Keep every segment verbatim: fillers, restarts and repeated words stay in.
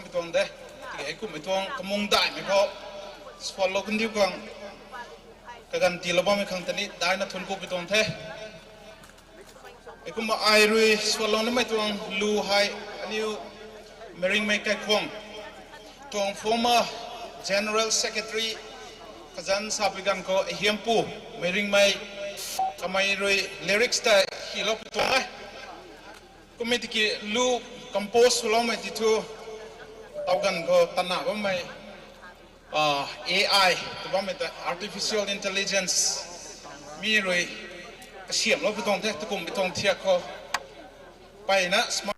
Pi tuang de. Tiki hei kummei tuang kamung daihmei khou swanlou kandiu khang, kaganv tiilou bammei khang tani daina thuanc ku pi tuang the. Heikumna ai rui swanlou namei tuang lu hei, aniu Meiringmei Kaikhwang tuang former General Secretary kazanc sapui ganv khou ahiampu Meiringmei kamei rui lyrics tei hilou pi tuang e. Kummei tiki lu compose swloumei ti thu, tau ganv khou tana bammei, ah, A I tw bammei ta artificial intelligence mi rui kasiamhlou pi tuang the, tukum pi tuang thiak khou. Mpeyna smart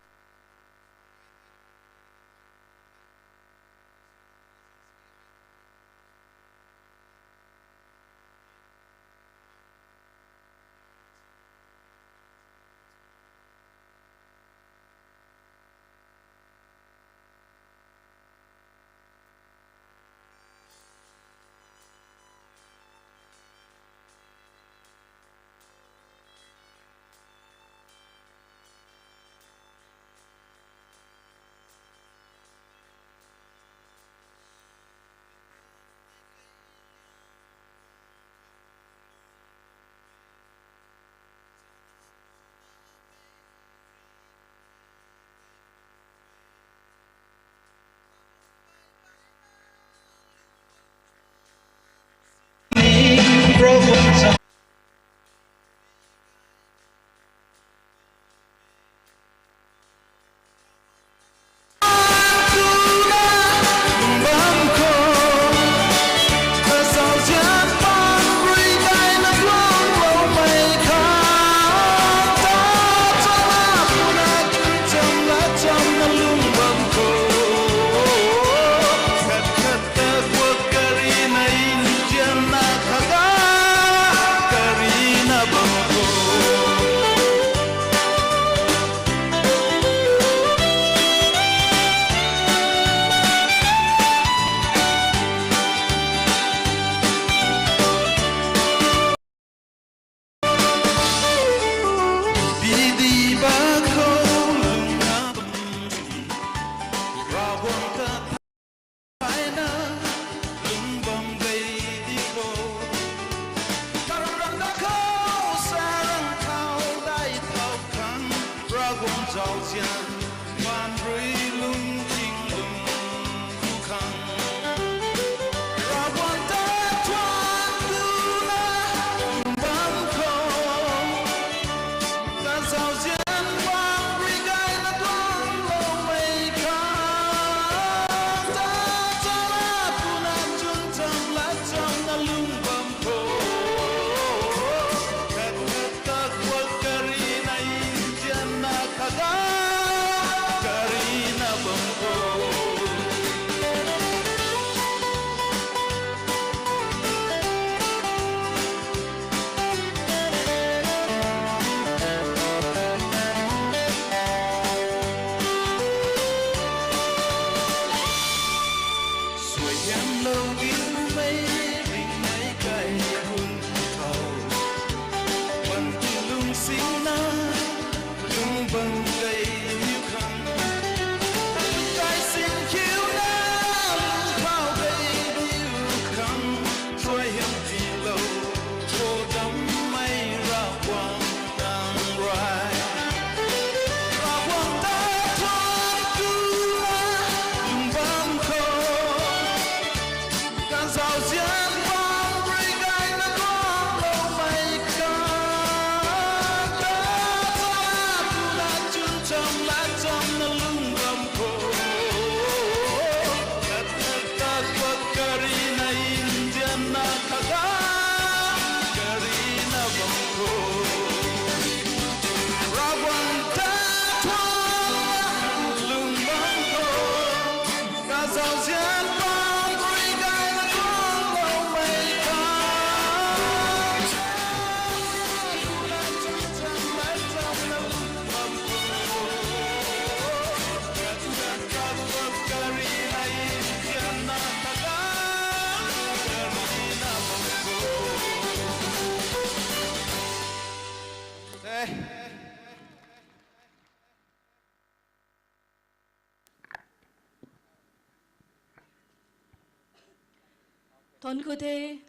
Thuanc ku the,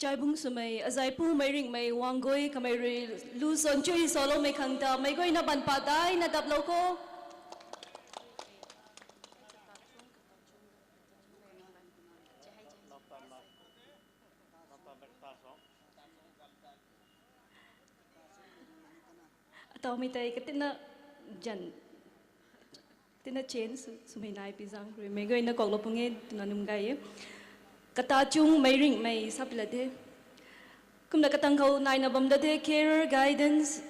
chaibung swmei, azaipu meic ringhmei, wanggui kamei rui lu san chui saloumei khang ta, meic guayna ban pat daina daplou kho. Atawmei tei katina zan, tina change sw, swmei nai pi zaeng rui meic guayna kaklou pung e twna num gay e. Kata chung meic ringhmei sa pi la the. Kumna katang khou naina bam da the, career guidance,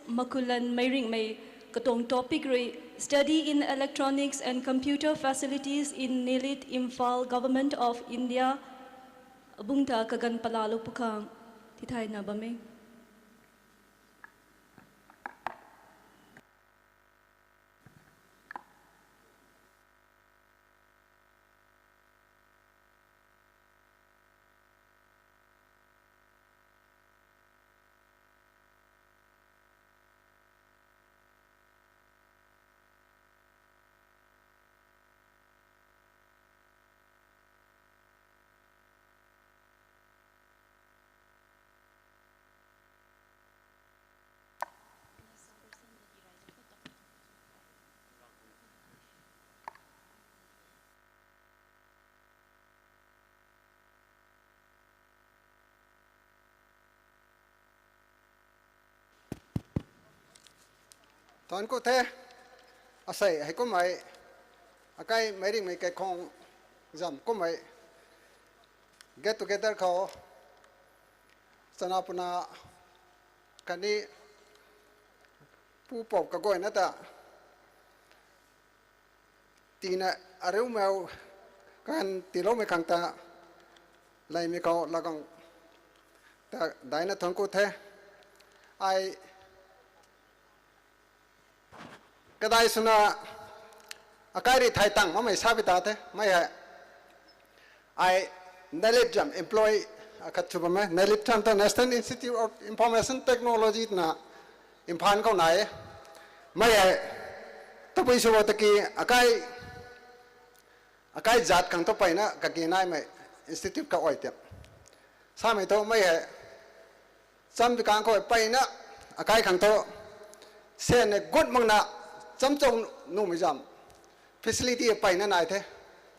makulan meic ringhmei katuang topic rui, Study in Electronics and Computer Facilities in NIELIT, Imphal, Government of India. Abungc ta kaganv palalou pu khang tithayna bam e. Thuanc ku the, asei heikummei, akai meic ringhmei kaikhwang zam kummei, get together khou, chana puna, khatni, pupouc kaguayna ta, tina ariumei, kan tiiloumei khang ta, leimei khou lagang ta daina thuanc ku the. Ai, kadai swna, akai rui thay tang makmei sa pi ta the, mei hei. Ai, NIELIT zam employee akhat sw bam e, NIELIT than ta National Institute of Information Technology twna Imphal khou nai e. Mei hei, tabui sw bam taki akai, akai zat khang thu peyna kage naimei institute kha ai ti. Samei thu mei hei, cham pi kang khou peyna, akai khang thu, syan e gut makna, chamchou nuhmei zam, facility peyna nai the.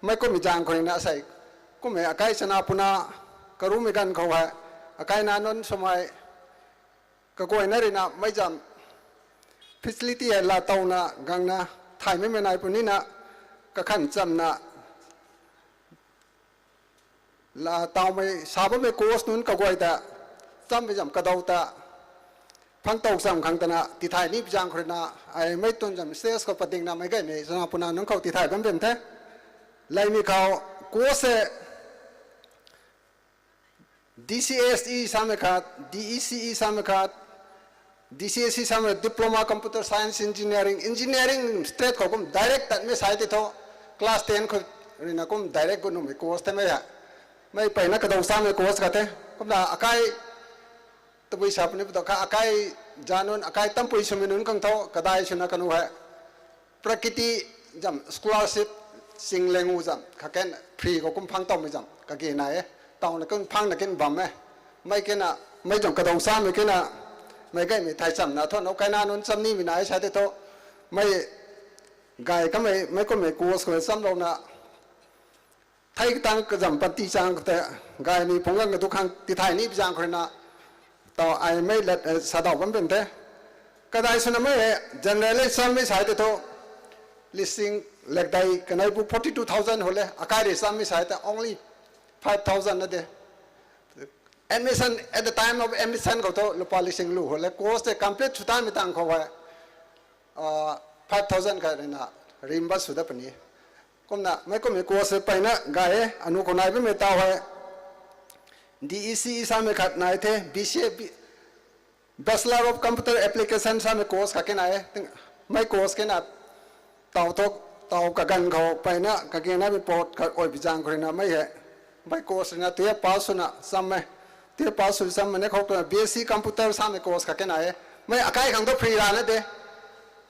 Mei kummei zaeng khou ruina asei, kummei akai chana puna, karumei ganv khou hei, akai nac nunc swmei, kaguayna ruina mei zam, facility hei laatowna gangna, thaymei mei nai punina, kakhan chamna, laatowmei sa bammei course nunc kaguay ta, chammei zam kadaw ta, phangtow cham khang twna tithay ni pi zaeng khou ruina, ai mei tun zam stage khou padingna meic gaymei chana puna nunc khou tithay bam bam the. Leimei khou course e, D C S E samei khat, D E C E samei khat, D C S E samei Diploma Computer Science Engineering, engineering straight khou kum direct tatmei sa tei thu, class ten khou ruina kum direct gut nuhmei course the mei hei. Mei peyna kadaw samei course khat the. Kumna akai, tabui sa puni pu ta kha akai, zanunc akai tampui swmei nunc khang thu kadai swna kanu hei, prakriti zam scholarship, sing lengu zam kha ken free khou kum phangtowmei zam kage nai e. Tawna kum phangna ken bam e. Mei kena, mei zam kadaw samei kena, meic gaymei thay chamna thu, nou kaina nunc cham nimei nai sa tei thu, mei gay kamei, mei kummei course khou chamlouna, thei katang kazam panty chang khou tei, gaymei phungc ganv kadu khang tithay ni pi zaeng khou ruina, taw ai mei lat, eh, sadaw bam bam the. Kadai swna mei hei, general e chammei sa tei thu, lising lekdei kanei bu forty two thousand hou le, akai rui chammei sa tei only five thousand na de. Admission, at the time of admission khou thu, lupa lising lu hou le, course tei complete sw tanmei tang khou hei, five thousand kha ruina reimburse sw dat puni. Kumna meic kummei course peyna gay e, anu khou nai bammei taw hei, D E C E samei khat nai the, B C A, Bachelor of Computer Application samei course kha ke nai e. Mei course kena taw thu, taw kaganv khou peyna kage naimei pat khat ai pi zaeng khou ruina mei hei, mei course ruina twelve pass swna cham e. Twelve pass sw chammei ni khou twna B S C Computer samei course kha ke nai e. Mei akai khang thu free rana de.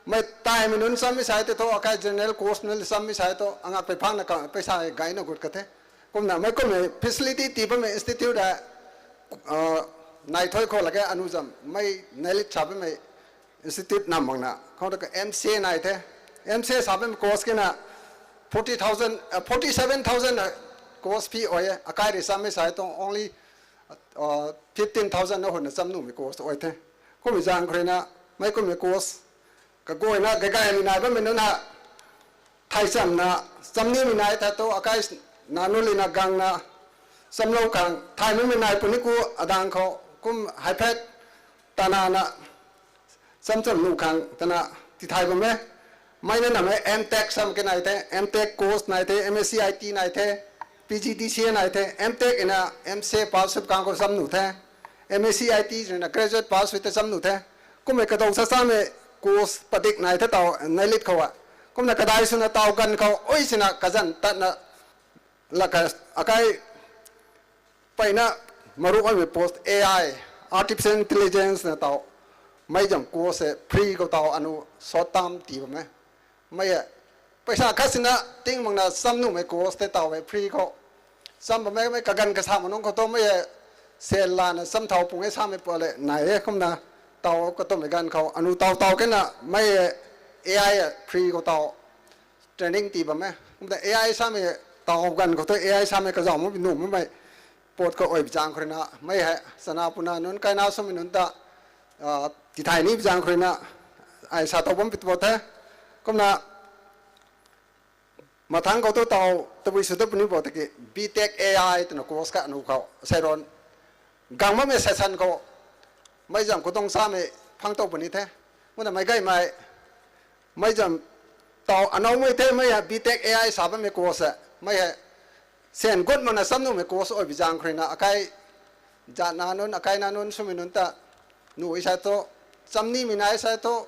Mei taimei nunc chammei sa tei thu, akai general course nunc chammei sa tei thu, angakpui phangna ka, paisa gayna gut ka the. Kumna mei kummei facility tii bammei institute a, nai thoi khou lage anu zam mei nailit sa bammei institute nam makna khou ta ka M C A nai the. M C A sa bammei course kina forty thousand, forty seven thousand course fee oi e. Akai rui sammei sai tuang only fifteen thousand na huna cham nuhmei course oi the. Kummei zaeng khou ruina mei kummei course kaguayna gagaymei nai bammei nunc ha, thai chamna, chamnimei nai the tu akai na nu lina gangna, chamlou khang thaymei nai puni ku adaeng khou kum haiphat tanana, cham cham nuh khang tana tithai bam e. Mei na nam e M Tech sam ke nai the, M Tech course nai the, M S C I T nai the, P G D C A nai the, M Tech ina M C A pass sw kang khou cham nuh the, M S C I T ruina graduate pass sw te cham nuh the. Kummei kadou sa samei course padik nai the taw nailit khou a. Kumna kadai swna taw ganv khou ui sina kazanc tatna laka akai peyna maruh aimei post A I, artificial intelligence na taw mei zam course e free khou taw anu short term tii bam e. Mei e, paisa khat sina ting makna cham nuhmei course tei taw e free khou. Cham bam e, mei kaganv kasa ma nunc khou tu mei e, sel lana cham thau pung e samei pale nai e kumna taw katumei ganv khou anu taw taw kena mei e A I e free khou taw training tii bam e. Kumna A I samei taw ganv khou tu A I samei kazauh ma nuh makmei pot khou oi bi zaeng khou ruina mei hei chana puna nunc kaina swmei nunc ta tithai ni bi zaeng khou ruina ai sa tow bam pi tu the. Kumna mathangc khou tu taw tabui sw ta puni bo tiki B Tech A I twna course kha anu khou seiron gang bammei session khou mei zam khou tuang samei phang tow puni the. Kumna meic gaymei mei zam taw anoumei the mei hei B Tech A I sa bammei course e. Mei hei sen gut makna cham nuhmei course oi bi zaeng khou ruina akai zana nunc, akai na nunc swmei nunc ta nuh e sa thu, cham nimei nai sa thu,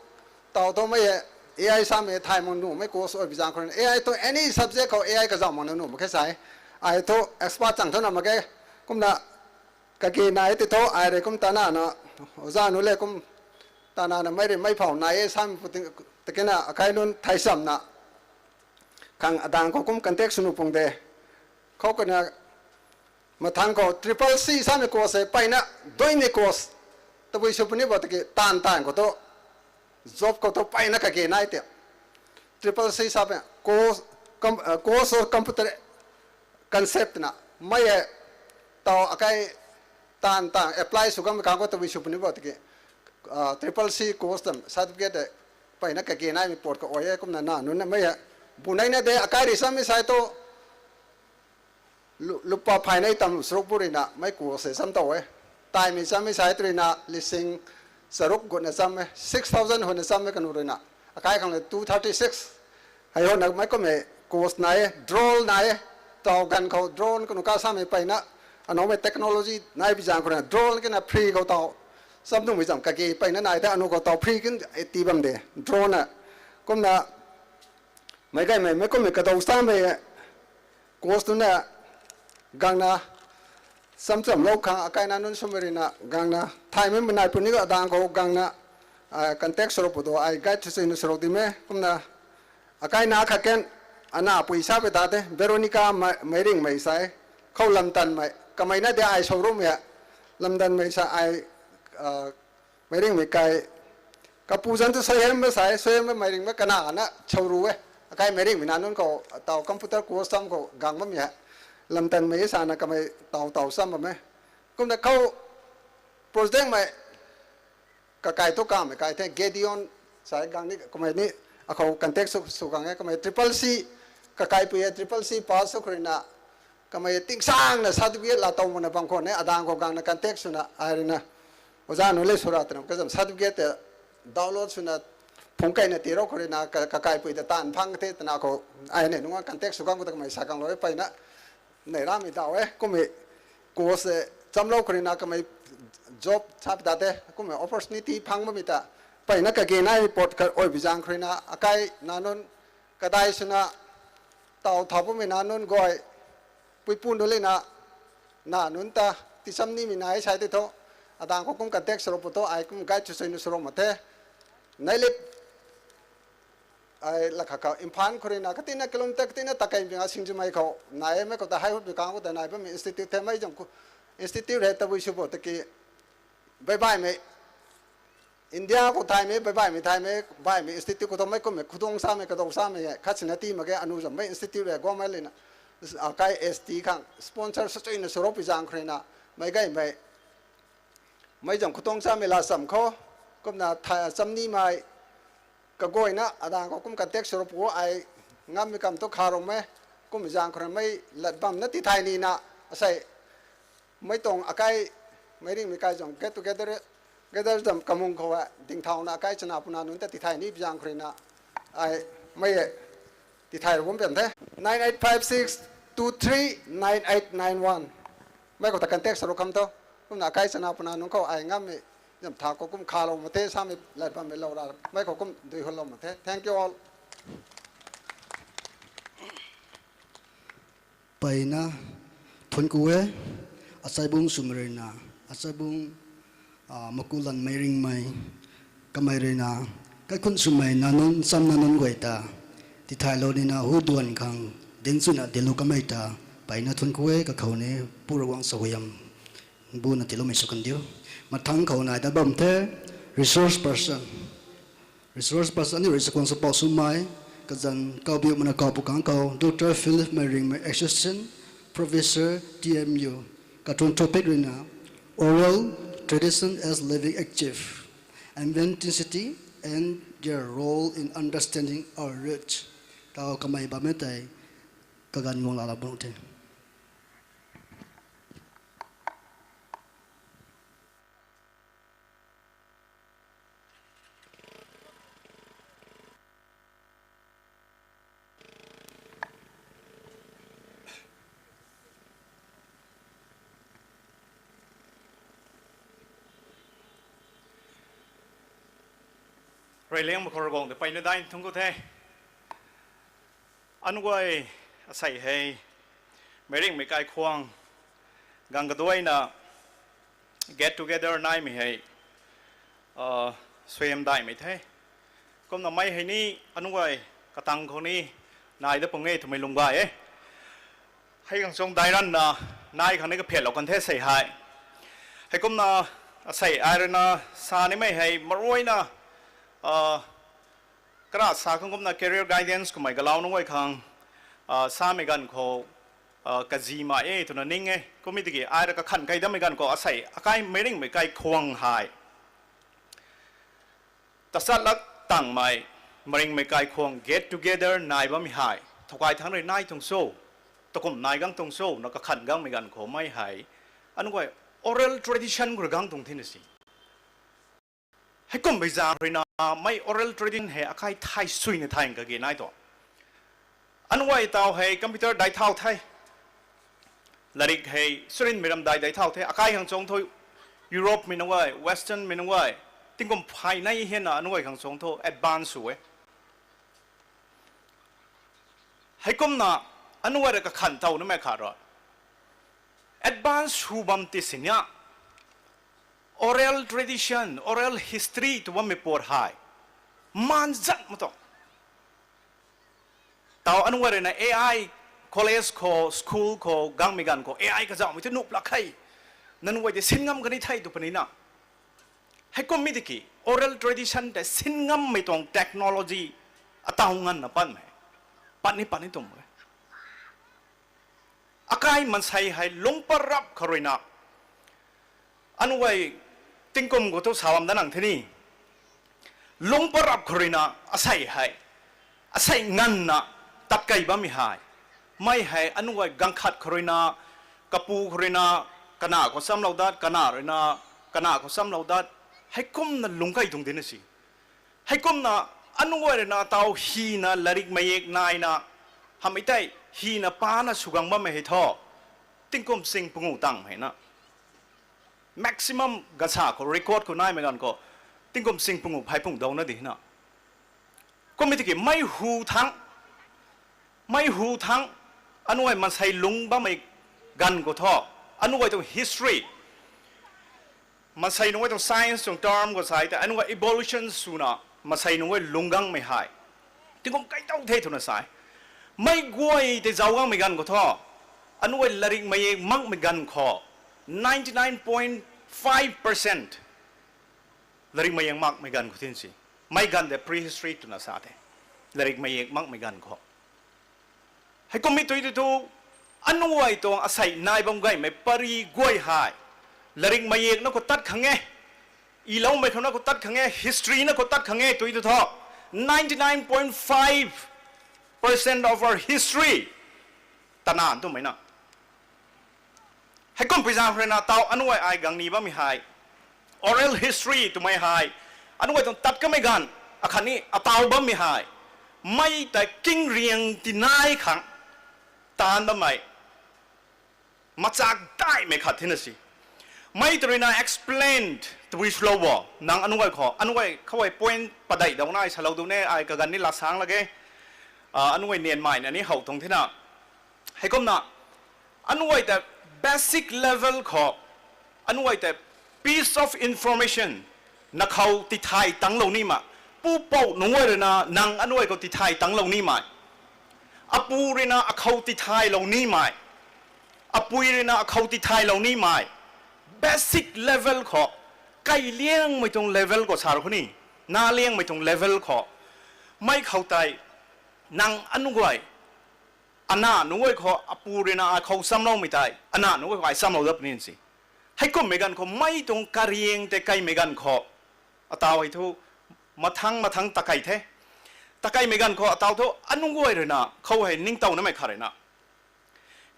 taw thu mei e, A I samei thay mak nuhmei course oi bi zaeng khou ruina A I thu any subject khou A I kazauh makna nuh mak khe sa e. Ai thu expert chang thu na mak ge. Kumna kage nai ti thu ai rui kum tanana, oza nu le kum tanana mei rui mei phau nai e samei pu tikina akai nunc thai chamna khang adaeng khou kum contact sw nuh pung de. Khou kana mathangc khou triple C samei course e peyna duimei course tabui sw puni bo tiki taanv taanv khou tu job khou tu peyna kage nai ti. Triple C samei course, com-, course of computer concept na mei e taw akai taanv taanv apply sw kanmei khang khou tabui sw puni bo tiki triple C course tam certificate e peyna kage naimei pot khou oi e. Kumna na nunc na mei e bu neina de akai rui chammei sai tu lu-, lupa phay nei tam lu saruk bu ruina mei course e cham tow e. Taimei chammei sai tu ruina lising charuk gutna cham e, six thousand huna cham e kanu ruina. Akai khang le two thirty six. Hei huna mei kummei course nai e, drone nai e, taw ganv khou drone kanu ka samei peyna anoumei technology nai bi zaeng khou ruina drone kena free khou taw cham nuhmei zam kage peyna nai the anu khou taw free kin e tii bam de drone a. Kumna meic gaymei mei kummei kadou samei course tuna gangna cham chamlou khang akai na nunc swmei ruina gangna thaymei nai puni adaeng khou gangna contact swrou pu tu ai guide sw sw nu swrou di me. Kumna akai na kha ken ana pui sa pui ta the Veronica Ma-, Meiringmei sa e. Khou Lamtanmei kamei na de ai showroom e. Lamtanmei sa ai Meiringmei kai kapu zanc tu Suaihiam ba sa e, Suaihiam ba Meiringmei kana na showroom e. Akai Meiringmei na nunc khou taw computer course cham khou gang bammei hei Lamtanmei sana kamei taw taw cham bam e. Kumna khou projectmei kakai tu kamei kai the Gideon sa e gang ni kamei ni akhou contact sw, sw gang e kamei triple C kakaipui e triple C pass sw khou ruina kamei tingsangna certificate laa tow makna bam khwan e adaeng khou gangna contact swna ai ruina oza nu le sw ra twna kazam certificate tei download swna phungc keyna tirou khou ruina ka, kakaipui ta taanv phang the twna khou ai ni nunga contact sw gang khou ta kamei sa ganglou e peyna nei ramei daw e kummei course chamlou khou ruina kamei job sa pi ta the kummei opportunity phang bammei ta peyna kage naimei pot kha oi bi zaeng khou ruina akai na nunc kadai swna taw thau bammei na nunc guay puipu nu lena na nunc ta ticham nimei nai sai tei thu adaeng khou kum contact swrou pu tu ai kum guide sw sw nu swrou mak the. Nai le Ai lakha khou Imphal khou ruina katina kilometer katina takeimei nga Singjamei khou nai e, mei khou ta hei hut bi kang khou ta nai bammei institute the, mei zam institute hei tabui sw bo tiki baibaimei India khou thaymei baibaimei thaymei baihmei institute khou thu mei kummei khudong samei kadou samei e, khat sina ti mak ge, anu zam mei institute hei guangmei lina akai S T khang sponsor sachuina swrou pi zaeng khou ruina mei gaymei mei zam khudong samei la cham khou kumna tha chamnimei kaguayna adang khou kum contact swrou pu ai ngammei kam thu kharumei kummei zaeng khou rui mei lat bamna tithay nina asei mei tuang akai meic ringhmei kai zam get together, gather zam kamung khou e dingthauna akai chana puna nunc ta tithay ni pi zaeng khou ruina ai mei e tithay ru bam pian the. Nine eight five six two three nine eight nine one mei khou ta contact swrou kham tho. Kumna akai chana puna nunc khou ai ngammei zam tha khou kum khalou mak the, samei lat bammei lou ra mei khou kum dui hulou mak the. Thank you all. Mpeyna thuanc ku e, achaibung swmei ruina, achaibung makulanmei ringhmei kamei ruina, kaikhunc swmei na nunc chamna nunc guay ta tithaylou nina hu duan khang dinc chuna dinclou kamei ta mpeyna thuanc ku e. Kakhou ni Pu Ravguangc chahuiam buna tiiloumei sw kan diu. Mathangc khou nai dat bam the resource person. Resource person aniu rui chakhwang sapou swmei, kazanc kaubiu mana kaupu kang khou Doctor Philip Meiringmei, Associate Professor, T M U, katuang topic ruina Oral Tradition as Living Archive, Authenticity and their Role in Understanding Our Roots. Tau kamei bammei tei kaganv guang lala bam the. Reyliangmei khou Ravguangc ta mpeyna daih thuanc ku the. Anu guay, asei hei meic ringhmei kaikhwang gang kaduaina get together naimei hei suaihiam daihmei the. Kumna mei hei ni anu guay katang khou ni nai dat pung e twmei lung gay e. Hei khang chung daic ranna nai khang ni kaphiatlou kan the sei hei. Heikumna asei ai ruina sa nimei hei maruina kara sa khang kumna career guidance kummei galau nunc guay khang samei ganv khou kazi ma e twna ning e. Kummei tiki ai rui kakhan kai dammei ganv khou asei akai meic ringhmei kaikhwang hei tachat lak tangmei, meic ringhmei kaikhwang get together nai bammei hei thowkai thangc rui nai tuang cho, takum nai gang tuang cho na kakhan gangmei ganv khou mei hei anu guay oral tradition khou rui gang tuang thina si. Heikummei zaeng ruina mei oral tradition hei akai thay suina thay kage nai tu. Anu guay taw hei computer daic thau the. Latrik hei surinmei ram daic daic thau the. Akai khang chung thu Europe mei nunc guay, Western mei nunc guay tingkum phay nei hianna anu guay khang chung thu advance sw e. Heikumna anu guay rui kakhan tow namei khat rui advance sw bam ti sinia oral tradition, oral history tw bammei pat hei maan zat ma tu. Taw anu guay ruina A I college khou, school khou gangmei ganv khou A I kazauhmei thu nuh plak khe. Nang guay tei sin ngam kani the tw puni na. Heikummei tiki oral tradition tei sin ngammei tuang technology ataw nganvna patmei, pat ni pat ni tum e. Akai maansei hei lungc parap khou ruina anu guay tingkum khou thu sa bam dat nang the ni. Lungc parap khou ruina asei hei, asei nganvna tat kei bammei hei, mei hei anu guay ganv khat khou ruina, kapu khou ruina, kana khou chamlou dat, kana ruina, kana khou chamlou dat, heikumna lungc kei tuang dina si. Heikumna anu guay ruina taw hina latrik mayek naina, hamei tei hina pana sw gang bammei hei thu tingkum sing pungu tangmei na. Maximum gasa khou record khou naimei ganv khou tingkum sing pungu phey pung dawna di na. Kummei tiki mei hu thangc, mei hu thangc, anu guay maansei lungc bammei ganv khou thu, anu guay tuang history, maansei nunc guay tuang science tuang term khou sa tei anu guay evolution swna maansei nunc guay lungc gangmei hei kum kai tau the twna sa e. Mei guay tei zauc gangmei ganv khou thu, anuai latrik mei e makmei ganv khou, ninety nine point five percent latrik mei e makmei ganv khou thin si. Mei ganv de prehistory twna sa the. Latrik mei e makmei ganv khou. Heikum mi tui tu thu, anuai tuang asei nai bam gaymei pari guay hei, latrik mei e na khou tat khang e, iloumei khou na khou tat khang e, history na khou tat khang e tui tu thu, ninety nine point five percent of our history tana twmei na. Heikum pui zaeng khou rui na tau anuai ai gang ni bammei hei, oral history twmei hei, anuai tuang tat kamei ganv, akhatni atau bammei hei, mei tei king riang tinai khang taanv bammei, machak daihmei khat thina si. Mei tei rui na explain tabui swlou bo, nang anuai khou, anuai khou ai point padeih dau nai salou du ne, ai kaganv ni lasang lak e, anuai nianmei na ni how tuang thina. Heikumna, anuai tei basic level khou, anuai tei piece of information, na khou tithay tanglou nimei, pupouc nunc guay rui na nang anuai khou tithay tanglou nimei, apu rui na akhou tithaylou nimei, apui rui na akhou tithaylou nimei, basic level khou, kai liangmei tuang level khou sa ru khou ni, na liangmei tuang level khou, mei khou tei, nang anuai, ana nunc guay khou apu rui na akhou chamloumei tei ana nunc guay khou ai chamlou dat puni si. Heikummei ganv khou mei tuang kariang tei kaimei ganv khou, atau hei thu, mathang mathang takei the. Takeimei ganv khou atau thu anuai rui na khou hei ningtow namei khat rui na,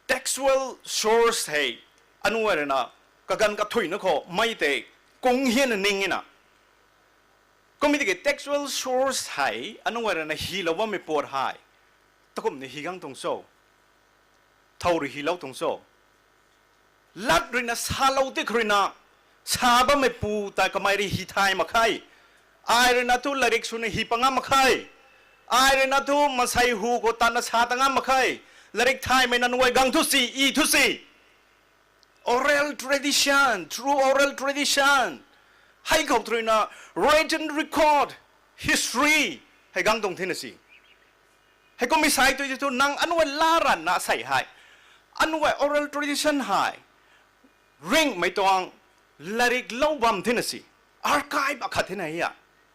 textual source hei, anuai rui na kaganv kathuina khou mei tei kung hianna ning e na. Kummei tiki textual source hei anuai rui na hilou bammei puat hei, takumhna hi gang tuang cho, thow rui hilou tuang cho. Lat rui na salou ti khou rui na, sa bammei pu tei kamei rui hi thay mak khe. Ai rui na thu latrik swna hi pa ngam mak khe. Ai rui na thu maansei hu khou tatna sa ta ngam mak khe. Latrik thaymei na nungai gang thu si, i thu si. Oral tradition, through oral tradition. Hei khou rui na written record, history, hei gang tuang thina si. Heikummei sai tu thu nang anuai la ranna sei hei, anuai oral tradition hei, ringhmei tuang latrik lou bam thina si. Archive akhat thina hi a.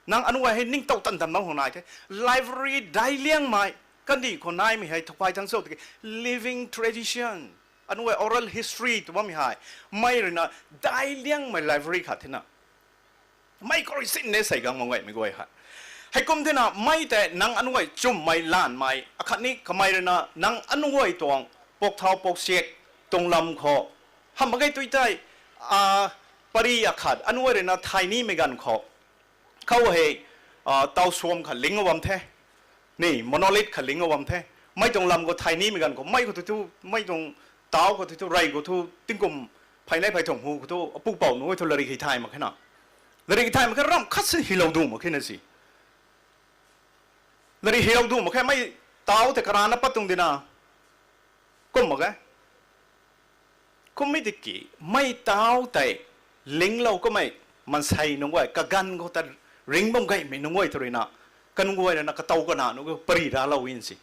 Nang anuai hei ningtow tan tan bam khou nai the. Library dai liangmei, kandih khou naimei hei thakpai thang cho tiki living tradition. Anuai oral history tw bammei hei, mei rui na dai liangmei library khat thina. Mei khou rui sinne sei gang mak gaymei guay hei. Heikum thina mei tei nang anuai chumhmei lanmei, akhatni kamei rui na nang anuai tuang pok thau pok siak tuang lam khou. Hamh mak ge tui tei, a, pari akhat anuai rui na thay nimei ganv khou. Khou hei, a, tau suam khat ling bam the. Ni, monolith khat ling bam the. Mei tuang lam khou thay nimei ganv khou, mei khou thu thu, mei tuang tau khou thu thu, rey khou thu, tingkum phey nei phey thumh hu khou thu, apu pou nunc thu latrik hei thay mak khe na. Latrik hei thay mak khe ramh khat si hilou du mak khe na si. Latrik hilou du mak khe mei tau tei karana pat tuang dina. Kum mak ge. Kummei tiki, mei tau tei linglou kamei maansei nunc guay, kaganv khou ta ring bam gaymei nunc guay tu rui na, kanunc guay rui na katow kana nunc guay pari raclou in si.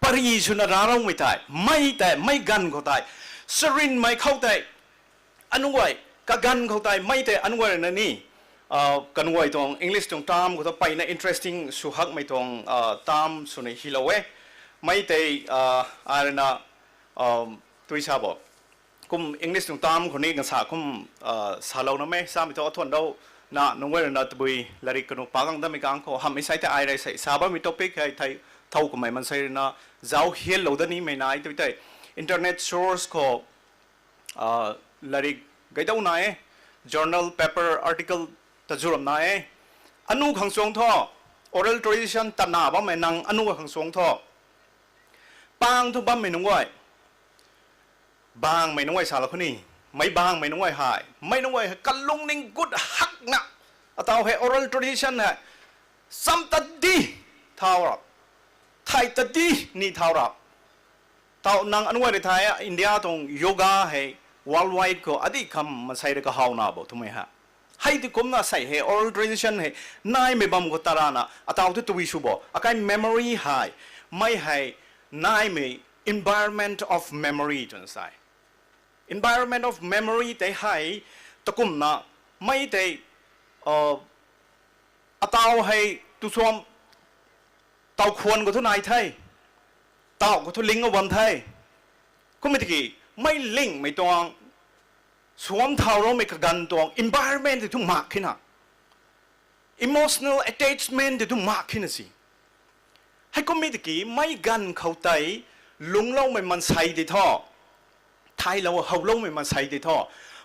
Pari swna racloumei tei, mei tei, mei ganv khou tei, charynmei khou tei, anuai, kaganv khou tei, mei tei, anuai rui na ni, a, kanuai tuang English tuang term khou ta peyna interesting sw hakmei tuang, a, term swna hilou e. Mei tei, a, ai rui na, a, tui sa bo. Kum English tuang term khou ni gansa kum, a, salou na mei, samei thu athuan dau na, nunc guay rui na tabui, latrik kanu pa gang damei kang khou, hamhmei sai tei ai rui sei, sa bammei topic hei thei, thow kamei maansei rui na, zauc hianlou dat nimei nai, tui tei, internet source khou, a, latrik gay dau nai e, journal, paper, article ta zuram nai e. Anu khang chuang thu, oral tradition tatna bammei nang anu khang chuang thu, pang thu bammei nunc guay, bangmei nunc guay salou khou ni, mei bangmei nunc guay hei, mei nunc guay hei kalungning gut hakna, atau hei oral tradition hei, cham ta di thau rap, thay ta di ni thau rap. Tau nang anuai rui thay, India tuang yoga hei worldwide khou adih kham maansei rui kahawna bo twmei ha. Hei ti kumna sei hei oral tradition hei naimei bam khou tarana ataw thu tabui sw bo. Akai memory hei, mei hei naimei environment of memory twna sa e. Environment of memory tei hei, takumna, mei tei, uh, ataw hei tu suam taw khwan khou thu nai the, taw khou thu ling bam the. Kummei tiki, mei lingmei tuang, suam thau roumei kaganv tuang environment tei thu mak khe na. Emotional attachment tei thu mak khe na si. Hei kummei tiki, mei ganv khou tei lungcloumei mansei tei thu, thaylou howloumei mansei tei thu,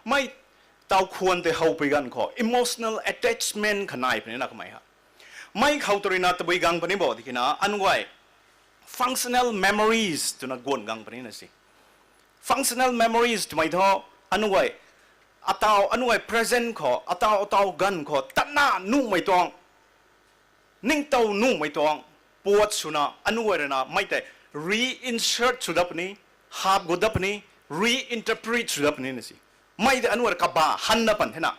mei taw khwan tei howpui ganv khou emotional attachment kha nai puni na kamei ha. Mei khou tw ruina tabui gang puni bo tikina, anuay functional memories twna guan gang puni na si. Functional memories twmei thu, anuay, ataw, anuay present khou, ataw, ataw ganv khou tatna nuhmei tuang, ningtow nuhmei tuang, puat swna, anuay ruina mei tei reinsert sw dat puni, hap gut dat puni, reinterpret sw dat puni na si. Mei tei anuay rui kaba han dat pan thena.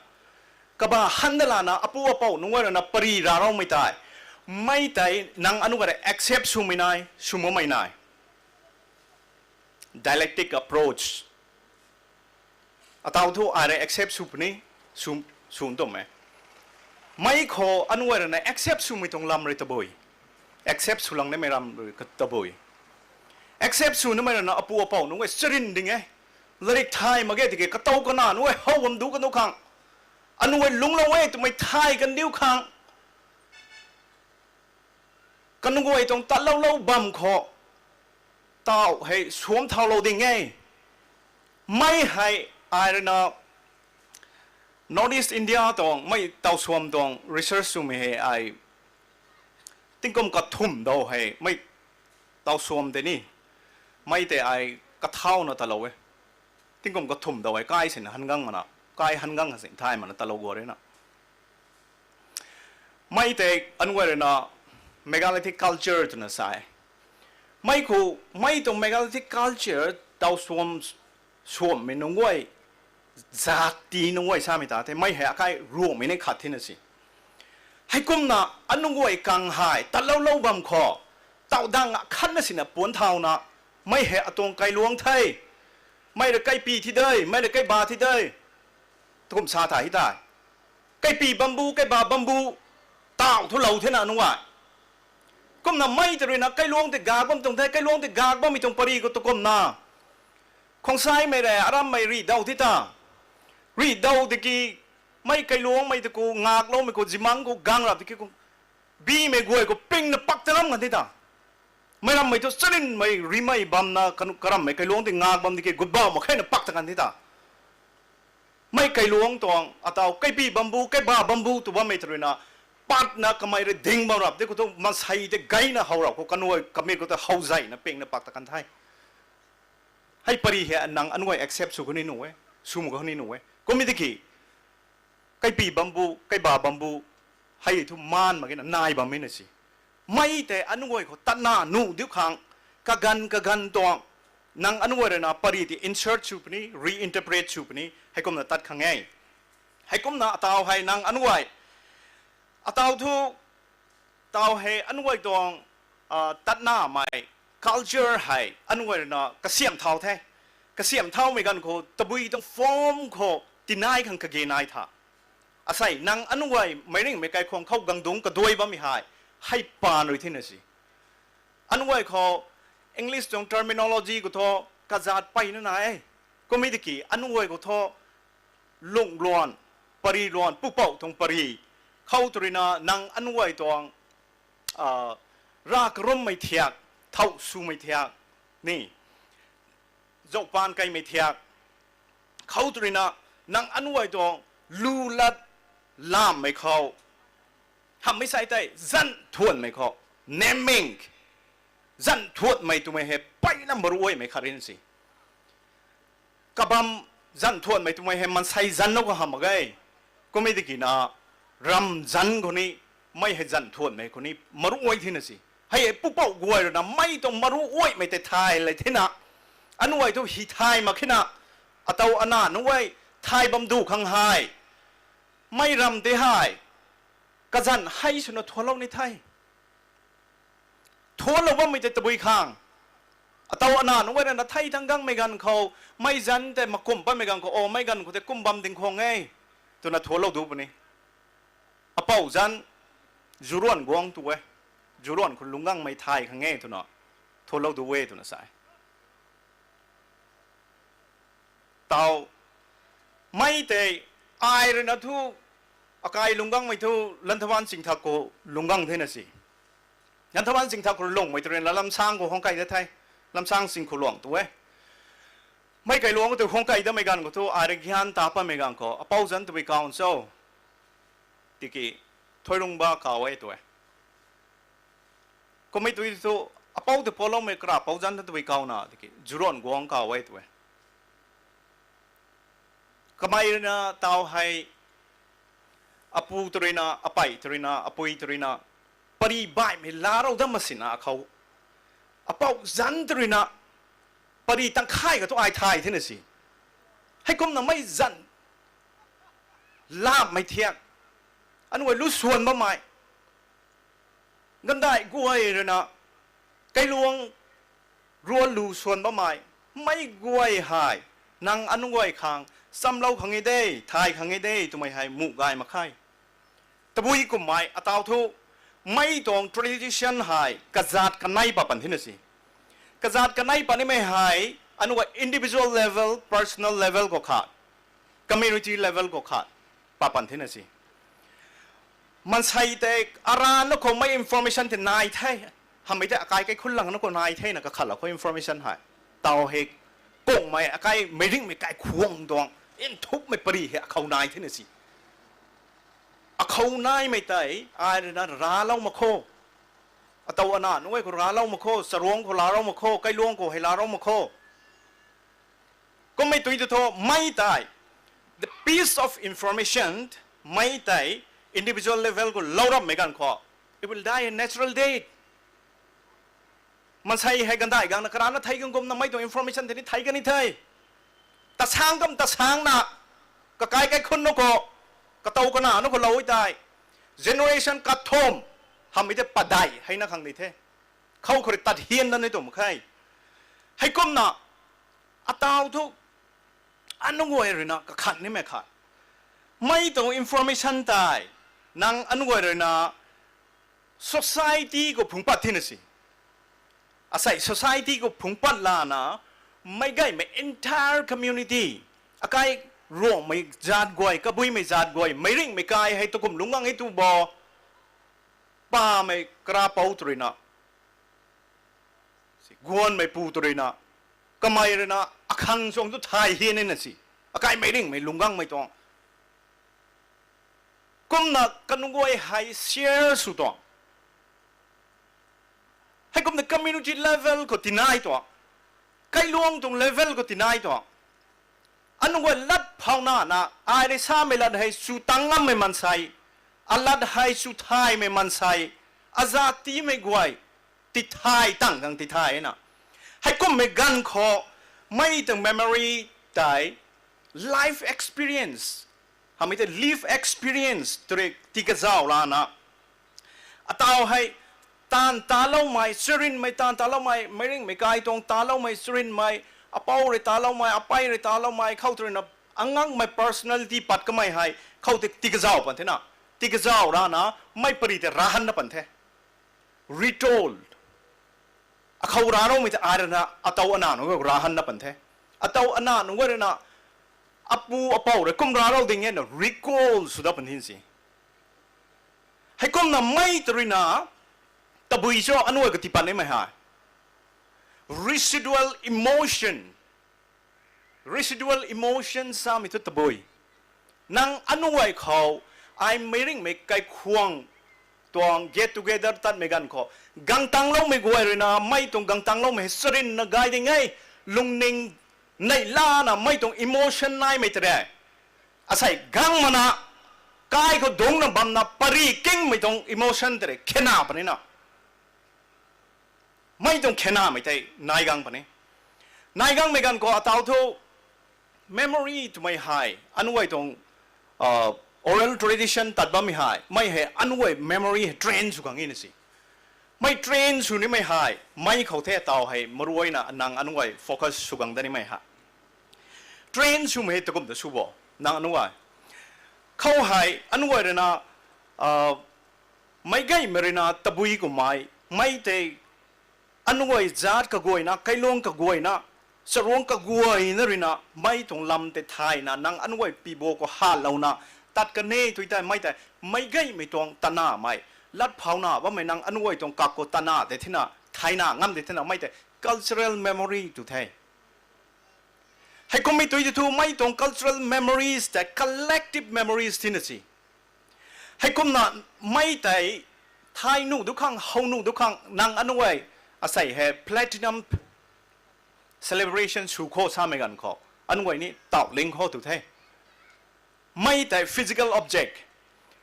Kaba han dat lana apu apou nunc guay ruina pary ra roumei tei, mei tei nang anuay rui accept swmei nai, sw makmei nai. Dialectic approach. Ataw thu ai rui accept sw puni, sw, sw ntum e. Mei khou anuay ruina accept swmei tuang lam rui tabui. Accept sw lang nimei ram rui tabui. Accept sw nimei ruina apu apou nunc guay charin ding e. Latrik thay mak ge tiki katow kana nunc guay how bam du kanu khang, anuay lungclou e twmei thay kandiu khang, kanu guay tuang tatloulou bam khou, taw hei suam thaulou ding e. Mei hei ai ruina North East India tuang, mei taw suam tuang research swmei hei ai tingkum kathumh dou hei, mei taw suam tei ni, mei tei ai kathauna talou e. Tingkum kathumh dou hei kai sin han gang mana, kai han gang sin thay mana talou guay ruina. Mei tei anuay ruina megalithic culture twna sa e. Mei khou, mei tuang megalithic culture taw suam, suammei nunc guay, zat ti nunc guay samei ta the, mei hei akai ruangmei ni khat thina si. Heikumna anuay guay kang hei tatloulou bam khou, taw dang akhatna sina puan thauna, mei hei atuang kailuang the, mei rui kaipi thi de, mei rui kaiba thi de, tukum sa tha hi tei. Kaipi bambu, kaiba bambu, taw thu lou thena nunc guay. Kumna mei tei ruina kailuang tei gak bam tuang the, kailuang tei gak bammei tuang pary khou tukumna, khwangsaimei rui arammei rih dau thi ta. Rih dau tiki, mei kailuangmei tei khou ngakloumei khou zimang khou gang rap tiki, bimei guay khou pingna pak ta lam kan thi ta. Mei rammei thu charinmei rimei bamna kanu karammei kailuang tei ngak bam tiki gutbauh mak kheina pak ta kan thi ta. Mei kailuang tuang ataw kaipi bambu, kaiba bambu tw bammei tei ruina, patna kamei rui ding bam rap tei khou thu maansei tei gayna how rap khou kanu kamei khou ta how zayna pingna pak ta kan the. Hei pary hei nang anuay accept sw khou ni nuh e, sw mak khou ni nuh e. Kummei tiki, kaipi bambu, kaiba bambu, hei thu maan mak kena nai bammei na si. Mei tei anuay khou tatna nuh diu khang, kaganv kaganv tuang, nang anuay ruina pary tei insert sw puni, reinterpret sw puni, heikumna tat khang e. Heikumna ataw hei nang anuay, ataw thu, taw hei anuay tuang, ah, tatnamei, culture hei anuay ruina kasiamh thau the. Kasiamh thaumei ganv khou tabui tuang form khou tinai khang kage nai tha. Asei nang anuay meic ringhmei kaikhwang khou gang dungc kaduai bammei hei, hei paan rui thina si. Anuay khou English tuang terminology khou thu kazat peyna nai e. Kummei tiki anuay khou thu lungh luan, pary luan, pupouh tuang pary, khou tw ruina nang anuay tuang, ah, rav karummei thiak, thau swmei thiak, ni, zauhpaan kaimei thiak, khou tw ruina nang anuay tuang lu lat lammei khou, hamhmei sai tei zanc thuanmei khou, naming, zanc thuanmei twmei hei peyna maruaimei khat rin si. Kabam zanc thuanmei twmei hei maansei zanc lou khou hamh mak ge. Kummei tikina ram zanc khou ni, mei hei zanc thuanmei khou ni maruai thina si. Hei hei pupouh guay ruina mei tuang maruaimei tei thay lei thina, anuay thu hi thay mak khena, ataw ana nunc guay thay bam du khang hei Mei ram tei hei kazanc hei swna thualou ni the. Thualou bammei tei tabui khang, ataw ana nunc guay rui na thei thang gangmei ganv khou, mei zanc tei makumh bammei ganv khou, o, mei ganv khou tei kum bam ding khang e, twna thualou du puni. Apou zanc, Zuruan guangc tu e, Zuruan khou lungc gangmei thay khang e twna thualou du e twna sa e. Taw, mei tei, ai rui na thu, akai lungc gangmei thu, Lanthaban Chingthak khou lungc gang thena si. Lanthaban Chingthak khou lungcmei tw rui na Lamsang khou huang kai da the, Lamsang Chingkhuluang tu e. Mei kailuangc tu huang kai damei ganv khou thu, ai rui gyan ta patmei ganv khou, apou zanc tabui kau cho, tiki, Thoirungba kau e tu e. Kummei tui thu, apou tei paloumei kara pou zanc tabui kau na, tiki, Zuruan guangc kau e tu e. Kamei rui na taw hei, apu tw rui na, apei tw rui na, apui tw rui na, pary baihmei laa rou dam masina khou, apou zanc tw rui na, pary tangkhay kha thu ai thay thena si. Heikumna mei zanc lammei thiak, anguay lu swan bammei, gandaih guay rui na, kailuangc rua lu swan bammei, mei guay hei, nang anunc guay khang, chamlou khang e de, thay khang e de twmei hei muh gay mak khe. Tabui kummei ataw thu, mei tuang tradition hei kazat kanei pat pan thena si. Kazat kanei pat nimei hei, anunc individual level, personal level khou khat, community level khou khat, pat pan thena si. Maansei tei, arana khou mei information tei nai the, hamhmei tei akai kaikhunc lang na khou nai thena kakhat la khou information hei, taw hei, kungmei akai meic ringhmei kaikhwang tuang nthukmei pary hei akhou nai thena si. Akhou naimei tei, ai rui na raclou mak kho. Ataw ana nunc guay khou raclou mak kho, charuangc khou laalou mak kho, kailuangc khou hei laalou mak kho. Kummei tui tu thu, mei tei, the piece of information, mei tei, individual level khou lou rammei ganv khou, it will die a natural death. Maansei hei gandaih gangna karana thei kan kumna mei tuang information tei ni thei kan ni the. Tasang kam tasang na, kakai kaikhunc na khou, katow kana na khou lou e tei, generation kathumh, hamhmei tei padeih hei na khang di the. Khou khou rui tat hian na ni tum khe. Heikumna, ataw thu, anunc guay rui na kakhat nimei khat, mei tuang information tei, nang anunc guay rui na society khou phungc pat thena si. Asei society khou phungc pat lana, meic gaymei entire community, akai Ruangmei zaat guay, Kabuimei zaat guay, meic ringhmei kai hei tu kum lungc gang e tu bo, pamei karapou tw rui na, guanmei pu tw rui na, kamei rui na akhang chuang tu thay hian e na si. Akai meic ringhmei lungc gangmei tuang, kumna kanunc guay hei share sw tuang. Heikumna community level khou tinai tuang, kailuangc tuang level khou tinai tuang. Anunc guay lat phouna na, ai rui samei lat hei sw tang ngammei maansei, alat hei sw thaymei maansei, azaat tiimei guay, tithay tang kang tithay na. Heikummei ganv khou, mei tuang memory tei, life experience, hamhmei tei life experience tw rui tii kazauh lana, ataw hei, taanv taloumei, charynmei taanv taloumei, meic ringhmei kai tuang taloumei, charynmei, apou rui taloumei, apei rui taloumei, khou tw rui na, angangmei personality pat kamei hei, khou tei tii kazauh pan the na. Tii kazauh rana, mei pary tei rahan na pan the. Retold. Akhou racloumei tei ai rui na, ataw ana nunc khou rahan na pan the. Ataw ana nunc guay rui na, apu apou rui kum raclou ding e na recall sw dat pan the si. Heikumna mei tw rui na, tabui cho anunc guay katipat nimei hei, residual emotion. Residual emotion samei thu tabui. Nang anunc guay khou, ai meic ringhmei kaikhwang tuang get together tatmei ganv khou, gangtangloumei guay rui na, mei tuang gangtangloumei hei charynna gay ding e, lungning neih lana mei tuang emotion naimei tei rui, asei gang mana, kai khou dungcna bamna pary kingmei tuang emotion tei rui khena puni na. Mei tuang khenamei tei nai gang puni. Nai gangmei ganv khou ataw thu, memory twmei hei anunc guay tuang, ah, Oral tradition tat bammei hei, mei hei anuay memory hei train sw gang e na si. Mei train sw nimei hei, mei khou the taw hei, maruayna nang anuay focus sw gang da nimei hei. Train swmei hei takum ta sw bo, nang anuay. Khou hei, anuay rui na, ah, meic gaymei rui na tabui kummei, mei tei anuay zaat kaguayna, kailuang kaguayna, charuang kaguayna rui na, mei tuang lam tei thayna, nang anuay pibo khou hatlouna, tat kan e tui tei, mei tei, meic gaymei tuang tanamei, lat phauna bammei nang anuay tuang kak khou tana tei thina, thayna ngam tei thina, mei tei, cultural memory tu the. Heikummei tui tei thu, mei tuang cultural memories tei, collective memories tina si. Heikumna mei tei, thay nuh du khang, how nuh du khang, nang anuay, asei hei platinum celebration sw khou samei ganv khou, anuay ni tauh ling khou tu the. Mei tei physical object.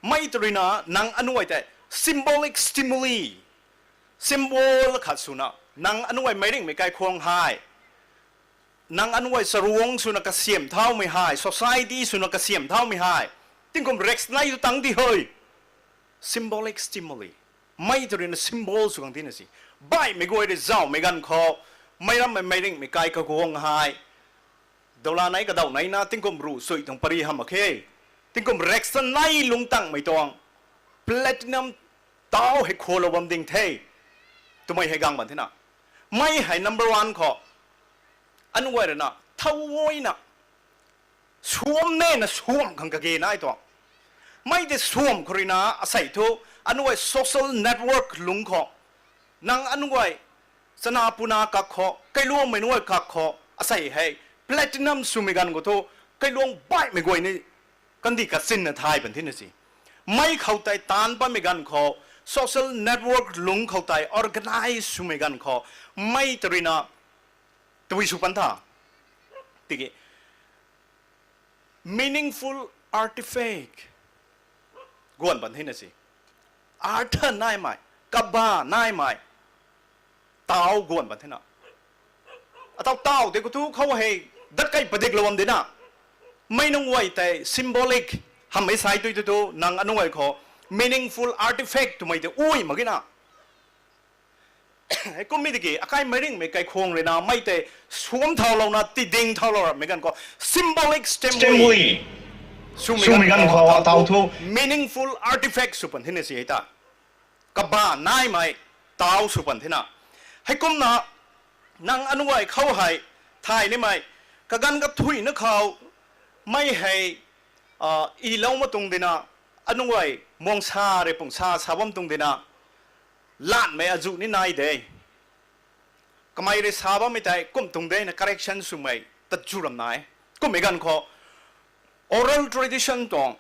Mei tei rui na nang anuay tei symbolic stimuli. Symbol khat swna, nang anuay meic ringhmei kaikhwang hei. Nang anuay charuang swna kasiam thaumei hei, society swna kasiam thaumei hei. Tingkum reks nai tu tang di hei. Symbolic stimuli. Mei tei rui na symbol sw gang tina si. Baihmei guay rui zauhmei ganv khou, meic rammei meic ringhmei kai kaguang hei. Doula nei kadauh nei na tingkum ruh sui tuang pary hamh mak khe. Tingkum reks ta nai lungc tangmei tuang. Platinum tau hei khualou bam ding the. Twmei hei gang bam thina. Mei hei number one khou. Anuay rui na, thau na. Suam ne na suam khang kage nai tuang. Mei tei suam khou rui na, asei thu, anuay social network lungc khou. Nang anuay, chana puna kak khou, kailuangmei nuay kak khou, asei hei, platinum swmei ganv khou thu, kailuang baihmei guay ni, kandih kachinna thay pan thina si. Mei khou tei taanc bammei ganv khou, social network lungc khou tei organize swmei ganv khou, mei tei rui na, tabui sw pan tha. Tiki, meaningful artifact guan pan thina si. Artha naimei, kaba naimei, tau guan pan thina. Atau tau tei khou thu khou hei, dat kai padiklou bam dina. Mei nunc guay tei symbolic, hamhmei sai tui tu tu, nang anuay khou, meaningful artifact twmei tei ui mak ge na. Heikummei tiki, akai meic ringhmei kaikhwang rui na, mei tei suam thaulouna, tiding thaulou ramei ganv khou, symbolic stimuli swmei ganv khou, atau thu, meaningful artifact sw pan thina si hei ta. Kaba naimei, tau sw pan thina. Heikumna, nang anuay khou hei, thay nimei, kaganv kathuina khou, mei hei, ah, ilou ma tuang dina, anuay, muangsa rui pungsa sa bam tuang dina, lanmei azuh ni nai de. Kamei rui sa bammei tei kum tuang de na correction swmei, tat chu ram nai. Kummei ganv khou, oral tradition tuang,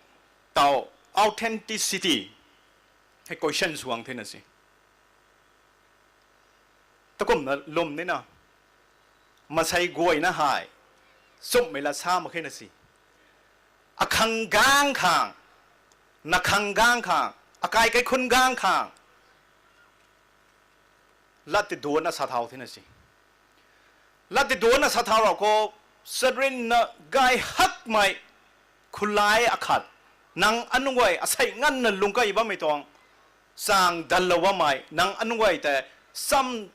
tau, authenticity, hei question sw gang thina si. Takumna lwm nina, masei guayna hei, chumhmei la sa mak khe na si. Akhang gang khang, nakhang gang khang, akai kaikhun gang khang, lat ti duanna sa thau thina si. Lat ti duanna sa thau rau khou, sarinna gay hakmei, khulai akhat, nang anuay asei nganvna lungc kai bammei tuang, chang danlou bammei, nang anuay tei, cham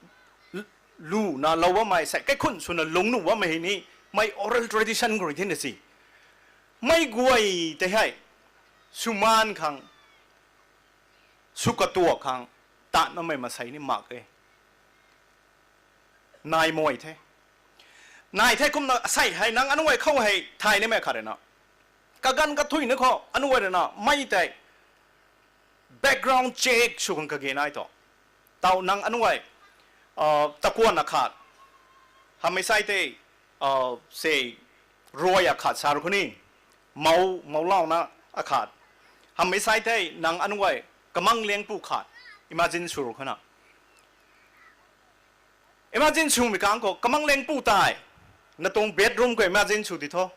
luna lou bammei, sei kaikhun swna lungc nuh bammei hei ni, mei oral tradition khou rui thina si. Mei guay tei hei, swmaan khang, sw katuak khang, tat namei masei ni mak e. Nai mei the. Nai the kumna asei hei nang anuay khou hei thay nimei khat rui na. Kaganv kathuina khou anuay rui na mei tei background check sw khang kage nai tu. Tau nang anuay, ah, takuan akhat. Hamhmei sai tei, ah, sei ruai akhat sa ru khou ni. Mou, moulouna akhat. Hamhmei sai tei nang anuay kamang liangpu khat. Imagine sw ru khou na. Imagine swmei kang khou kamang liangpu tei. Natuang bedroom khou imagine sw ti thu.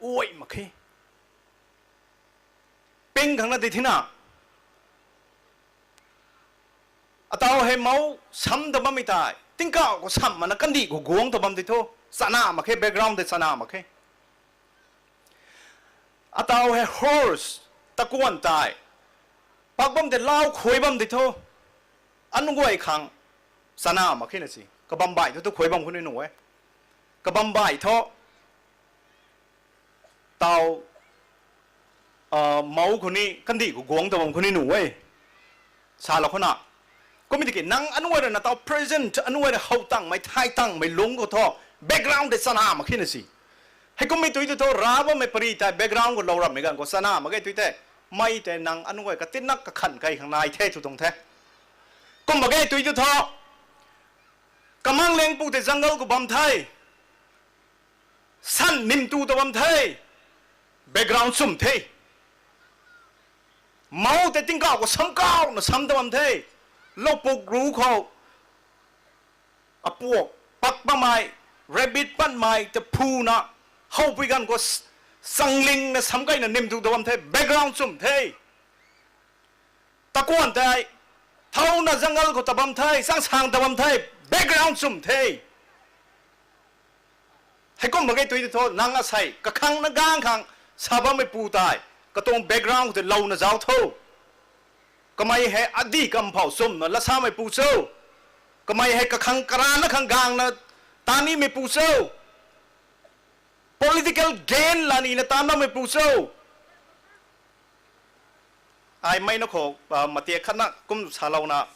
Ui mak khe. Ping khang na di thina. Atau hei mou sam ta bammei tei. Tingkauh khou sam mana kandih khou guang ta bam ti thu. Chana mak khe, background tei chana mak khe. Atau hei horse. takuan tei, pak bam tei lau khuay bam tei thu, anunc guay khang chana mak khe na si. Kabam baih thu tu khuay bam khou ni nuh e. Kabam baih thu, tau, mou khou ni, kandih khou guangc ta bam khou ni nuh e. Salou khou na. Kum tiki nang anunc guay rui na tau present, anunc guay rui how tangmei, thay tangmei lungc khou thu, background tei chana mak khe na si. Heikummei tui tu thu, rav bammei pary tei background khou lou rammei ganv khou chana mak ge tui the. Mei tei nang anunc guay katinnak kakhan kei khang nai the tw tuang the. Kum mak ge tui tu thu, kamang lengpu tei jungle khou bam the. San nim tu ta bam the. Background chum the. Mou tei tingkauh khou samkauhna sam ta bam the. Loupuk ru khou apuak pak bammei, rabbit patmei ta phuna, howpui ganv khou changlingna samkaina nim tu ta bam the. Background chum the. Takuan tei, thauna jungle khou ta bam the, changsang ta bam the, background chum the. Heikum mak ge tui thu, nang asei kakhangna gang khang sa bammeipu tei, katuang background khou tei louna zauc tho. Kamei hei adih kamv phou chumna lasameipu cho. Kamei hei kakhang karana khang gangna tanimeipu cho. Political gain lanina tanmeipu cho. Ai mei na khou, matik khatna kum salouna,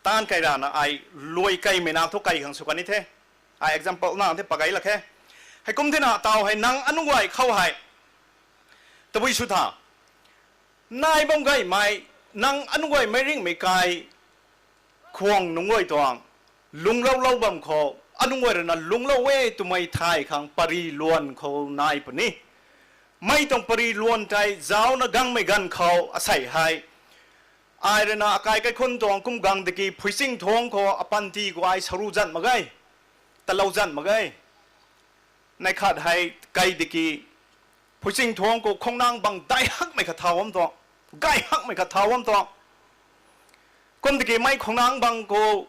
taanv kai rana ai luai kaimei na thu kai khang sw kan ni the. Ai example na the pagay lak khe. Heikum thena taw hei nang anunc guay khou hei tabui sw tha. Nai bam gaymei, nang anunc guay meic ringhmei kai khwang nunc guay tuang lungcloulou bam khou, anunc guay rui na lungclou e twmei thay khang pary luan khou nai puni. Mei tuang pary luan tei zaucna gangmei ganv khou asei hei, ai rui na akai kaikhunc tuang kum gang tiki phuiching thuangc khou apanty khou ai saru zan mak ge, talou zan mak ge. Neih khat hei kai tiki phuiching thuangc khou khongnang bang dai hakmei khat thau bam tuang, gay hakmei khat thau bam tuang. Kum tiki mei khongnang bang khou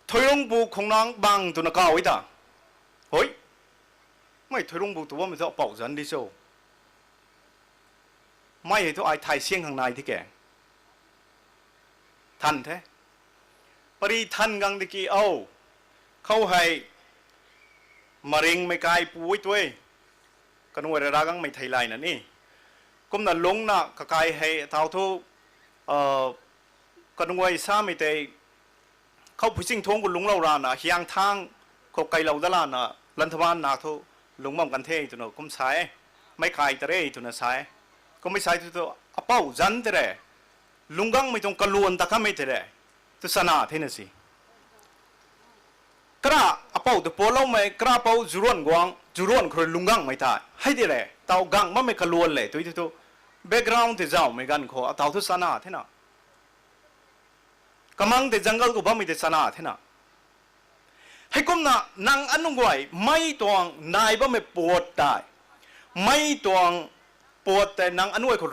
Thoirungpu khongnang bang twna kaw e ta. Hoi, mei Thoirungpu tu bammei thu apou zanc di cho. Mei hei thu ai thay siang khang nai thi ke. Than the. Pary than gang tiki o, khou hei maringmei kaipu e tu e. Kanunc guay rui ra gangmei theilayna ni, kumna lungcna kakai hei taw thu, kanunc guay samei tei khou phuiching thuangc khou lungclou rana hiang thangc khou kailou dat lana lanthaman na thu lungc bam kan the twna kum sa e. Meic kai ta re twna sa e. Kummei sa e thu thu, apou zanc tei re, lungc gangmei tuang kaluan ta kamei tei re, tu chana thena si. Kara apou ta pualoumei, kara pou zuruan guang, zuruan khou rui lungc gangmei tei hei di re, taw gang bammei kaluan le tu thu thu, background tei zauhmei ganv khou ataw thu chana thena. Kamang tei jungle khou bammei tei chana thena. Heikumna nang anunc guay mei tuang nai bammei puat tei, mei tuang puat tei nang anunc guay khou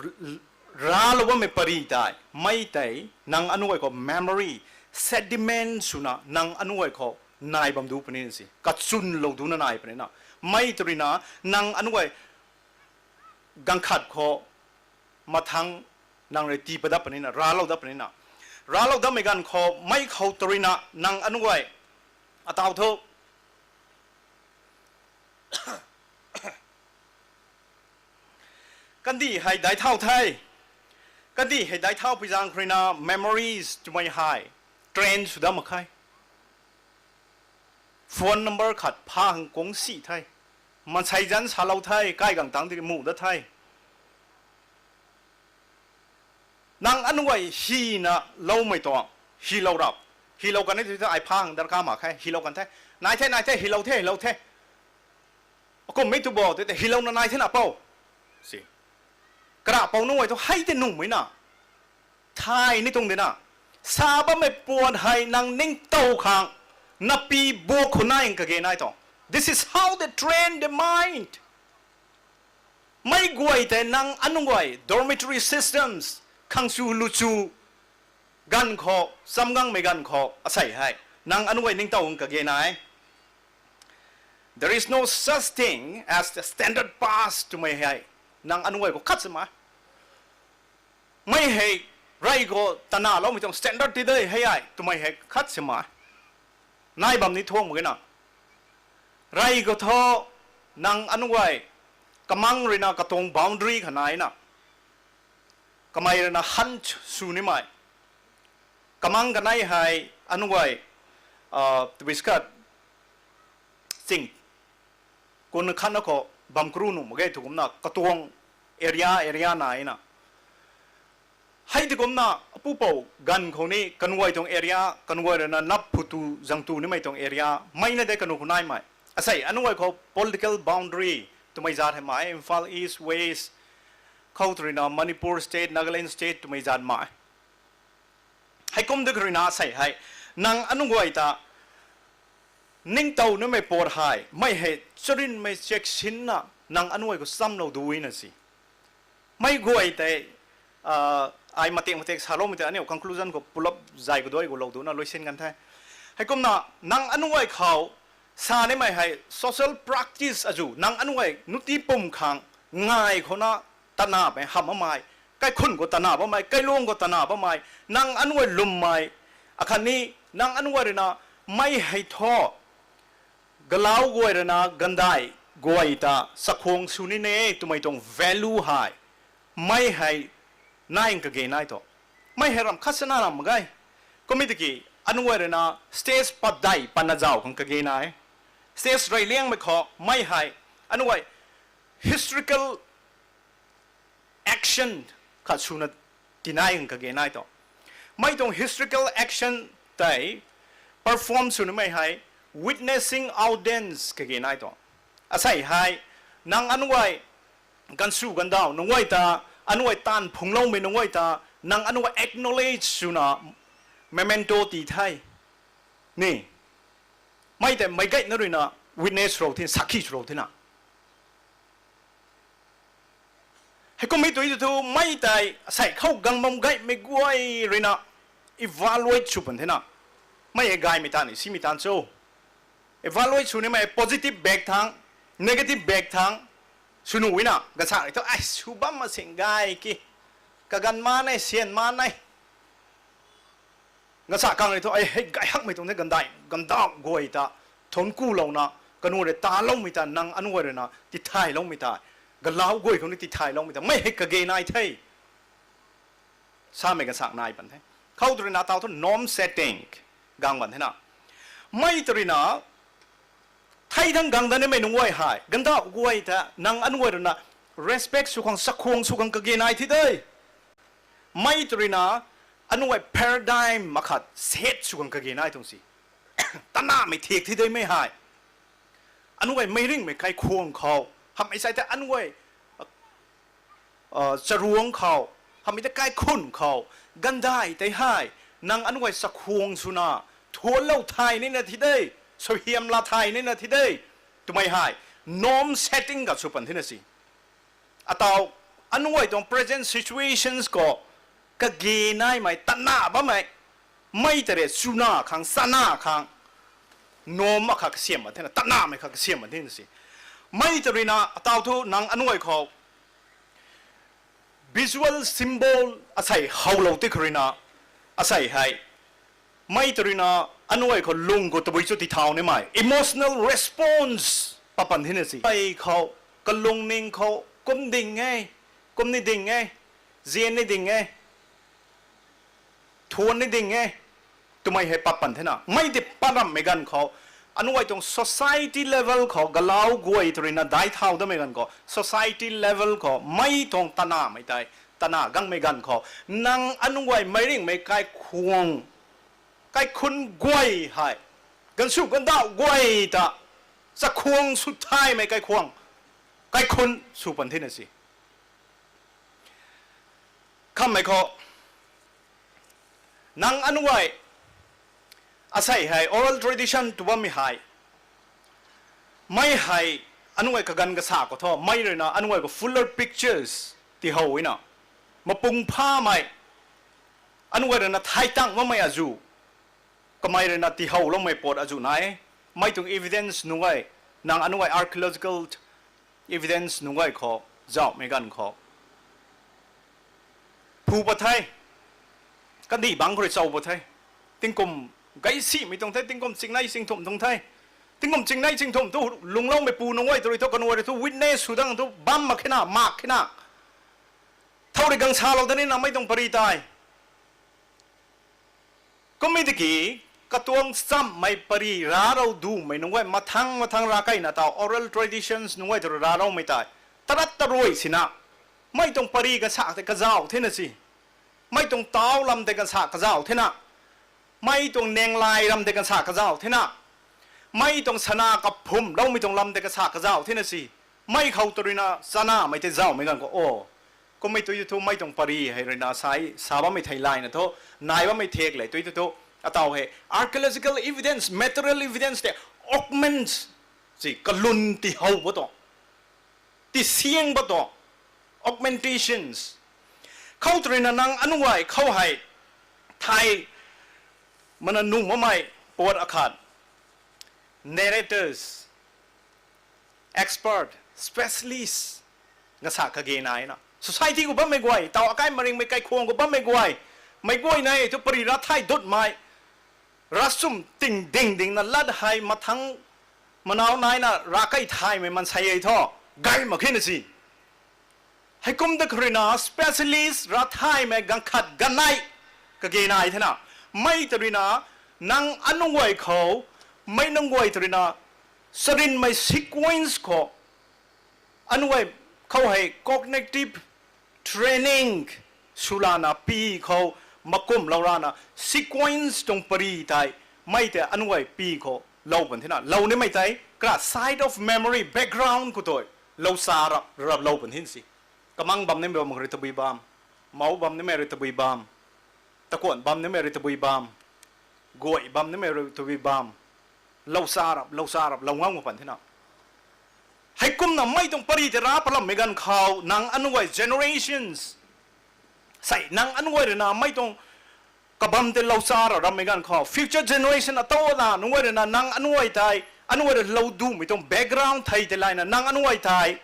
raclou bammei pary tei, mei tei nang anunc guay khou memory, sediment swna nang anunc guay khou nai bam du puni si, kachwnlou duna nai puni na. Mei tw rui na nang anunc guay ganv khat khou mathangc nang rui tii pat dat puni na, raclou dat puni na. Raclou datmei ganv khou mei khou tw rui na nang anunc guay ataw thu kandih hei daic thau the. Kandih hei daic thaupui zaeng khou rui na memories twmei hei train sw dat mak khe. Phone number khat pha hang kung si the. Maansei zanc salou the, kai gang tangc tiki mu dat the. Nang anunc guay hina loumei tuang, hilou rap. Hilou kan e tu thu ai pha hang darkar mak khe, hilou kan the. Nai the, nai the, hilou the, hilou the. Akummei tu bo tei tei hilouna nai thena pou. Si. Kara pou nunc guay thu hei tei nuhmei na, thay ni tuang de na. Sa bammei puan hei nang ningtow khang, napi buak khou nai kage nai tuang. This is how they train the mind. Mei guay tei nang anunc guay dormitory systems khang chu lu chu ganv khou, chamgangmei ganv khou asei hei nang anunc guay ningtow kage nai. There is no such thing as the standard pass twmei hei Nang anunguay khou khat si ma. Mei hei, rey khou tanaloumei tuang standard ti de hei ai twmei hei khat si ma. Nai bam ni thuang mak ge na. Rey khou thu, nang anunguay, kamang ruina katuang boundary kha nai na. Kamei ruina han sw nimei. Kamang kanei hei, anunguay, tabui skat, ching, kun khatna khou bam kru nuh mak ge tu kumna katuang area, area nai na. Hei ti kumna, apupou ganv khou ni, kanuay tuang area, kanuay ruina nap phutu, zangtu nimei tuang area, mei na de kanu khou naimei. Asei, anunguay khou political boundary twmei zat hei mai, Imphal East, West, khou tw ruina Manipur State, Nagaland State twmei zat mai. Heikum de kha ruina asei hei, nang anunguay ta, ningtow nimei pat hei, mei hei, charynmei chaksinna, nang anunguay khou chamlou dui na si. Mei guay tei, ai matek matek saloumei tei aniu conclusion khou pulap zay kaduai khou lou duna luisin kan the. Heikumna, nang anunguay khou, sa nimei hei social practice azu, nang anunguay nuti pum khang, ngai khouna, tanamei hamh bammei, kaikhun khou tana bammei, kailuang khou tana bammei, nang anunguay lwmmei, akhatni, nang anunguay ruina, mei hei thu, galau guay ruina, gandai guay ta, chakhwang sw nine, twmei tuang value hei, mei hei, nai kage nai thu. Mei hei ram khat sana ram mak ge. Kum e tiki, anunguay ruina, stage padeih, pana zauh khang kage nai. Stage reyliangmei khou, mei hei, anunguay, historical action khat swna tinai khang kage nai thu. Mei tuang historical action tei perform sw nimei hei witnessing audience kage nai thu. Asei hei, nang anunguay gansu gandauh nunc guay ta, anunguay taanv phungloumei nunc guay ta, nang anunguay acknowledge swna memento tii the. Ni, mei tei meic gaymei ruina witness rou thina, sakhi sw rou thina. Heikum e tui tu thu, mei tei asei khou gang bam gaymei guay ruina evaluate sw pan thina. Mei hei gaymei tan, simei tan cho. Evaluate sw nimei positive back thang, negative back thang, sw nuh ina, gansa rui thu, ai, sw bam masing gay ki, kaganv ma nei, syan ma nei. Gansa kang rui thu, ai, hei gay hakmei tuang the gandai, gandauh guay ta, thuanc kulouna, kanu rui taloumei ta, nang anunguay ruina, tithayloumei ta, galau guay khou ni tithayloumei ta, mei hei kage nai the. Samei gansa nai pan the. Khou tw ruina tau thu norm setting, gang ban thena. Mei tw ruina, thei thangc gang dat nimei nunc guay hei, gandauh guay ta, nang anunguay ruina, respect sw khang, chakhwang sw khang kage nai thi de. Mei tw ruina, anunguay paradigm akhat set sw khang kage nai tuang si. Tanamei thiak thi de mei hei. Anunguay meic ringhmei kaikhwang khou, hamhmei sai tei anunguay, charuangc khou, hamhmei tei kaikhun khou, gandai tei hei, nang anunguay chakhwang swna, thuanclou thay nina thi de, suaihiam la thay nina thi de, twmei hei, norm setting kha sw pan thina si. Atau, anunguay tuang present situations khou, kage naimei, tana bammei, mei tei rui swna khang, sana khang, norm akhat kasiam ma thena, tanamei khat kasiam ma thena si. Mei tw ruina, atau thu nang anunguay khou, visual symbol asei howlou ti kha ruina, asei hei. Mei tw ruina, anunguay khou lung khou tabui cho tithau nimei. Emotional response papan thina si. Ai khou, kalungning khou, kum ding e, kum ni ding e, zian ni ding e, thuanc ni ding e, twmei hei papan thena. Mei tei pat rammei ganv khou, anunguay tuang society level khou, galau guay tw ruina daic thau damei ganv khou, society level khou, mei tuang tanamei tei, tana gangmei ganv khou, nang anunguay meic ringhmei kaikhwang, kaikhun guay hei, gansu gandauh guay ta, chakhwang sw thaymei kaikhwang, kaikhun sw pan thina si. Khammei khou, nang anunguay, asei hei oral tradition tw bammei hei. Mei hei, anunguay kaganv kasa khou thu, mei ruina anunguay khou fuller pictures tihow ina. Mapung phamei, anunguay ruina thai tang bammei azu. Kamei ruina tihowloumei pat azu nai. Mei tuang evidence nunc guay, nang anunguay archaeological evidence nunc guay khou, zauhmei ganv khou phu pat the, kandih bangc khou rui chau pat the, tingkum gaysimei tuang the, tingkum chingnei chingthumh tuang the, tingkum chingnei chingthumh thu lungloumei pu nunc guay tw rui thu, kanuai rui thu witness sw dang thu bam mak khe na, mak khe na, thau rui gang salou dat nina mei tuang pary tei. Kummei tiki, katuang chamhmei pary rav rou dumei nunc guay mathang mathang rav keyna taw oral traditions nunc guay tw rui rav roumei tei tarat taruai sina, mei tuang pary kasa tei kazauh thena si, mei tuang tau lam tei kasa kazauh thena, mei tuang nenglai ram tei kasa kazauh thena, mei tuang sana kaphumloumei tuang lam tei kasa kazauh thena si, mei khou tw ruina chanamei tei zauhmei ganv khou o, kummei tu thu mei tuang pary hei ruina sai sa bammei thei layna thu, nai bammei thek le tu thu, ataw hei archaeological evidence, material evidence tei augments si kalun tihow ba tuang, tisiang ba tuang, augmentations. Khou tw ruina nang anuay khou hei thay mana nuh makmei pat akhat, narrators, expert, specialist, kasa kage naina society khou bammei guay, taw akai maringmei kaikhwang khou bammei guay, mei guay nei thu pary rav thay dutmei, ravchumh ting ding dingna lat hei mathang manau naina rav key thaymei maansei e thu, gay mak khe na si. Heikum ta khou ruina specialist rav thaymei ganv khat ganei kage nai thena, mei tw ruina nang anuay khou, mei nunc guay tw ruina charynmei sequence khou, anuay khou hei cognitive training swlana pi khou, makumlou rana sequence tuang pary tei, mei tei anuay pi khou lou pan thena, lou nimei tei kra side of memory, background khou tei lou sa rap rap lou pan thin si. Kamang bam nimei bam khou rui tabui bam, mou bam nimei rui tabui bam, takuanh bam nimei rui tabui bam, guay bam nimei rui tabui bam, lou sa rap, lou sa rap, lou ngam khou pan thena. Heikumna mei tuang pary tei rav palammei ganv khou nang anuay generations, sei nang anuay ruina mei tuang kabam tei lou sa rap rammei ganv khou future generation ataw na nunc guay ruina nang anuay tei, anuay rui lou dumei tuang background thei tei layna nang anuay tei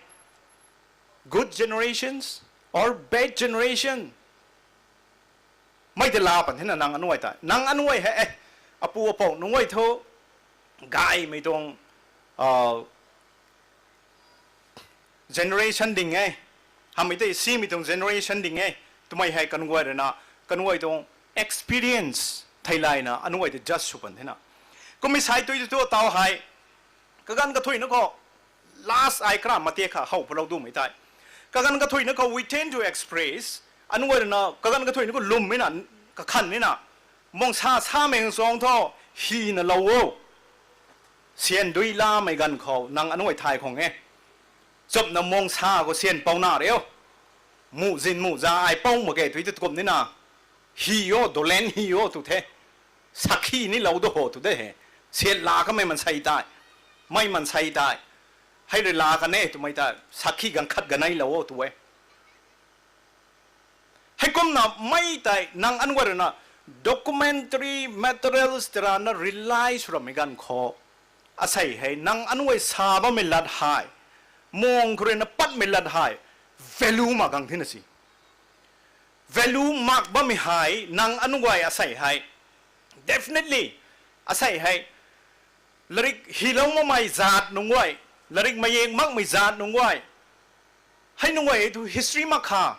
good generations or bad generation mei tei la pan thena nang anuay tei, nang anuay hei e, apu apou nunc guay thu gaymei tuang generation ding e, hamhmei tei simei tuang generation ding e twmei hei kanuay ruina, kanuay tuang experience thei layna anuay tei judge sw pan thena. Kummei sai tu thu taw hei kaganv kathuina khou, last ai kra matiak kha how palou dumei tei, kaganv kathuina khou we tend to express, anuay ruina kaganv kathuina khou lwmmei na, kakhan nina, mungsa samei khang suang thu, hina lou o, syan dui lamei ganv khou nang anuay thay khang e, chumna mungsa khou syan pou na rio, muh zin muh za ai pou mak ke tu thu kum nina, hi o, dolen hi o tu the, sakhi ni lou da ho tu de he, syan la kamei maansei tei, mei maansei tei, hei rui la kan e twmei tei sakhi ganv khat ganei lou o tu e. Heikumna mei tei nang anuay ruina documentary materials tei rana rely sw rammei ganv khou, asei hei nang anuay sa bammei lat hei, mung khou ruina patmei lat hei value mak gang thena si. Value mak bammei hei nang anuay asei hei, definitely, asei hei larik hilou makmei zat nunc guay, larik mayeng makmei zat nunc guay, hei nunc guay hei thu history mak kha.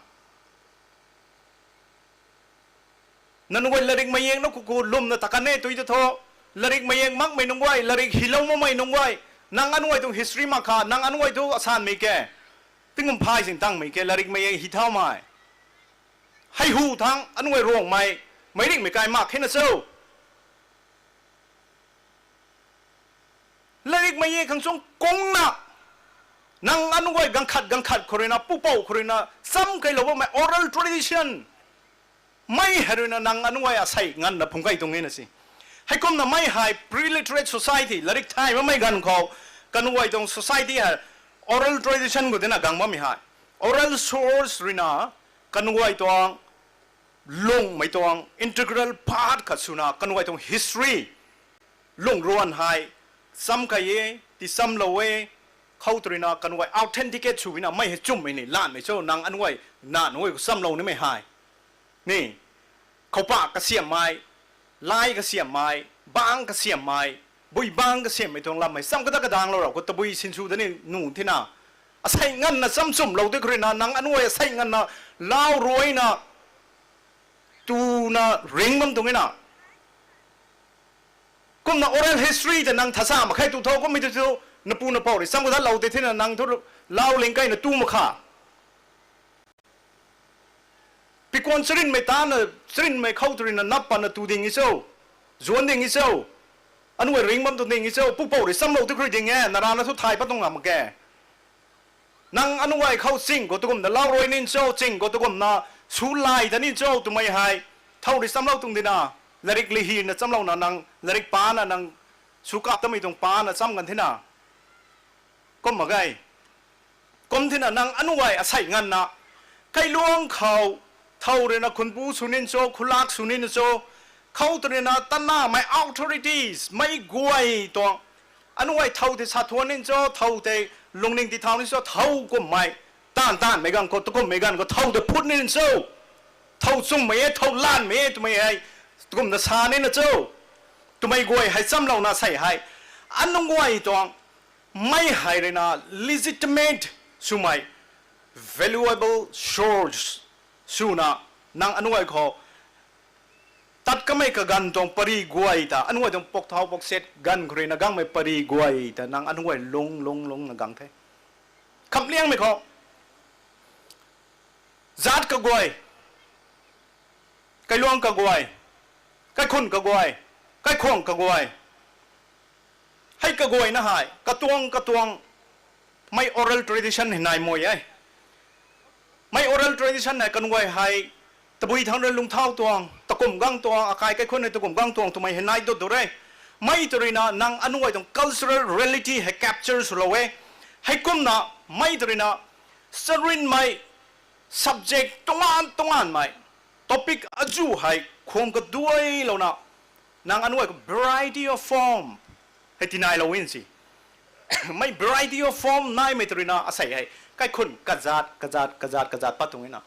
Nang nunc guay larik mayeng na kuku lwmna ta kan e tu thu, larik mayeng makmei nunc guay, larik hilou makmei nunc guay, nang anuay tuang history mak kha, nang anuay thu asanmei ke, tingkum phay sing tangmei ke, larik mayeng hi thaumei, hei hu thang anuay Ruangmei, meic ringhmei kai mak khe na cho. Larik mayeng khang chung kungna, nang anuay ganv khat ganv khat khou ruina, pupouc khou ruina cham keylou bammei oral tradition, mei hei ruina nang anuay asei nganvna phungc key tuang e na si. Heikumna mei hei preliterate society, larik thay bammei ganv khou, kanuay tuang society hei oral tradition khou dina gang bammei hei, oral source ruina kanuay tuang lungmei tuang integral part khat swna kanuay tuang history, lungruan hei cham key e, tichamlou e, Khou tw ruina kanuai authenticate sw ina mei hei chumhmei ni lanmei cho, nang anuai, nang anuai khou chamlou nimei hei. Ni, khoupa kasiammei, lai kasiammei, bang kasiammei, bui bang kasiammei tuang lam hei cham kada kadaanglou rau khou tabui sinsw da ni nuh thina. Asei nganvna cham chumhlou di khou ruina, nang anuai asei nganvna lau ruina, tuna ring bam tuang ina. Kumna oral history ta nang thasa mak khe tu tho, kummei tu tu, napu napou rui cham kadatlou tei thina nang thu lau ling kaina tu mak kha. Pikuan charynmei tana, charynmei khou tw ruina nap pana tu ding i cho, zuan ding i cho, anuai ring bam tu ding i cho, pupou rui chamlou tu khou rui ding e, narana thu thay pat tuang ngam mak ge. Nang anuai khou ching khou tu kumna lau rui nin cho, ching khou tu kumna su lai ta nin cho twmei hei, thow rui chamlou tuang dina, lairik lihina chamlouna nang, lairik pana nang, su kap tamei tuang pana cham kan thina. Kum mak ge. Kum thina nang anuai asei nganvna, kailuang khou, thow ruina khunpu sw nin cho, khulak sw nin cho, khou tw ruina tanamei authorities, mei guay tuang, anuai thow tei sa thuan nin cho, thow tei lungning ti thau nin cho, thow kummei, taanv taanvmei ganv khou, tu kummei ganv khou, thow tei phut nin cho, thow chumhmei e, thow lanmei e twmei hei, tu kumna sa nina cho, twmei guay hei chamlouna sei hei, anuai tuang, mei hei ruina legitimate swmei, valuable source swna, nang anuai khou tat kamei kaganv tuang pary guay ta, anuai tuang pok thau pok set ganv khou ruina gangmei pary guay ta nang anuai lung lung lungna gang the. Khamliangmei khou, zaat kaguay, kailuang kaguay, kaikhun kaguay, kaikhwang kaguay, hei kaguayna hei katuang katuang mei oral tradition hei nai mui e. Mei oral tradition hei kanuai hei tabui thangc rui lungthau tuang, takum gang tuang, akai kaikhun hei takum gang tuang twmei hei nai dut du re. Mei tw ruina nang anuai tuang cultural reality hei capture swlou e. Heikumna mei tw ruina charynmei subject tuangan tuanganmei topic azuh hei khwang kaduailouna, nang anuai khou variety of form hei tinailou in si. Mei variety of form naimei tw ruina asei hei kaikhun kazaat kazaat kazaat kazaat pat tuang ina.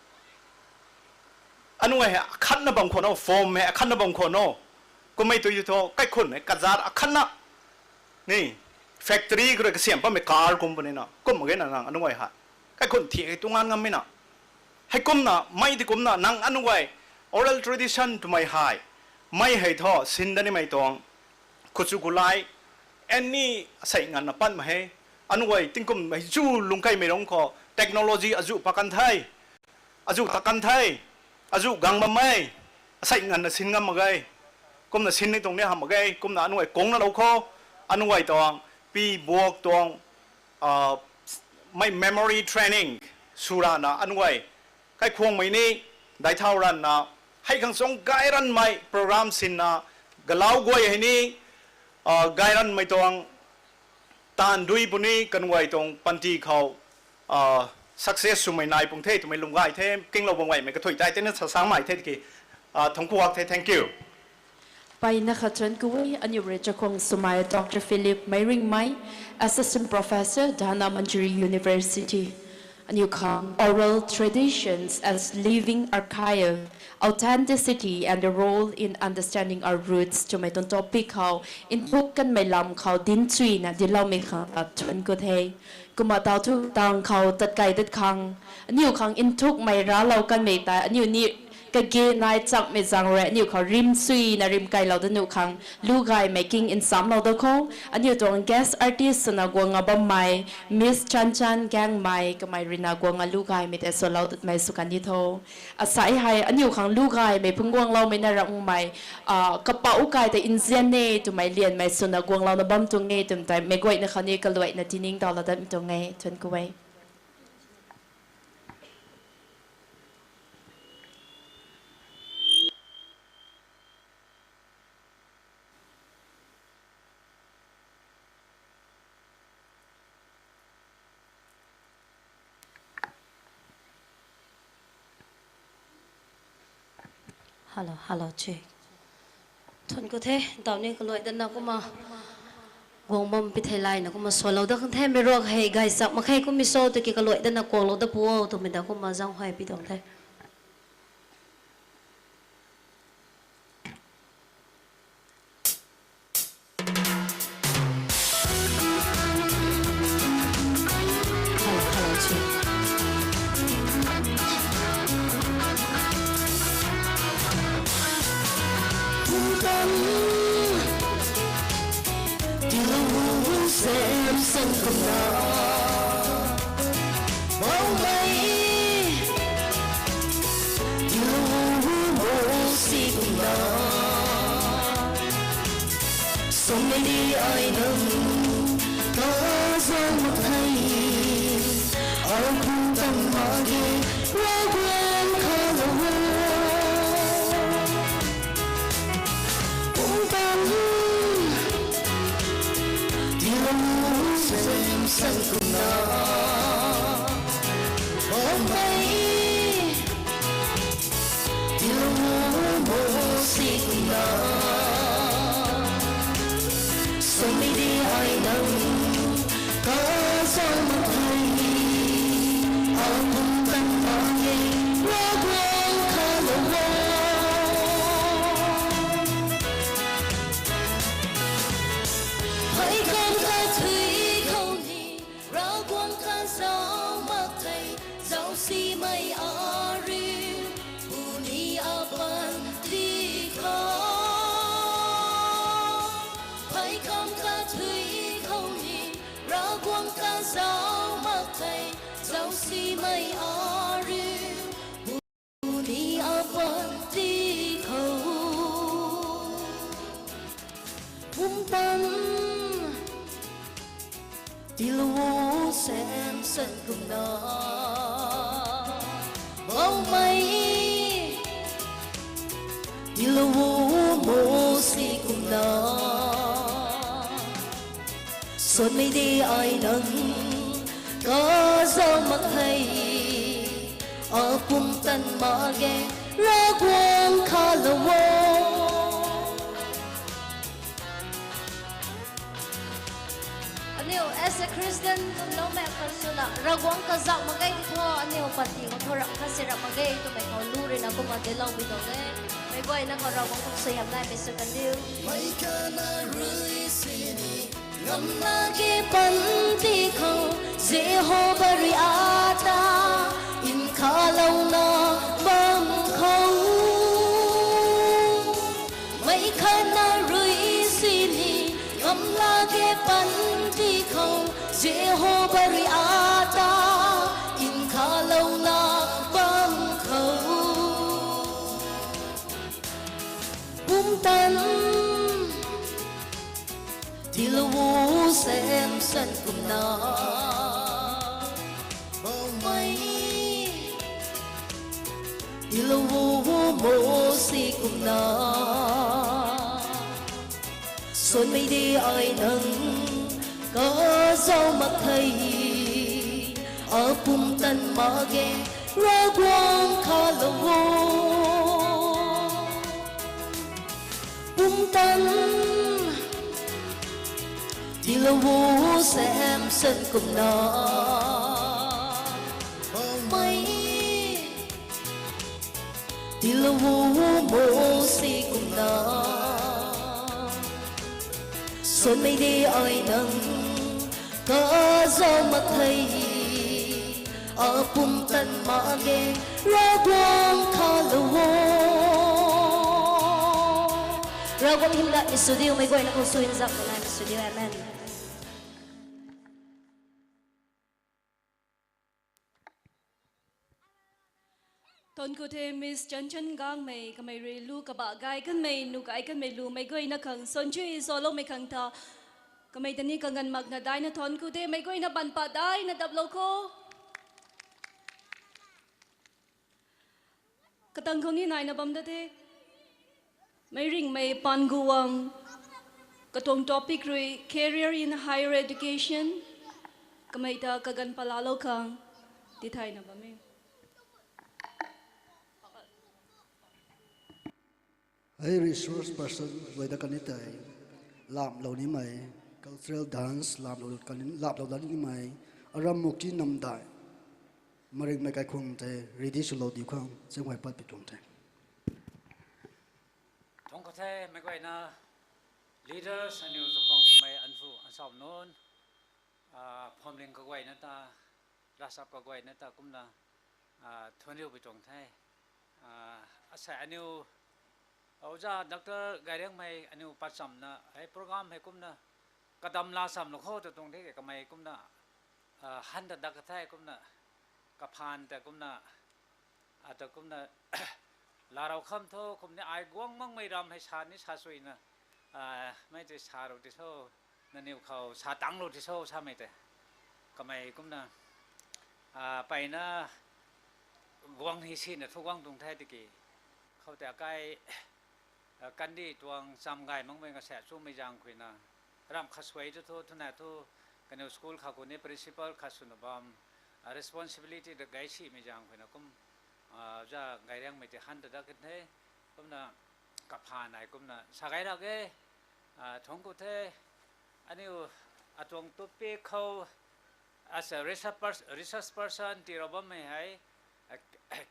Anuai hei akhatna bam khwan o, form hei akhatna bam khwan o. Kummei tu thu kaikhun hei kazaat akhatna ni, factory khou rui kasiam pammei car kum punina, kum mak ge na nang anuai hei. Kaikhun thi hei tuangan ngammei na. Heikumna mei ti kumna nang anuai oral tradition twmei hei, mei hei thu sin da nimei tuang, khuchu khulai, any asei nganvna patmei hei, anuai tingkum hei zu lungkeimei rung khou technology azuh pat kan the, azuh tat kan the, azuh gang bammei, asei nganvna sin ngam mak ge. Kumna sin ni tuang ni hamh mak ge, kumna anuai kungna lou khou, anuai tuang, pi buak tuang, mei memory training sw rana anuai kaikhwangmei ni, daic thau ranna, hei khang chung gay ranmei program sinna, galau guay hei ni, gay ranmei tuang, taanv dui puni kanuai tuang panty khou, success swmei nai pung the twmei lung gay the, kinglou bam gaymei kathuic tei tei na sa sangmei the tiki, thangc kuak the, thank you. Mpeyna khat thuanc ku e, aniu rui chakhwang swmei Doctor Philip Meiringmei, Assistant Professor, Dhanamanjuri University. Aniu khang oral traditions as living archive, authenticity and the role in understanding our roots twmei tuang topic khou, nthuk kanmei lam khou dinchuina dincloumei khang ta thuanc ku the. Kumna taw thu tang khou tat key dat khang, aniu khang nthukmei raclou kanmei tei aniu ni kage nai chakmei zaeng rui aniu khou rimchuina rimkailou dat nuh khang lu gaymei king nchamclou dat kho. Aniu tuang guest artist swna guang nga bammei Miss Chanchan Gangmei, kamei ruina guang nga lu gaymei tei swlou datmei sw kan di tho. Asei hei aniu khang lu gaymei phungc guangloumei na ramhmei, kapau kai tei nzian e twmei lianmei swna guanglouna bam tuang e twmei tei meic guayna khou ni kaluaina tiningtowlou dat tuang e. Thuanc ku e. Hello, hello, check. Thuanc ku the, ntaw ni kaluai datna kumna. Guang bam pi thei layna kumna salou dat khang the, meic ruak hei gaychak mak khe kummei cho tiki kaluai dana kuaklou dat pu o twmei ta kumna zaenghuay pi tuang the. Samson kumna, Poubauhmei, tilou o, Mosi kumna, samei di ai nang kazauh mak khe, apumtan mak ge, Ravguangc khalou o. Pumtan, tilou o, Samson kumna, Poubauhmei, tilou o, Mosi kumna, samei di ai nang kazauh mak khe, apumtan mak ge, Ravguangc khalou o. Phey kam kathuic khou ni, Ravguangc kazauh mak khe, zaucsimei ariu, puni apanti khou. Phey kam kathuic khou ni, Ravguangc kazauh mak khe, zaucsimei ariu, puni apanti khou. Pumtan, tilou o, Samson kumna, Poubauhmei, tilou o, Mosi kumna, samei di ai nang kazauh mak khe, apumtan mak ge, Ravguangc khalou o. Aniu as a Christian kumloumei khang swna Ravguangc kazauh mak ge ti thu, aniu panty khou thu rap khat si rap mak ge twmei khou lu ruina kumna tiiloumei tuang e. Meic guayna khou Ravguangc khang suaihiam naimei sw kandiu. Meic khatna rui sini, ngamlak ge panty khou, Jihova rui ata nkhavlouna bam khou. Meic khatna rui sini, ngamlak ge panty khou, Jihova rui ata nkhavlouna bam khou. Pumtan, tilou o, Samson kumna, Poubauhmei, tilou o, Mosi kumna, samei di ai nang kazauh mak khe, apumtan mak ge, Ravguangc khalou o. Pumtan, tilou o, Samson kumna, Poubauhmei, tilou o, Mosi kumna, samei di ai nang kazauh mak khe, apumtan mak ge, Ravguangc khalou o. Ravguangc hymdaihmei sw diu, meic guayna khou sw nzakmei naimei sw diu. Amen. Thuancku the Miss Chanchan Gangmei, kamei rui lu kabah gay kanmei, nuh gay kanmei lu meic guayna khang suanc chui saloumei khang ta, kamei ta ni kaganv makna daina thuancku the, meic guayna baan pat daina daplou kho. Katang khou ni naina bam da the. Meic ringhmei Paan Guang, katuang topic rui Career in Higher Education, kamei ta kaganv patlaalou khang tithayna bam e. Hei resource person guay ta kani tei lamhlou nimei Cultural dance laplou, laplou dat nimei, aram Mukti Namdai, maringmei kaikhwang tei ready swlou diu khang, chinghuay pat pi tuang the. Thangc khou the, meic guayna, leaders, aniu zaukhang swmei anphu ansau nunc, phuamling kaguayna ta, ravchap kaguayna ta kumna, thunriu pi tuang the. Asei aniu, oja Doctor Gairiangmei aniu patchamna hei program hei kumna, kadam la chamlou khou ta tuang the ke kamei kumna, han ta dak ka the kumna, kaphaan ta kumna, ata kumna, larou kham tho, kumna ai guang makmei ram hei sa ni sa suina, mei tei sa rou ti tho, nangniw khou sa tangclou ti tho samei tei. Kamei kumna, mpeyna guang hi sina thu guang tuang the tiki. Khou tei akai, kandih tuang cham gay makmei ngasaek chumei zaeng khuina, ramh khat suai tu thu, thuna thu, kaniw school kha khou ni principal khat swna bam, responsibility ta gay simei zaeng khuina kum, za Gairiangmei tei han ta dat kan the, kumna kaphaan ai kumna sa gay ra e, thangc khou the, aniu atuang topic khou, as a research pers-, research person tirou bammei hei,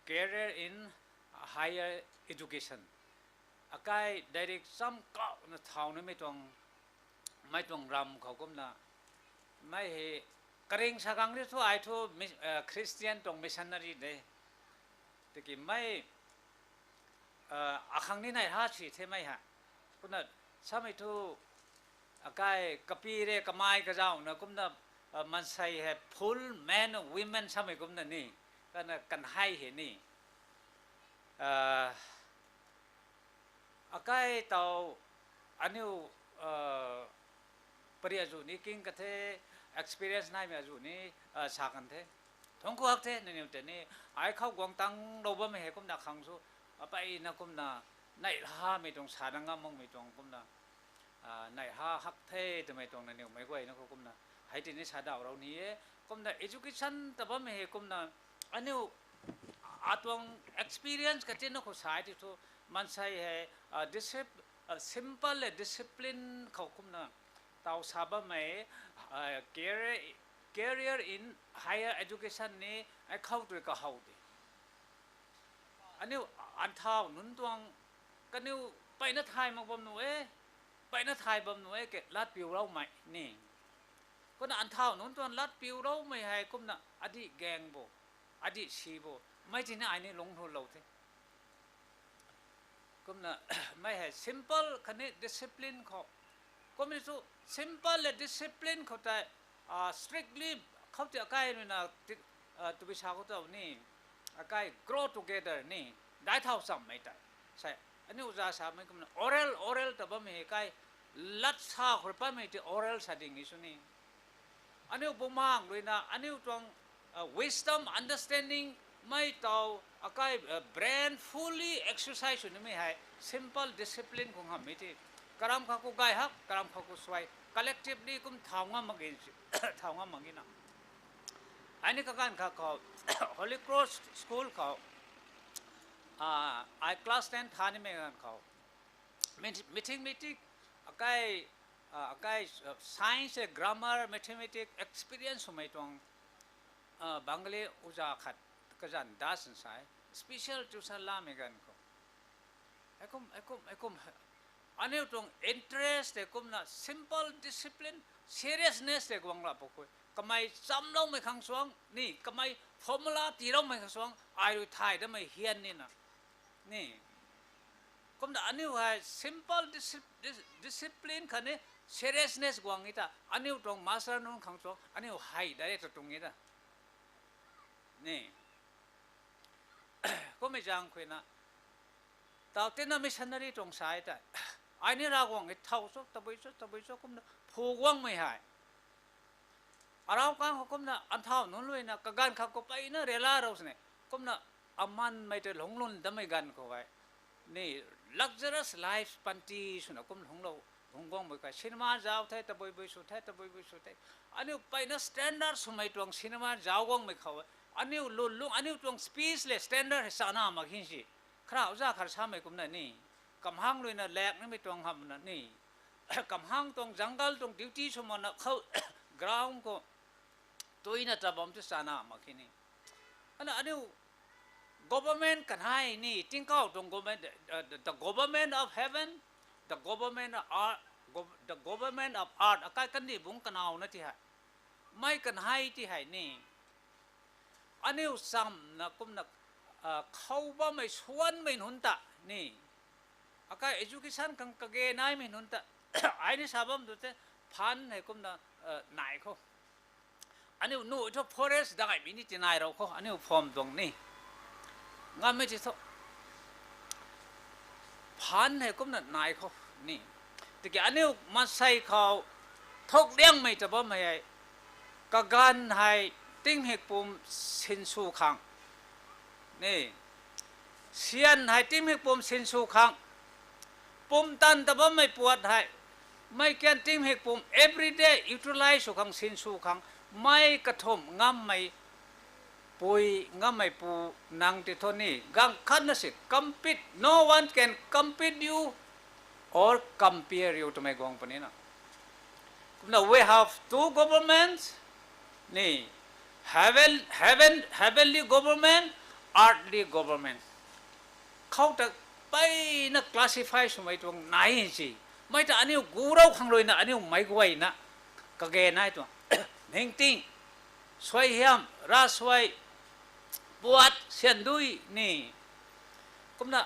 career in higher education. Akai direct cham kauna thau nimei tuang, mei tuang ram khou kumna, mei hei, karing sa gang ri thu ai thu, Christian tuang missionary de. Tiki mei, akhang ni nai ha si themei ha. Kumna, samei thu, akai kapi re kamei kazauna kumna, maansei hei full men, women samei kumna ni, kana kanhei hei ni. Akai taw aniu, pari azuh ni king ka the, experience naimei azuh ni, sa kan the. Thangc khou hak the, nangniw tei ni, ai khou guang tanglou bammei hei kumna khang su, apeyna kumna, neih hamei tuang sa na ngam makmei tuang kumna, neih ha hak the twmei tuang nangniw meic guayna khou kumna, hei tini sa daw rou ni e, kumna education ta bammei hei kumna, aniu, atuang experience katina khou sa ti thu, maansei hei, simple le discipline khou kumna, taw sa bammei, career, career in higher education ni, ai khou tui kahow de. Aniu, anthau nunc tuang, kaniw, peyna thay mak bam nu e, peyna thay bam nu e ke lat piu roumei ni. Kumna anthau nunc tuang lat piu roumei hei kumna adih gaeng bo, adih si bo, mei tini ai ni lungc hu lou the. Kumna, mei hei simple khatni discipline khou. Kumna thu simple le discipline khou tei, strictly khou ti akai ruina, tabui sa khou tau ni, akai grow together ni, daic thau chammei tei. Sei, aniu za samei kumna oral, oral ta bammei hei kai, lat sa khou pammei ti oral sa ding ni sw ni. Aniu bumaeng ruina, aniu tuang, wisdom, understanding, mei taw, akai, brain fully exercise sw nimei hei, simple discipline khou ngammei ti. Karam kha khou gay hak, karam kha khou suai, collectively kum thau ngam mak ge, thau ngam mak ge na. Ai ni kaganv kha khou, Holy Cross School khou, ai class ten tha nimei ganv khou, meeting, meeting, akai, akai, science, grammar, mathematics, experience swmei tuang, Bengali uza khat kazanc Das nsai, special tuition lamei ganv khou, heikum, heikum, heikum, aniu tuang interest tei kumna simple discipline, seriousness tei guang la pw khui. Kamei chamloumei khang suang ni, kamei formula tiiloumei khang suang, ai rui thay damei hian nina. Ni. Kumna aniu hei simple discip-, dis-, discipline khatni seriousness guang e ta, aniu tuang master nunc khang suang, aniu hei direct ta tuang e ta. Ni. Kummei zaeng khuina, taw tina missionary tuang sa e tei, ai ni Ravguangc e thau cho, tabui cho, tabui cho, kumna phu guangmei hei. Arau kang khou kumna anthau nunc luina kaganv kha khou peyna rela rou sini. Kumna amanmei tei lungc lun damei ganv khou hei, ni luxurious life panty swna kum lungclou, lungc guangmei kai. Cinema zauc the, tabui bui sw the, tabui bui sw the. Aniu peyna standard swmei tuang cinema zauc guangmei khou, aniu lun lung, aniu tuang speech le standard hei chana mak khin si. Kharau za khar samei kumna ni, kamhang luina lak nimei tuang hamna ni, kamhang tuang jungle tuang duty sw makna khou ground khou tuina ta bam tu chana mak khe ni. Ana aniu government kanhei ni, tingkauh tuang government, uh, the, the government of heaven, the government of earth, gov-, the government of earth, akai kandih bungc kanow na ti hei. Mei kanhei ti hei ni. Aniu chamna kumna, ah, khou bammei suanmei nunc ta ni. Akai education khang kage naimei nunc ta. Ai ni sa bam tu te phan hei kumna, ah, nai khou. Aniu nu thu forest daihmei ni tinai rau khou. Aniu pham tuang ni. Ngammei ti thu. Phan hei kumna nai khou ni. Tiki aniu mansei khou thuk liangmei ta bammei hei. Kaganv hei tingmik pum sinsw khang. Ni. Syan hei tingmik pum sinsw khang. Pumtan ta bammei puat hei. Mei kian tingmik pum everyday utilize sw khang sinsw khang. Mei kathumh ngammei pui ngammei pu nang ti thu ni. Ganv khatna si compete. No one can compete you or compare you twmei guang puni na. Kumna we have two governments, ni, heaven, heaven, heavenly government, earthly government. Khou ta peina classify swmei tuang nai si. Mei ta aniu gurou khang ruina aniu meic guayna kage nai tuang. Ningting, suaihiam, ravsuai, puat, syandui ni. Kumna,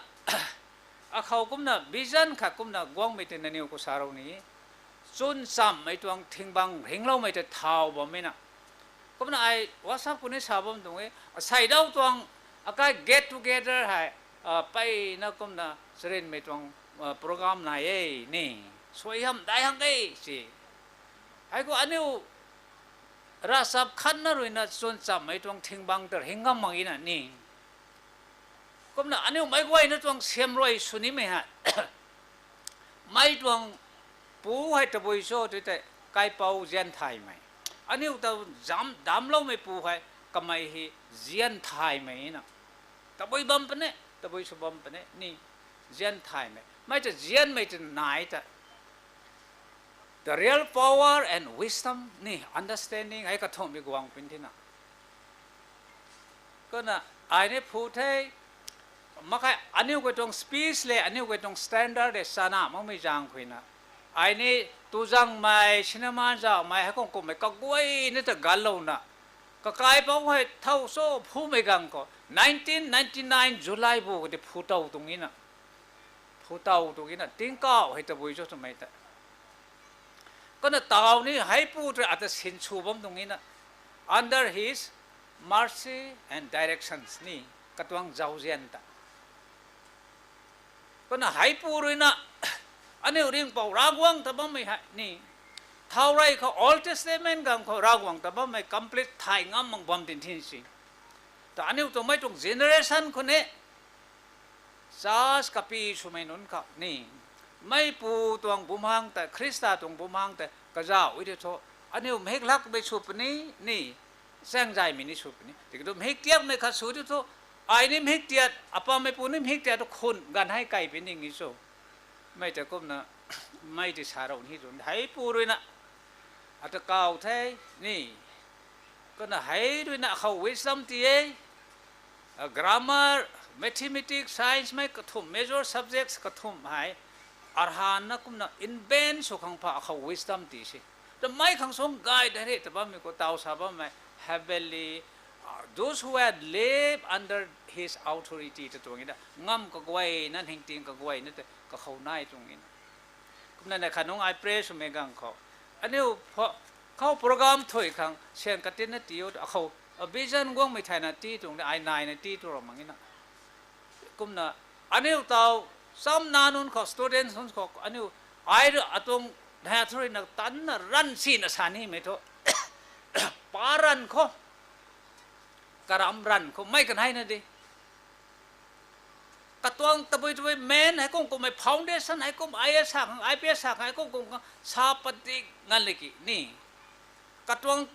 akhou kumna vision khat kumna guangmei tei nangniw khou sa rou ni. Chwn chammei tuang thingbang ringloumei tei thau bammei na. Kumna ai WhatsApp khou ni sa bam tuang e, asei dau tuang akai get together hei, ah, peina kumna charinmei tuang, ah, program nai e ni. Suaihiam dai hang e si. Hei khou aniu ravchap khatna ruina chwn chammei tuang thingbang ta ring ngam mak e na ni. Kumna aniu meic guayna tuang siamruai sw nimei hei. Mei tuang pu hei tabui cho tu tei kaipouc zian thaymei. Aniu ta zam damcloumei pu hei kamei hei zian thaymei na. Tabui bam puni, tabui sw bam puni ni, zian thaymei. Mei ta zianmei ta nai ta. The real power and wisdom ni understanding hei kathumhmei guang pun thina. Kumna ai ni phu the, makhei aniu guay tuang speech le, aniu guay tuang standard le chana makmei zaeng khuina. Ai ni tuzangmei, cinema zauhmei, hei khang kummei kaguayna ta ganlouna. Kakaipouc hei thow cho phumei ganv khou, nineteen ninety-nine July bu kati phu tow tuang e na. Phu tow tuang e na, tingkauh hei tabui cho twmei ta. Kumna taw ni heipu tei ata sinsw bam tuang e na. Under his mercy and directions ni, katuang zauzian ta. Kumna heipu ruina, aniu ringhpouc Ravguangc ta bammei hei ni. Thau rey khou Old Testament ganv khou Ravguangc ta bammei complete thay ngam mak bam tin thin si. Ta aniu tuang mei tuang generation khou ni, church kapi swmei nunc khou ni. Meipu tuang bumaengc tei, Khrista tuang bumaengc tei kazauh e ti thu, aniu mhik lakmei sw puni ni, chaengzaymei ni sw puni. Tiki tu mhik tiakmei khat sw ti thu, ai ni mhik tiat, apammeipu ni mhik tiat tu khun ganv hei kai puni ni cho. Mei ta kumna, mei ti sa rou ni tu, heipu ruina. Ata kaw the ni. Kumna hei ruina akhou wisdom ti e. Ah, grammar, mathematics, science mei kathumh, major subjects kathumh hei. Arhanna kumna invent sw khang pha akhou wisdom ti si. Ta mei khang suang guide hei ta bammei khou taw sa bammei heavenly, ah, those who had lived under his authority ta tuang e na. Ngam kaguayna, ningting kaguayna tei kakhou nai tuang e na. Kumna na khat nung ai pray swmei ganv khou. Aniu pho-, khou program thui khang, syan katinna ti o, akhou, a vision guangmei thayna ti tuang ni, ai naina ti tu ra mak e na. Kumna, aniu taw, chamna nunc khou, students nunc khou, aniu, ai ru atuang, na thu ruina tanna ranv sina sa nimei thu. Pa ranv khou, karam ranv khou, mei kanheina di. Katuang tabui tabui main hei kum kummei foundation hei kum I A S sa khang, I P S sa khang, hei kum kum khang sa padik ngan le ki ni. Katuang,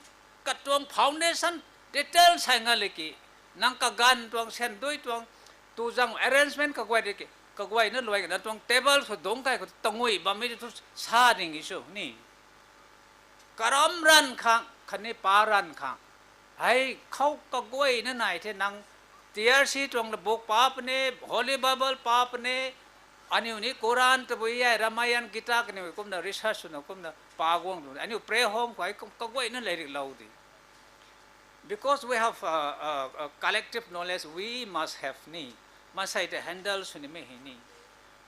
katuang foundation detail sai ngan le ki. Nang kaganv tuang, syandui tuang, tuzang arrangement kaguay de ki. kaguayna luai kana tuang table sw dungc kai khou tangui bammei tu sa ding i sw ni. Karam ranv khang khatni pa ranv khang, hei khou kaguayna nai the. Nang T R C tuang na book pa puni, Holy Bible pa puni, aniu ni Quran tabui e, Ramayan, Gita kaniw kumna research swna kumna pa guang tu aniu prayer home khou hei kum kaguayna lairik lou di. Because we have a, a, a collective knowledge, we must have ni. Masei te handle swnimei hei ni.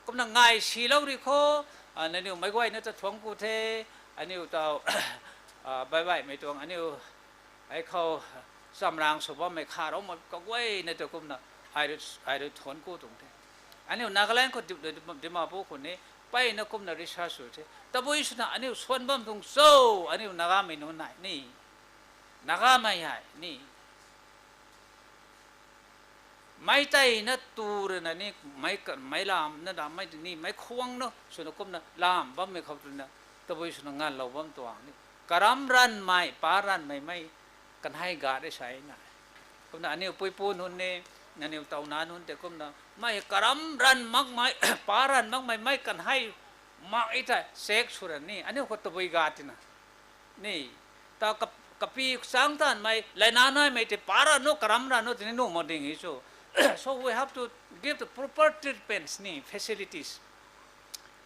Kumna ngai silou ri khou, a, nangniw meic guayna ta thuanc ku the, aniu tau, a, baibaihmei tuang, aniu, hei khou, chamrang sw bammei kha roumei kaguayna ta kumna, ai rui, ai rui thuanc ku tuang the. Aniu Nagaland khou Di-, Di-, Dimapur khou ni, mpeyna kumna research sw the. Tabui swna aniu suan bam tuang cho, aniu Nagamei nunc nai ni. Nagamei hei ni. Meic tei na tu rui na ni, meic ka-, meic lam na dammei ni, meic khwang na, swna kumna lam bammei khou tu na, tabui swna nganlou bam tuang ni. Karam ranvmei, pa ranvmei mei, kanhei ga de sai na. Kumna aniu puipu nunc ni, aniu tauna nunc tei kumna, mei karam ranv makmei, pa ranv makmei, mei kanhei mak e thei, check sw ran ni, aniu khou tabui ga tina. Ni, ta kap-, kapi chang tanmei, laina naimei tei pa ranv o, karam ranv o, tini nuh mak ding i sw. So we have to give the proper treatments ni, facilities.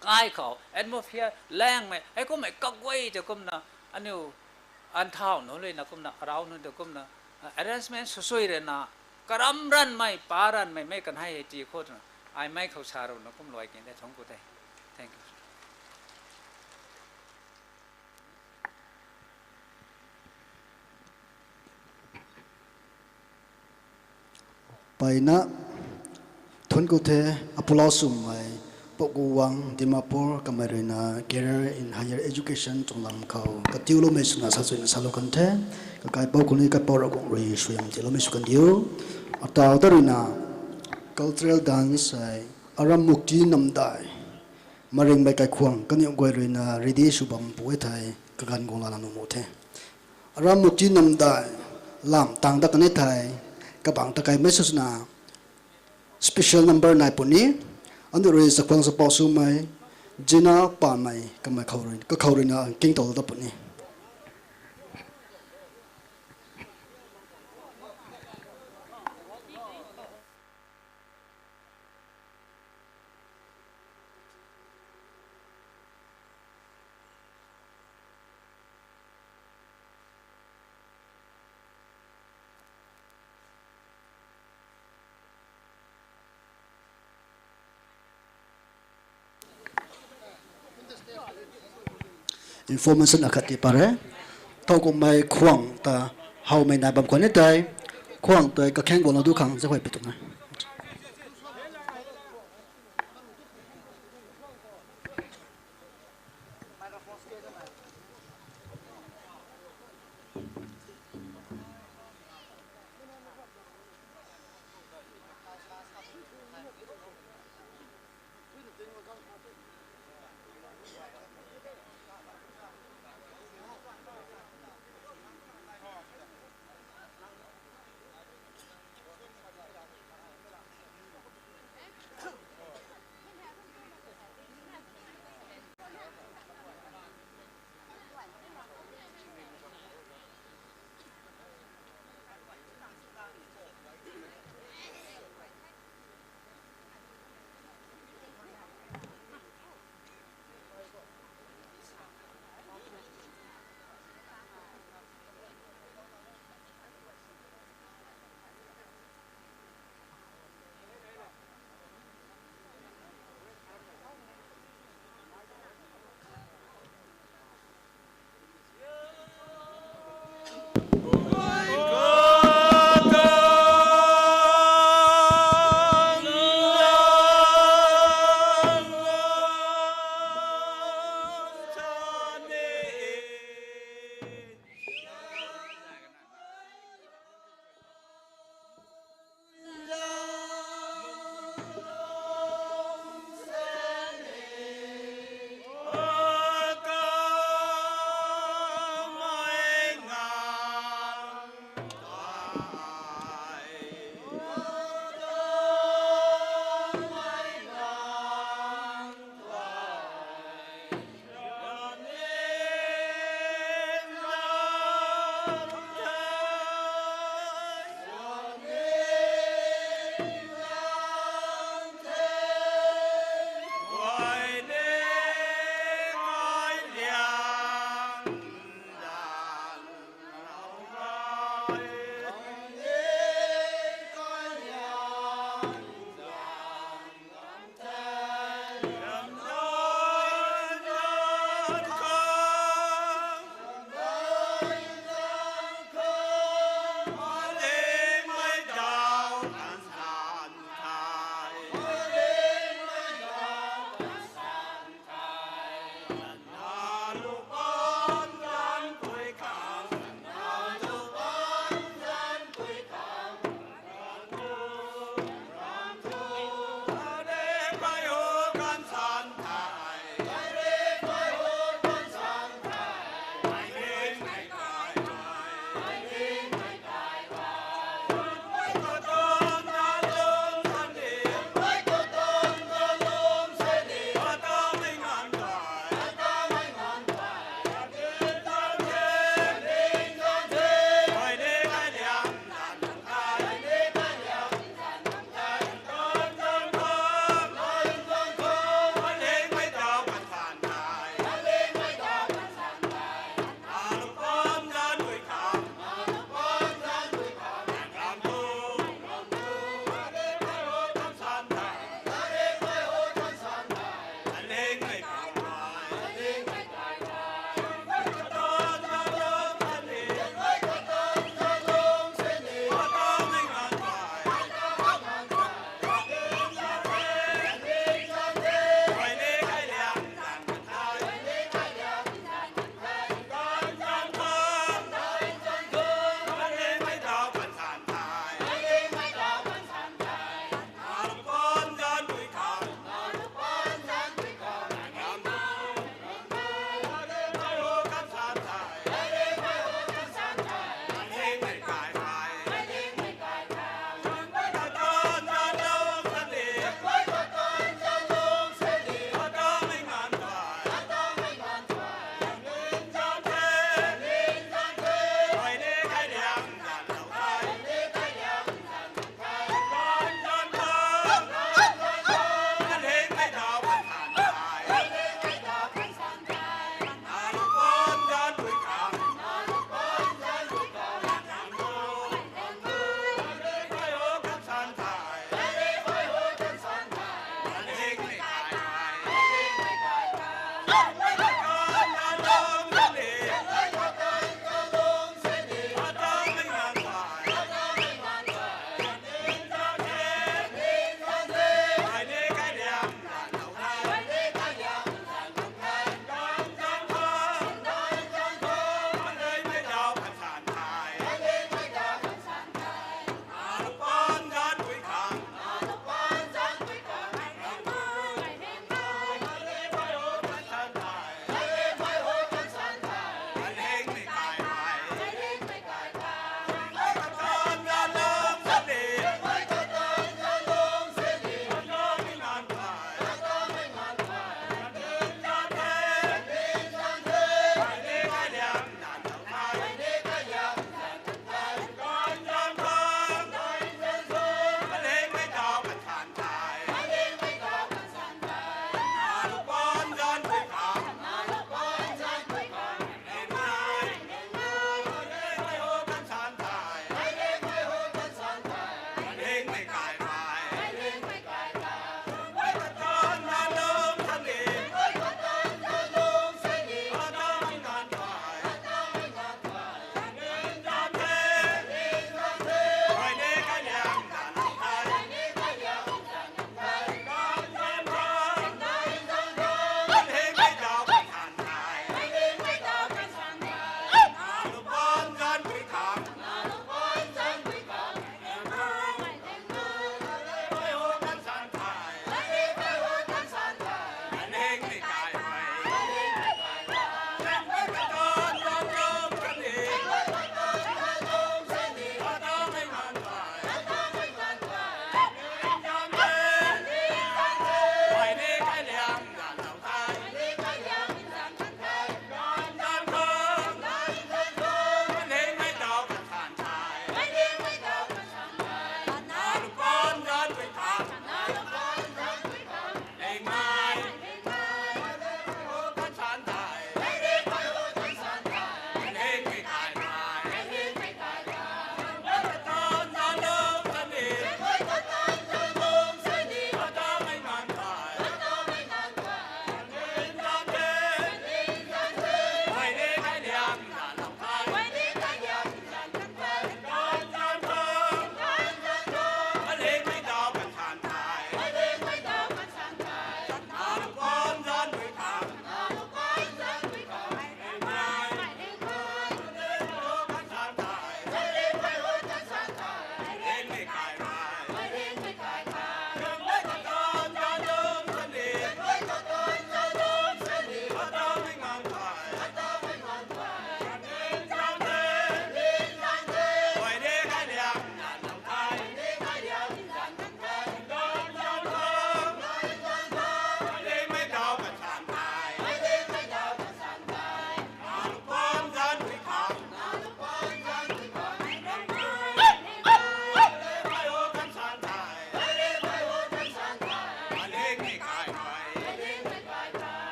Kai khou, atmosphere, langmei, hei kummei kaguay tei kumna, aniu, anthau nunc rui na kumna, arau nunc tei kumna, arrangement sw sui rui na, karam ranvmei, pa ranvmei, mei kanhei hei ti khou twna, ai mei khou sa rou na kum luai kin de, thuanc ku the. Thank you. Mpeyna, thuanc ku the, apulau swmei, Pouku Wang, Dimapur, kamei rui na Career in Higher Education tuang lam khou katiuloumei swna sa suina salou kan the. Kakaipouc khou ni kaipouc Ravguangc rui suaihiam tiiloumei sw kan diu. Atau ta rui na cultural dance hei, Aram Mukti Namdai, Maringmei Kaikhwang kaniw guay rui na ready sw bam pu e thei, kaganv guang lana nuh mak the. Aram Mukti Namdai, lam tang dat kan e thei, kabangc ta kaimei sw swna, special number nai puni, aniu rui chakhwang chapouc swmei, Jina Pamei kamei khou rui, kakhou rui na kingtow dat puni. Information akhat ti pat re. Thowkumhmei khwang ta howmei nai bam khwan e tei, khwang tei kakhang guangna du khang zahuay pi tuang e.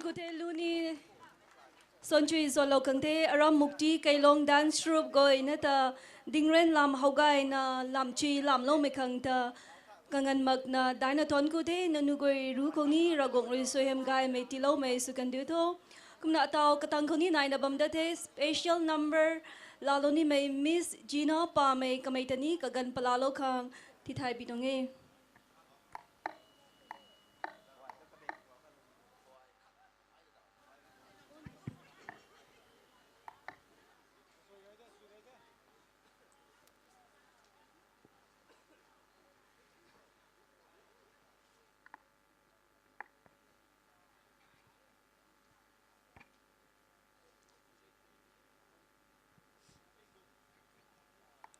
Kuthe luni sonchui zolou khang the, aram Mukti Keilong dance troupe guay na ta, Dingren lam howgayna lam chui lamloumei khang ta, kanganv makna daina thuanc ku the, nangniw guay rui khou ni Ravguangc rui suaihiam gaymei tiiloumei sw kan diu tho. Kumna ataw katang khou ni naina bam da the, special number laalou nimei Miss Gina Pamei kamei ta ni kaganv palaalou khang tithay pi tuang e.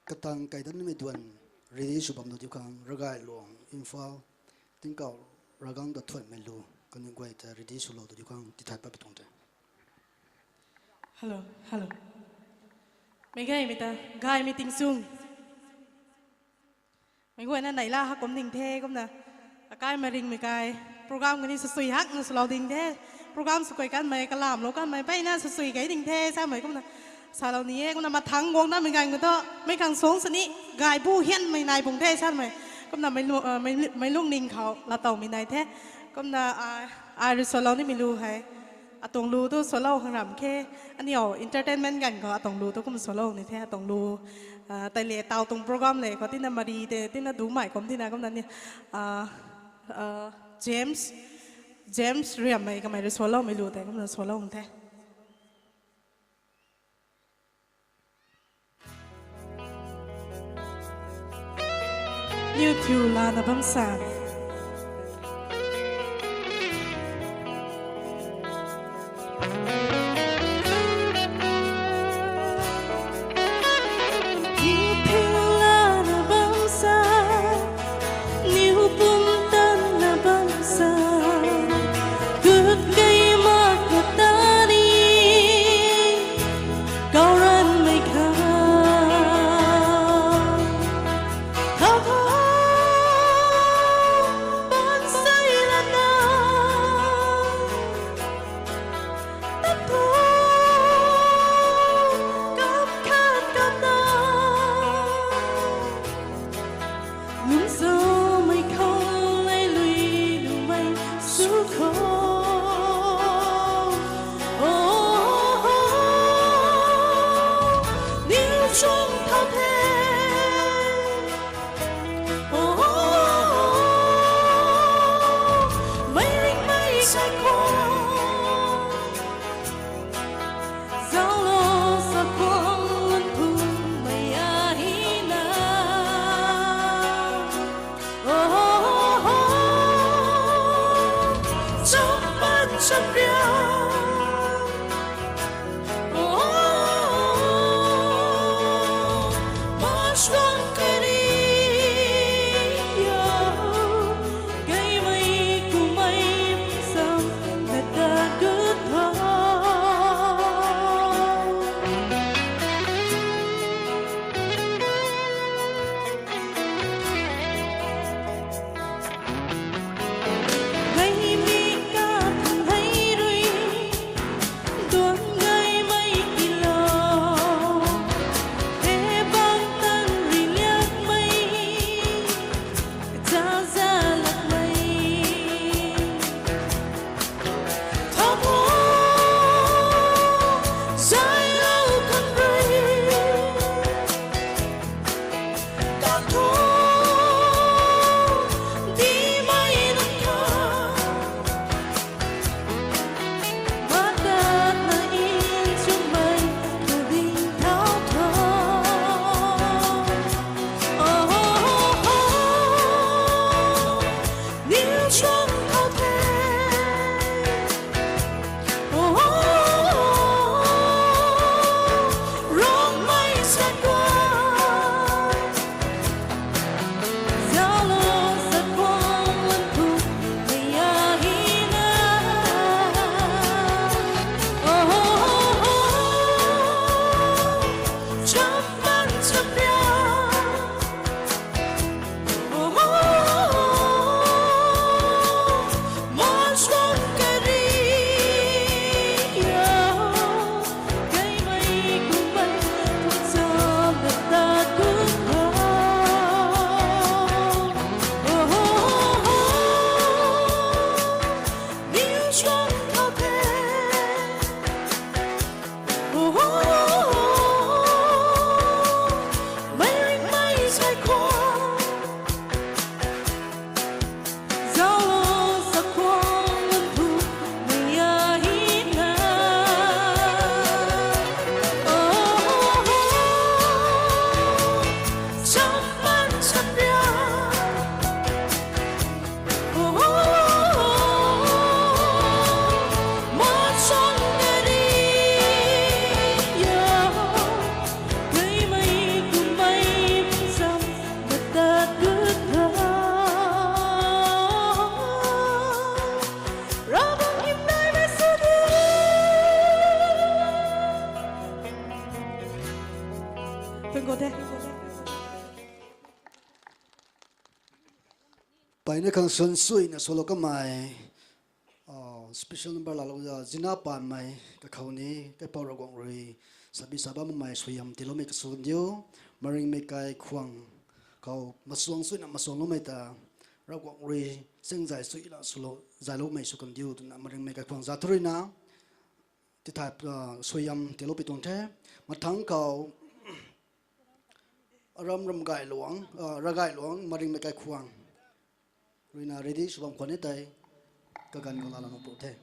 Katang kai dat nimei duan ready sw bam tu diu khang, Ravgayluang, Imphal, tingkauh Ravgang ta thuanmei lu, kaniw guay ta ready swlou tu diu khang tithay pat pi tuang the. Hello, hello. Meic gaymei ta, gaymei tingchung. Meic guayna neihla hak kum ding the, kumna. Akaimei ringhmei kai. Program kani sasui hakna swlou ding the. Program sw kai kanmei, kalamlou kanmei, mpeyna sasui kai ding the, samei kumna. Salou ni e, kumna mathangc guang namei ganv khou thu, meic khang suang sini, gay bu hianmei nai bung the, samei. Kumna meic lu-, ah, meic, meic lungning khou, laatowmei nai the. Kumna, ah, ai rui swlou nimei lu hei. Atuang lu tu swlou khang ram khe. Aniw entertainment ganv khou atuang lu tu kum swlou ni the, atuang lu, ah, tei le taw tuang program le khou tina mari te, tina dumei kum tina kumna ni, ah, ah, James, James Riammei kamei rui swloumei lu tei kumna swlou the. Niw thiu lana bam sa. Niw thiu lana bam sa. Niw pumtanna bam sa. Gut kei mak na ta ni. Kauranmei kha. Thau thau, bansei lana. Tap thu, kam khat kam na. Lungzaumei khou lev lui lumei sw khou. Oh, niw chung thau the. Oh, meic ringmei sa khou. Zauclou sa khwang lun thumei a hi na. Oh, cham pat cham riau. Oh, masuang kari yo. Gaymei kumei sam na ta gut tho. Gaymei ka thang hei rui, duan gaymei kilou, he bang tan rui liakmei, za za lakmei. Thau thau, zay lou kan rui. Kan thu, di mei nang kha. Matatna in chumei, tu ding thau thau. Oh, oh, oh, oh. Niw chuang thau the. Oh, oh, oh, oh. Rongmei sa guay. Mpeyna khang suan suina swlou kamei, special number laalou za zina panmei kakhou ni kaipouc Ravguangc rui sabi sa bammei suaihiam tiiloumei kasw kandiu. Maringmei kaikhwang khou masuang suina masuangloumei ta Ravguangc rui chingzay suina swlou zayloumei sw kandiu twna maringmei kaikhwang za thu ruina tithay suaihiam tiilou pi tuang the. Mathangc khou Aram Ramgayluang, Ragayluang Maringmei Kaikhwang ruina ready sw bam khwan e tei kaganv khou laalou nuh pu the.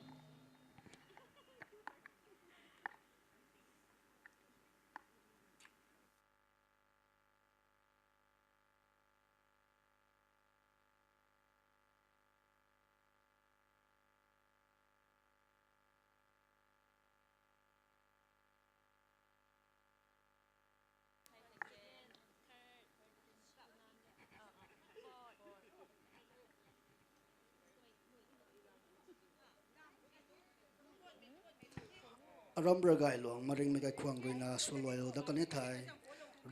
Aram Ragayluang Maringmei Kaikhwang ruina swluailou dat kan e thei,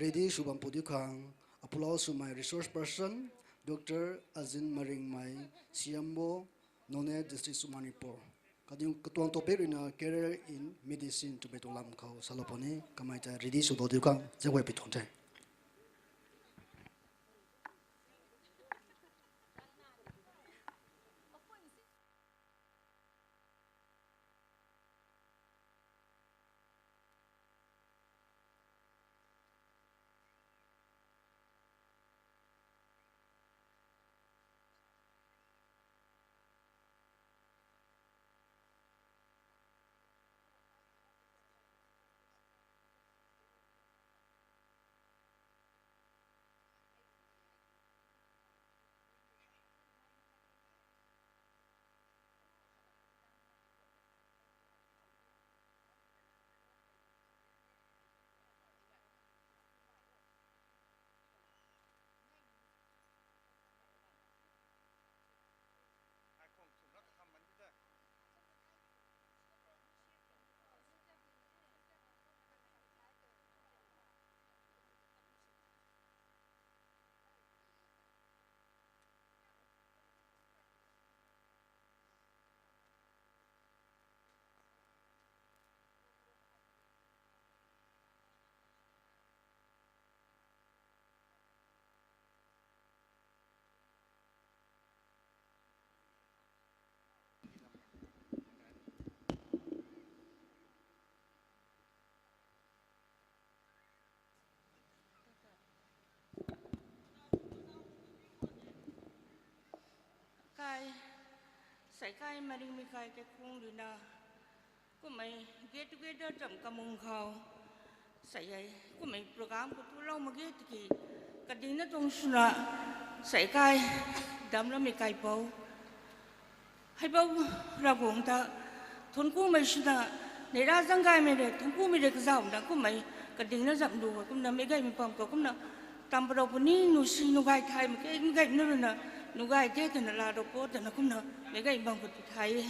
ready sw bam pu diu khang, apulou swmei resource person, Doctor Azin Maringmei, C M O, Noney District, Manipur. Katuang topic ruina Career in Medicine twmei tuang lam khou salou puni, kamei ta ready swlou diu khang zaenghuay pi tuang the. Kai, sei kai Maringmei kai kaikhwang ruina kummei get together zam kamung khou, sei hei kummei program khou tulou mak ge tiki, kadingna tuang swna, sei kai damcloumei kaipouc, Haipouc Ravguangc ta thuanckumei swna, neihla zaeng gaymei rui thuanckumei rui kazauhna kummei kadingna zam lu kumna meic gaymei bam khou kumna tam parou puni, nusi nugay thay mak ge, meic gaymei na ruina nugay the twna laalou pu twna kumna meic gaymei bam khou ti thay e.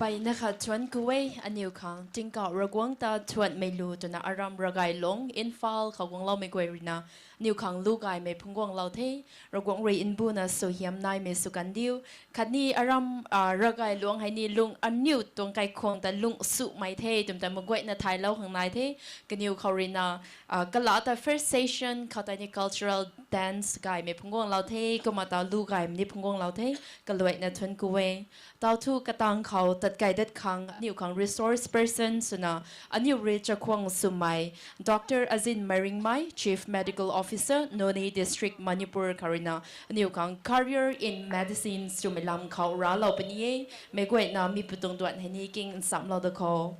Ai na khat thuanc ku e, aniu khang tingkauh Ravguangc ta thuanmei lu twna aram Ravgay Luang, Imphal khou guangloumei guay ruina, aniu khang lu gaymei phungc guanglou the, Ravguangc rui mbuna suaihiam naimei sw kan diu. Khatni aram, ah, Ravgay Luang hei ni lung aniu tuang kaikhwang ta lung sumei the, twmei ta maguayna thaylou khang nai the, kaniw khou ruina, ah, kala ta first session khou tei ni cultural dance gaymei phungc guanglou the, kumna ta lu gaymei ni phungc guanglou the, kaluaina thuanc ku e. Tau thu katang khou tat kai dat khang, aniu khang resource person swna, aniu rui chakhwang swmei, Doctor Azin Meiringmei, Chief Medical Officer, Noney District, Manipur khou ruina, aniu khang career in medicine swmei lam khou raclou puni e, meic guayna mi pu tuang duan hei ni king nchamlou da khou.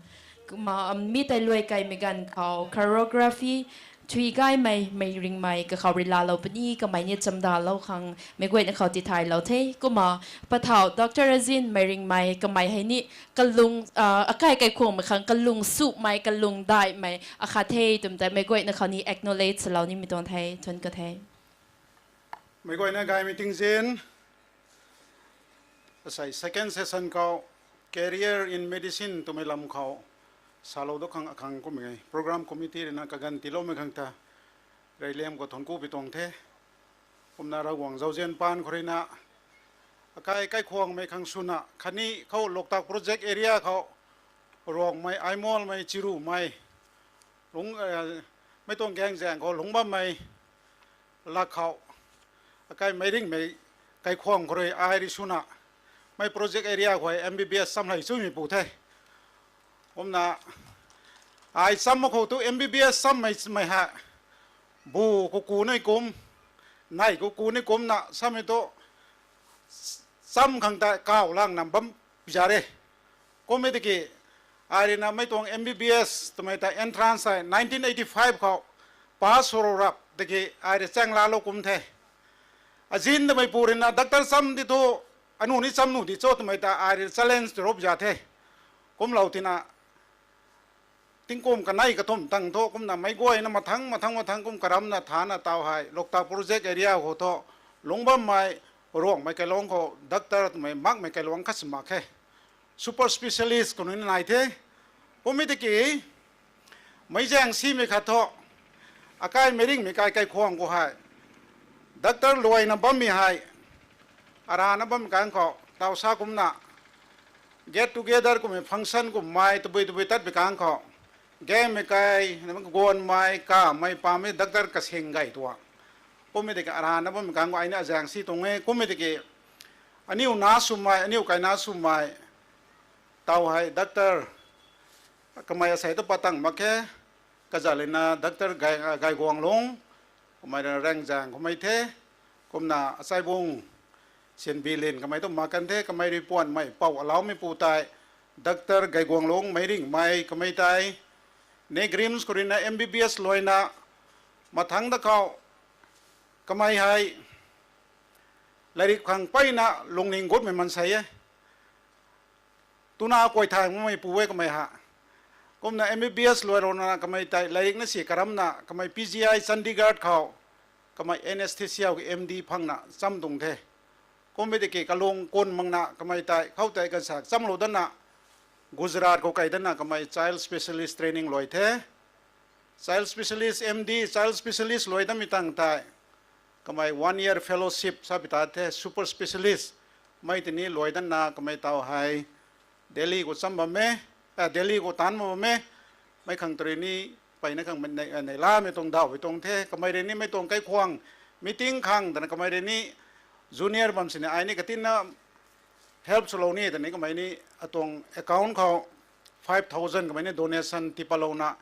Kumna, mi tei luai kaimei ganv khou, choreography, thui gaymei, Meiringmei, kakhou rui laalou puni, kamei ni chamdalou khang, meic guayna khou tithaylou the, kumna, pathau, Doctor Azin Meiringmei, kamei hei ni, kalung, ah, akai kaikhwangmei khang, kalung sumei, kalung daihmei, akhat the, twmei ta, meic guayna khou ni acknowledge salou nimei tuang the, thuanc ku the. Meic guayna gaymei tingzin, asei second session khou, career in medicine twmei lam khou, salou da khang akhang kummei, program committee ruina kaganv tiiloumei khang ta, reyliam khou thuanc ku pi tuang the. Kumna Ravguangc zauzian paan khou ruina, akai kaikhwangmei khang swna, khatni khou Loktak project area khou, Ruangmei, Aimolmei, Chirumei, lung, eh, mei tuang gaengzaeng khou lungc bammei, lak khou, akai Meiringmei kaikhwang khou rui ai rui swna, mei project area khou M B B S cham lei chuimei pu the. Kumna, ai cham mak khou tu M B B S chammei mei hei, bu kuku nei kum, nei kuku nei kumna samei tu, cham khang ta kaw lang nam bam za re. Kummei tiki, ai ruina mei tuang M B B S twmei ta entrance hei nineteen eighty-five khou pass swlou rap tiki ai rui chaeng laalou kum the. Azin twmei pu ruina doctor cham di thu, anu ni cham nu di cho twmei ta ai rui challenge twrup za the. Kumlou tina, tingkum kanei kathumh tang thu kumna meic guayna mathang, mathang, mathang kum karamna thana tau hei, Loktak project area khou thu, lungc bammei, Ruangmei kailuang khou, doctor twmei makmei kailuang khat si mak khe. Super specialist khou nunc nai the. Kummei tiki, meic zaeng simei khat thu, akai Meiringmei kai kaikhwang khou hei, doctor luaina bammei hei, arana bammei kang khou, tau sa kumna, get together kummei function kummei, tabui tabui tat bi kang khou, gaengmei kai, guanmei, kamei, pamei, doctor kasing gay tuang. Kummei tiki arana bammei kang khou ai ni azaeng si tuang e, kummei tiki, aniu na swmei, aniu kai na swmei, tau hei doctor, kamei asei tu patang mak khe, kazat lina doctor Gai, Gaiguanglung, kamei rui Rengzaeng khoumei the, kumna Achaibung, Sinbilin kamei tu mak kan the, kamei rui puanmei pou alaumei pu tei, doctor Gaiguanglung Meiringmei kamei tei, NEIGRIHMS khou ruina M B B S luaina, mathang da khou, kamei hei, lairik khang peyna lungning gutmei maansei e. Tuna kuay thang makmei pu e kamei ha. Kumna M B B S luailouna kamei tei lairikna si karamna kamei P G I Chandigarh khou, kamei anaesthesia ki M D phangna cham tuang the. Kummei tiki kalung kun makna kamei tei khoutei gansak chamlou datna, Gujarat khou kai datna kamei child specialist training luai the. Child specialist, M D, child specialist luai datmei tang tei, kamei one year fellowship sa pi ta the, super specialist. Mei tini luai datna kamei tau hei, Delhi khou cham bam e, Delhi khou taanc bam e, mei khang tari ni, peyna khang neilamei tuang daw e tuang the, kamei rui ni mei tuang kaikhwang, meeting khang twna kamei rui ni, junior bam sini ai ni katinna, help swlou ni twni kamei ni atuang account khou five thousand kamei ni donation tipalouna,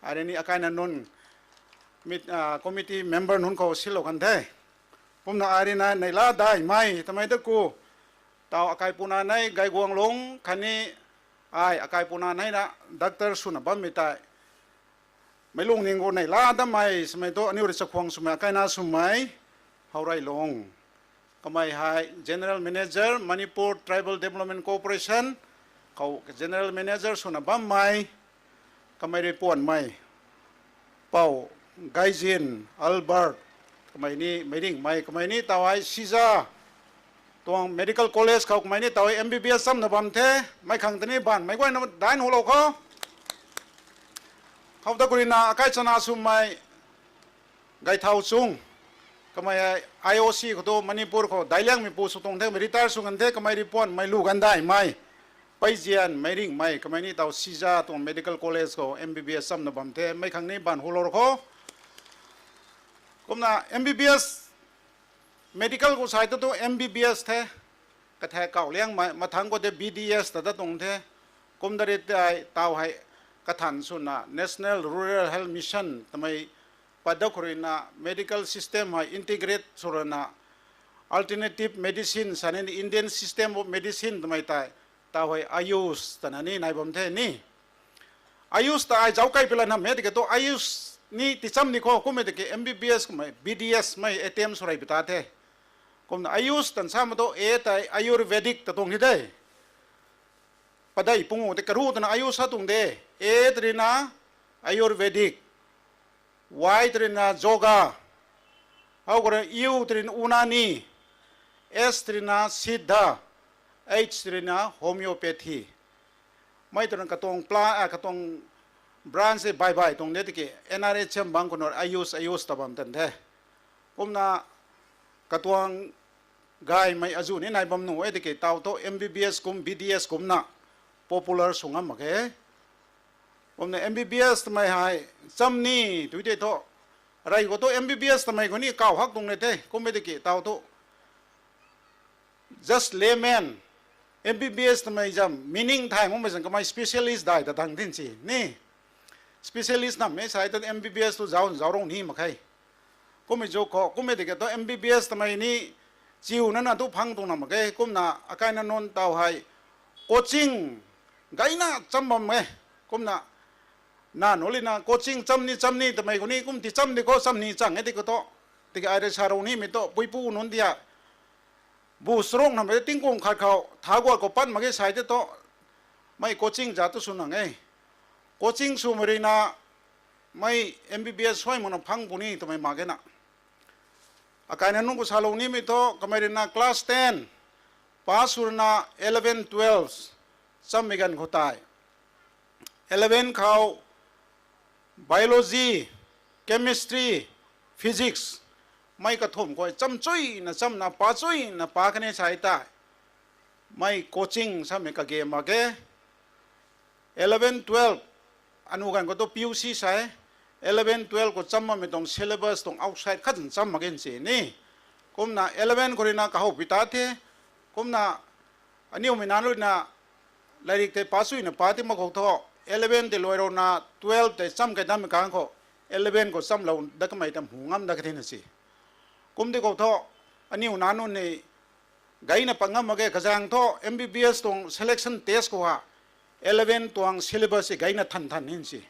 ai rui ni akaina nunc, committee member nunc khou silou kan the. Kumna ai rui na neihla daihmei twmei ta ku, tau akai puna nei Gaiguanglung khatni, ai akai puna neina doctor swna bammei tei, meic lungning khou neihla datmei swmei tu aniu rui chakhwang swmei, akaina swmei, Howrailung. Kamei hei General Manager, Manipur Tribal Development Corporation khou General Manager swna bammei, kamei rui puanmei, Pou Gaijin Albert, kamei ni Meiringmei, kamei ni tau hei Siza, tuang medical college khou kamei ni taw M B B S chamna bam the, mei khang tini baanv mei guayna daihulou khou. Khou ta khou ruina akai chana swmei Gaithau Chung, kamei I O C khou tu Manipur khou daic liangmei pu sw tuang the, kamei retire sw kan the, kamei ripuan mei lu gandaimei, peizian mei ringmei, kamei ni taw Siza tuang medical college khou M B B S chamna bam the, mei khang ni baanv hulou khou. Kumna M B B S, medical khou sai tu tu M B B S the, kathe kau liangmei, mathangc khou de B D S ta ta tuang the, kum da ri tei taw hei kathan swna National Rural Health Mission twmei pat da khou ruina medical system hei integrate sw rana alternative medicine sa ni Indian system of medicine twmei tei taw hei AYUSH twna ni nai bam the ni. AYUSH ta ai zauc kai pila nam e tiki tu AYUSH ni ticham ni khou kummei tiki M B B S kummei B D S mei attempt sw rei pi ta the. Kumna AYUSH tan sa ma tu A tei Ayurvedic ta tuang hi de. Padeih pungu tei karu twna AYUSH sa tuang de. A tei ruina Ayurvedic, Y tei ruina Yoga, hou khou rui U tei ruina Unani, S tei ruina Siddha, H tei ruina Homeopathy. Mei tei ruina katuang pla, a, katuang branch e bai bai tuang de tiki N R H M bang khou nu AYUSH, AYUSH ta bam tan the. Kumna katuang gaymei azuh ni nai bam nuh e tiki taw thu M B B S kum B D S kumna popular sw ngam mak khe. Kumna M B B S twmei hei cham ni tui tei thu, rey khou thu M B B S twmei khou ni kaw hak tuang le the, kummei tiki taw thu just layman, M B B S twmei zam meaning thay makmei zam kamei specialist dai ta thang tin si ni. Specialist nam e sai ta M B B S tu zauc zauc rung ni mak khe. Kummei zu khou kummei tiki thu M B B S twmei ni chiu nana tu phang tuang na mak khe, kumna akaina nunc taw hei coaching gayna cham bam e. Kumna na nu lina coaching cham ni cham ni twmei khou ni kum ticham di khou cham ni chang e di khou thu, tiki ai rui sa rou nimei thu puipu nunc tia bu charuk namei tingkum khat khou tha guat khou pat mak ge sai tei thu, mei coaching za tu sw nang e. Coaching swmei ruina mei M B B S suai makna phang puni twmei mak ge na. Akaina nunc khou salou nimei thu kamei ruina class ten pass sw rana eleven, twelve chammei ganv khou tei, eleven khou biology, chemistry, physics mei kathumh khou cham chuyna chamna pa chuyna pa kani sai tei, mei coaching samei kage mak ge. Eleven, twelve, anu ganv khou tu P U C sai, eleven, twelve khou cham bammei tuang syllabus tuang outside khat zan cham mak ge si ni. Kumna eleven khou ruina kahowpui ta the, kumna aniwmei nunc ruina lairik tei pa chuyna pa ti mak khou thu, eleven tei luai rouna twelve tei cham kai dammei kang khou, eleven khou chamlou dat kamei ta mhu ngam dat ka thena si. Kum di khou thu, aniw nunc ni gayna pat ngam mak ge, kazaeng thu M B B S tuang selection test khou ha, eleven tuang syllabus si gayna than than hin si.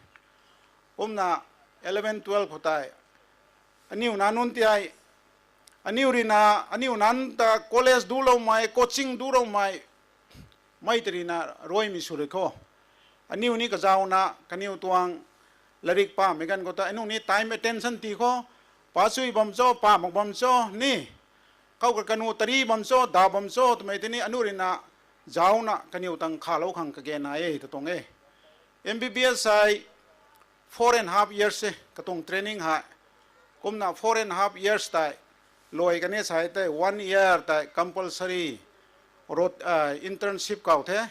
Kumna eleven, twelve khou tei, aniw nunc ti hei, aniw ruina, aniw nunc ta college duloumei, coaching duloumei, mei tei ruina ruaimei sw rui khou, aniw ni kazauna kaniw tuang lairik pamei ganv khou ta aniu ni time attention ti khou, pa chui bam cho, pa mak bam cho ni, khou ka kanu tari bam cho, da bam cho twmei tei ni aniu ruina zauna kaniw tang khalou khang kage nai e ta tuang e. M B B S hei four and half years e katuang training hei. Kumna four and half years tei luai kani sai tei one year tei compulsory rot, ah, internship kau the.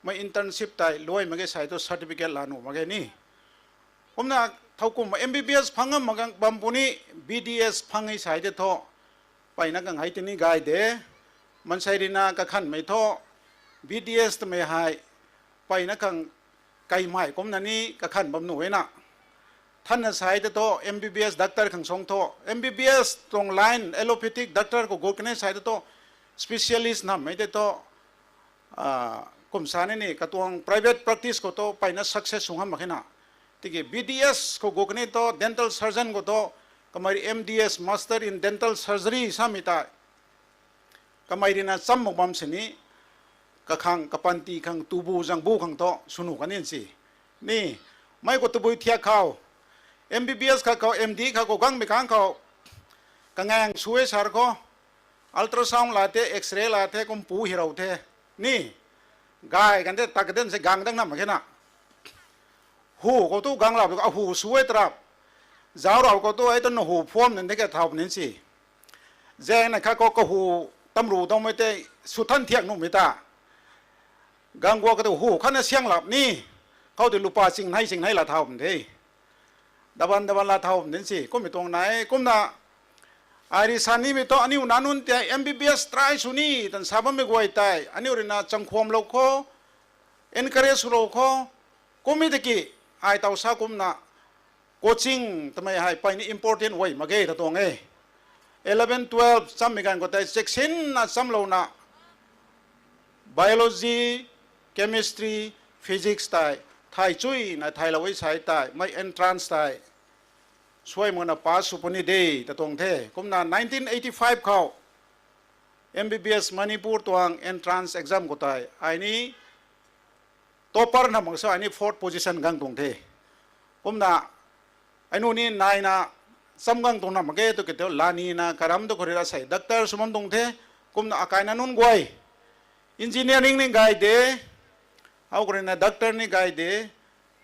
Mei internship tei luai mak ge sai tu certificate la nuh mak ge ni. Kumna thowkumh M B B S phang ngam mak bam puni, B D S phang e sai tei thu, mpeyna khang hei tini gay de. Mansei ruina kakhanmei thu, B D S twmei hei mpeyna khang kaimei kumna ni kakhan bam nuh e na. Thanna sai tei thu M B B S doctor khang suang thu, M B B S tuang line allopathic doctor khou gut kani sai tei thu, specialist nammei tei thu, ah, kum sa ni ni katuang private practice khou thu mpeyna success sw ngam mak khe na. Tiki B D S khou gut kani thu dental surgeon khou thu, kamei M D S, Master in Dental Surgery samei tei kamei ruina cham mak bam sini, kakhang kapanty khang tubu zangbu khang thu sw nuh kani si. Ni, mei khou tabui thiak khou, M B B S khat khou, M D khat khou gangmei kang khou, kangaeng sw e sir khou, ultrasound la the, X-ray la the, kum pu hi rou the. Ni, gay kan the, tak den se gang dang nam khe na. Hu khou tu gang lap, a hu sw e tarap. Zauc rau khou tu, ai tu na hu phuam nin de ke thau nin si. Zang na kha khou kahu tamru dau mei tei, sw than thiak nuh mei ta. Gang guak ka tu hu khat na siang lap ni. Khou tu lupa ching nai ching nai la thau bam de. Daban daban la thau bam de si. Kummei tuang nai, kumna. Ai ri sa nimei tu, aniu na nunc tei M B B S try sw ni, tan sa bammei guay tei. Aniu rui na changkhwam lou khou, encourage sw lou khou. Kummei tiki, ai tau sa kumna. Coaching twmei hei peyni important way mak ge ta tuang e. Eleven, twelve chammei ganv khou tei cheksinna chamlouna, biology, chemistry, physics tei, thay chuina thaylou e sai tei, mei entrance tei, suai makna pass sw puni de ta tuang the. Kumna nineteen eighty-five khou, M B B S Manipur tuang entrance exam khou tei, ai ni topper na mak sa, ai ni fourth position gang tuang the. Kumna, ai nu ni naina cham gang tuang na mak ge tu ke teo, la nina karam tu khou rui ra sei, doctor sw bam tuang the. Kumna akaina nunc guay, engineering ni gay de, hou khou rui na doctor ni gay de,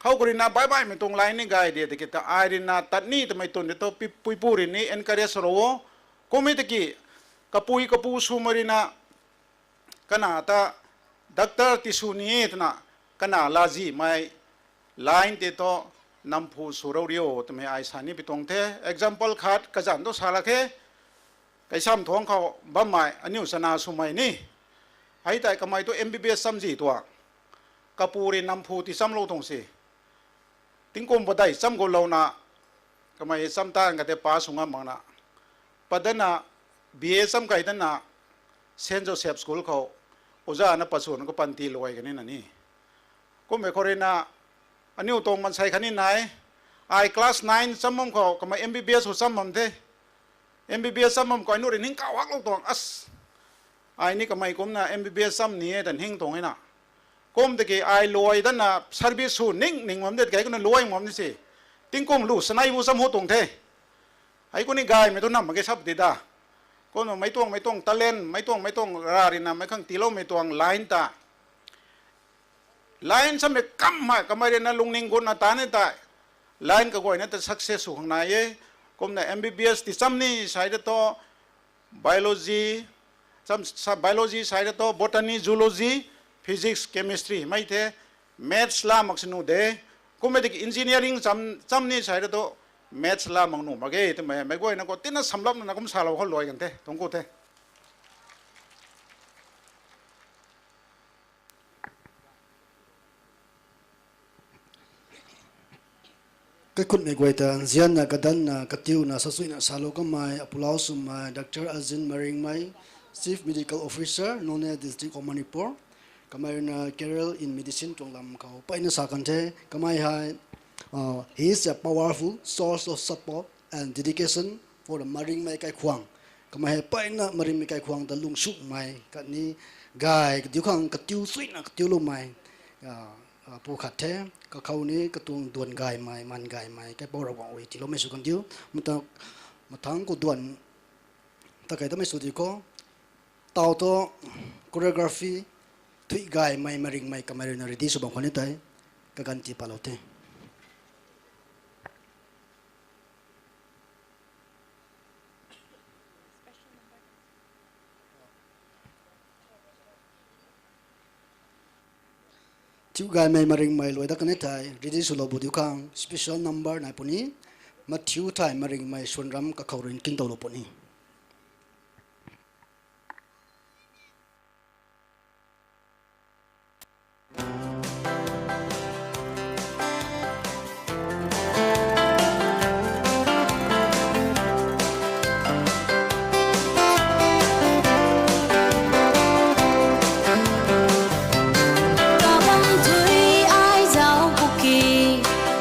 khou khou rui na baih baihmei tuang line ni gay de, tiki ta ai rui na tat ni twmei tun de tu pi-, puipu rui ni encourage sw rou o. Kummei tiki, kapui kapu swmei rui na, kana ta doctor ti sw ni twna, kana lazimei line tei tu namphu sw rou rio twmei ai sa ni pi tuang the. Example khat kazanc tu sa lak khe, kaisam thuangc khou bammei, aniu chana swmei ni. Hei tei kamei tu M B B S cham zi tuang. Kapu rui namphu ti chamlou tuang si. Tingkum padeih cham gou louna, kamei cham tan kate pass sw ngam makna. Padana, B A cham kai dana, Saint Joseph School khou, oja na pasuna khou panty luai kani na ni. Kummei khou rui na, aniu tuang mansei khatni nai, ai class nine cham bam khou, kamei M B B S khou cham bam the. M B B S cham bam khou, ai nu rui ning kau haklou tuang, as. Ai ni kamei kumna M B B S cham ni e, tan hing tuang e na. Kum tiki ai luai dana service sw ning ning bam de, kai kumna luai bam ni si. Tingkum lu sanei bu cham hu tuang the. Hei kum ni gaymei tu nam mak ge sap di da. Kumna mei tuang, mei tuang talent, mei tuang, mei tuang ra rui na, mei khang tiiloumei tuang line ta. Line samei kam hei, kamei rui na lungning gutna ta ni tei. Line kaguayna ta success sw khang nai e. Kumna M B B S ti cham ni sai de tu, biology, cham, sa, biology sai de tu, botany, zoology, physics, chemistry, mei the, maths la mak sinu de. Kummei tiki engineering cham, cham ni sai de tu, maths la mak nuh mak ge twmei, mei guayna khou tina samlapna kum salou khou luai kan the, tuang ku the. Kaikhunmei guay ta nzianna, kadanna, katiuna, sasuina salou kamei, apulau swmei, Doctor Azin Maringmei, Chief Medical Officer, Noney District of Manipur, kamei rui na Career in Medicine tuang lam khou peyna sa kan the, kamei hei, uh, he is a powerful source of support and dedication for the Maringmei kaikhwang. Kamei hei peyna Maringmei kaikhwang ta lungsumei khatni gay kadiu khang katiu suina katiuloumei, ah, ah, pu khat the, kakhou ni katuang duan gaymei, man gaymei, kaipouc Ravguangc rui tiiloumei sw kan diu, mata, mathangc khou duan, ta kei tamei sw di khou, tau tu choreography, thuy gaymei, Maringmei kamei rui na ready sw bam khou ni tei, kaganv tii palou the. Thiu gaymei Maringmei luai dat kan e thei, ready swlou bu diu khang, special number nai puni, mathiu thei Maringmei swanram kakhou rui nkingtowlou puni. Kabang thui ai zauc kuki,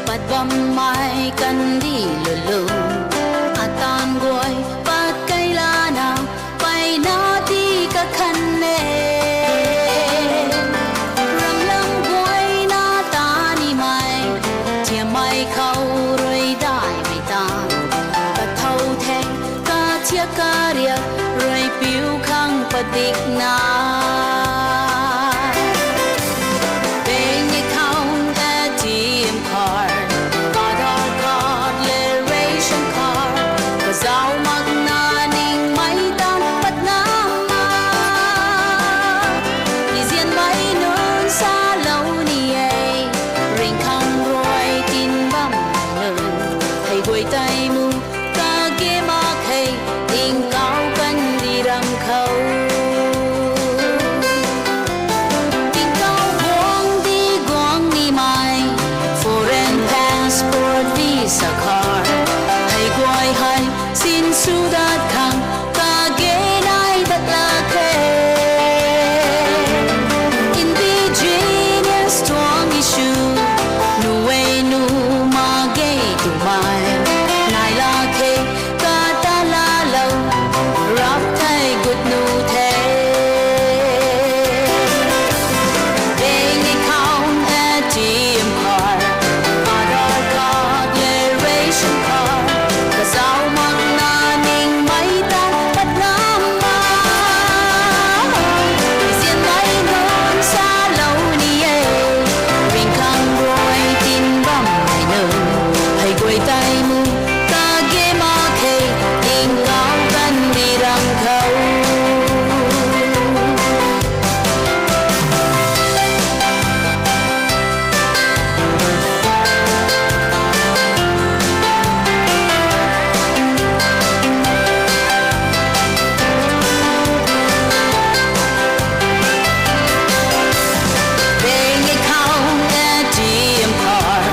pat bammei kandih lulu, ataanv guay pat kai lana, peyna tii kakhan e. Ramlam guayna ta nimei, thiammei khou rui daihmei ta, kathow the, kathiak kariak, rui piu Sakhar, hei guay hei, sin su dat khang, kage nai dat la khe. Indigenous tuang issue, nu e nu ma ge twmei, nai la khe, kata laalou, rap thei gut nu the. Bank account, A T M card, Aadhaar card le ration card, kazauh makna ningmei tan pat ngam ma. Zianmei nunc salou ni e, ringkhang rui tin bammei nunc, hei guay tei mu, kage mak khe, tingkauh kandih rang khou. Bank account, A T M card,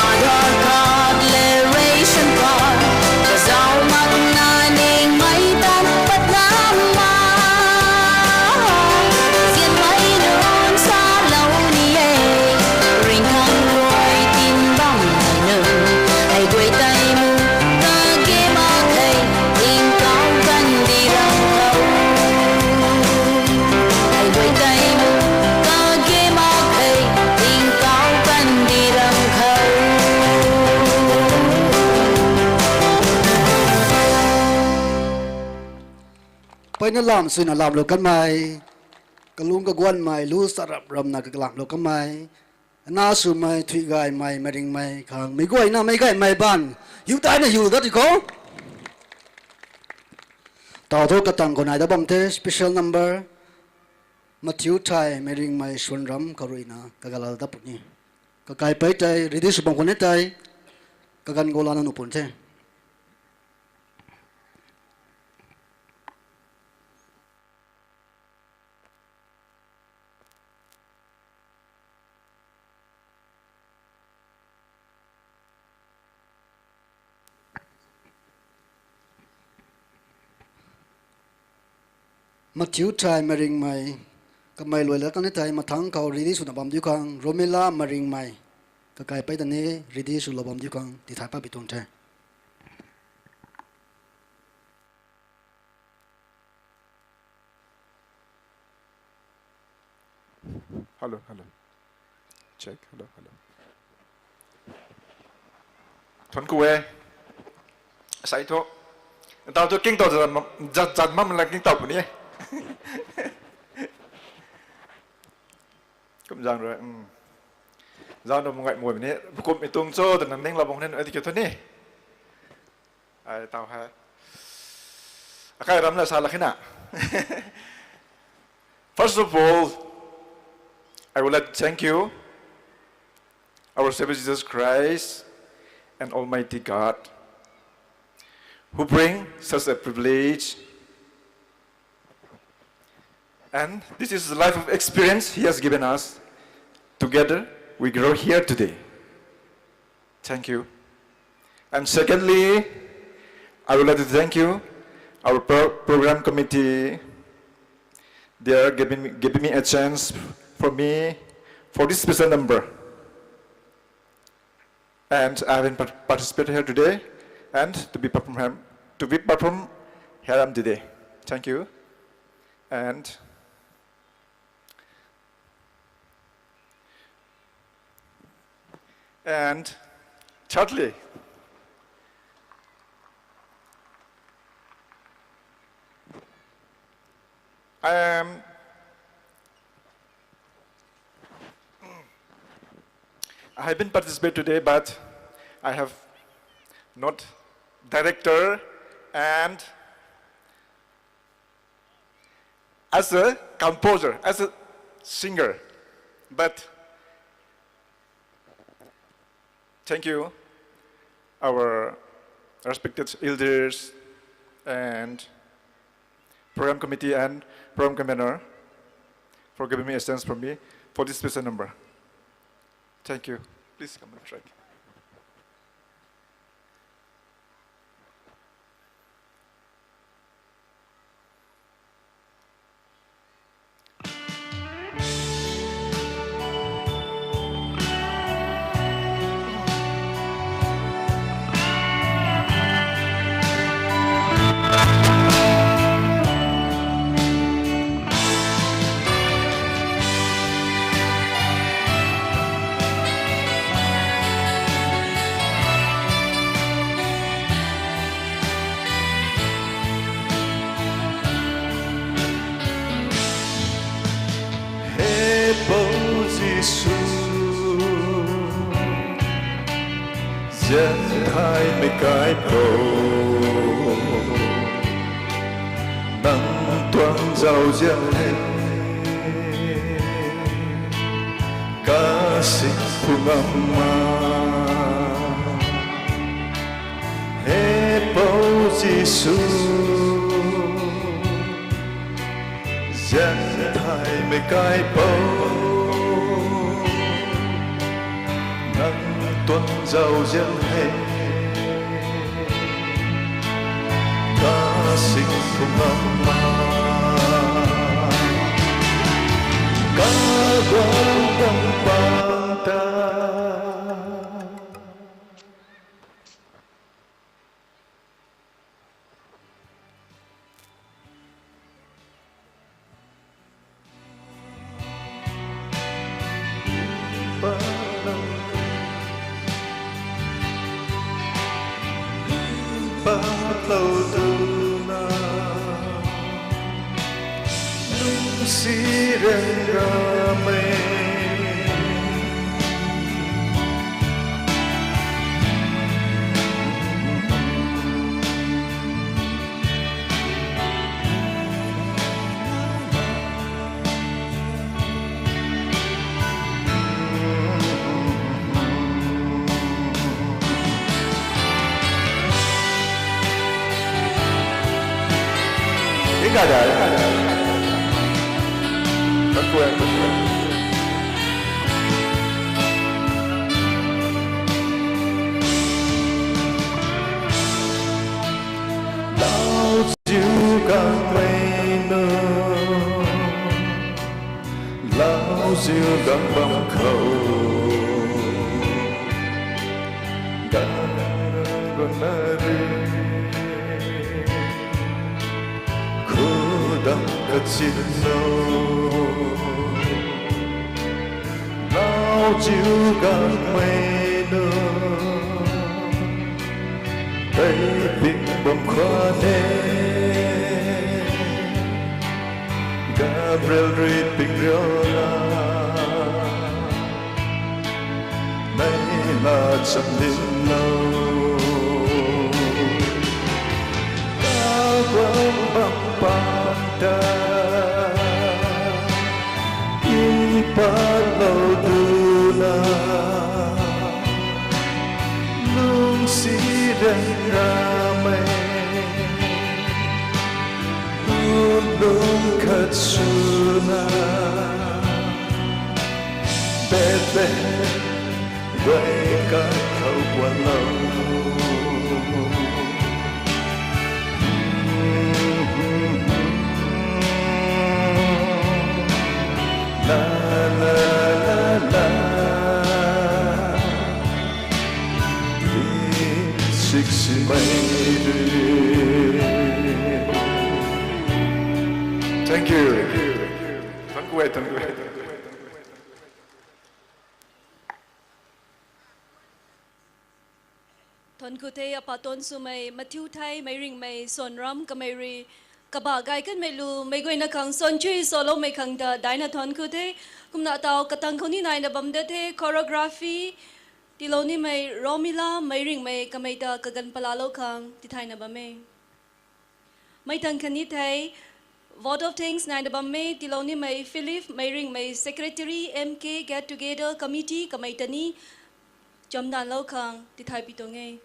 Aadhaar card le ration card, kazauh makna ningmei tan pat ngam ma. Zianmei nunc salou ni e, ringkhang rui tin bammei nunc, hei guay tei mu, kage mak khe, tingkauh kandih rang khou. Hei guay tei mu, kage mak khe, tingkauh kandih rang khou. Peyna lam suina lamlou kanmei, kalung kaguanmei lu charap ramna kalamlou kanmei, na swmei, thuigaymei, meiringmei khang meic guayna meic gaymei baan hiu daina hiu dat di khou. Tau thu katang khou nai dat bam the, special number, Matthew Thai, meiringmei Swanram khou ruina kagalal dat puni. Kakaipei tei ready sw bam khwan e tei, kaganv gou lana nuh pun the. Matthew Thai, meiringmei, kamei luai la kan e tei, mathangc khou ready swna bam diu khang, Romila, meiringmei, kakaipei ta ni ready swlou bam diu khang tithay pat bi tuang the. Hello, hello. Check, hello, hello. Thuanc ku e. Sai thu. Tau thu king tau zat, zat, zat mam la king tau puni e. Kum zang rui, um. Zang rui mungai mui ni, kumhmei tuang cho twna ninglou bam ni, ai ti kiu thu ni. Ai tau hei. Akai ram la sa la khina. First of all, I would like to thank you, our Savior Jesus Christ and Almighty God, who bring such a privilege. And this is the life of experience He has given us. Together, we grow here today. Thank you. And secondly, I would like to thank you, our pro-, program committee. They are giving me, giving me a chance for me for this special number. And I have been par-, participated here today and to be perform, to be perform here today. Thank you. And And thirdly, I am, I have been participate today, but I have not director and as a composer, as a singer, but thank you, our respected elders and program committee and program convener for giving me a chance for me for this special number. Thank you. Please come on the track. Zian thaymei kaipouc, nang tuang zauzian hei kasing phu ngam ma. He Pou Jisu, zian thaymei kaipouc, nang tuang zauzian hei kasing phu ngam ma. Kaguang bam pang ta. Patlou tuna, lungsi ran ramei. Lauziu gangmei nu, lauziu gang bam khou, gan guna ri, khudam kachin nu. Lauziu gangmei nu, tei ping bam khwan e, Gabriel rui ping riu la, mei la cham dinlou. Kaguang bam pang ta, tii patlou tuna, lungsi ran ramei, lungc lungc khat swna, Bethlehem guay kat khou guanlou. La, la, la, la. Sik simei rui. Thank you. Thank you, thank you. Thuancku the, apa tuan swmei, Matthew Thei, Meiringmei Sonram, kamei rui kabah gay kanmei lu meic guayna khang suan chui saloumei khang ta daina thuancku the. Kumna tau katang khou ni naina bam de the, choreography tiilou nimei Romila Meiringmei, kamei ta kaganv palalou khang tithaina bam e. Mei tang khatni thei, vote of thanks naina bam e, tiilou nimei Philip Meiringmei, Secretary, M K Get Together Committee, kamei ta ni chamdanlou khang tithay pi tuang e.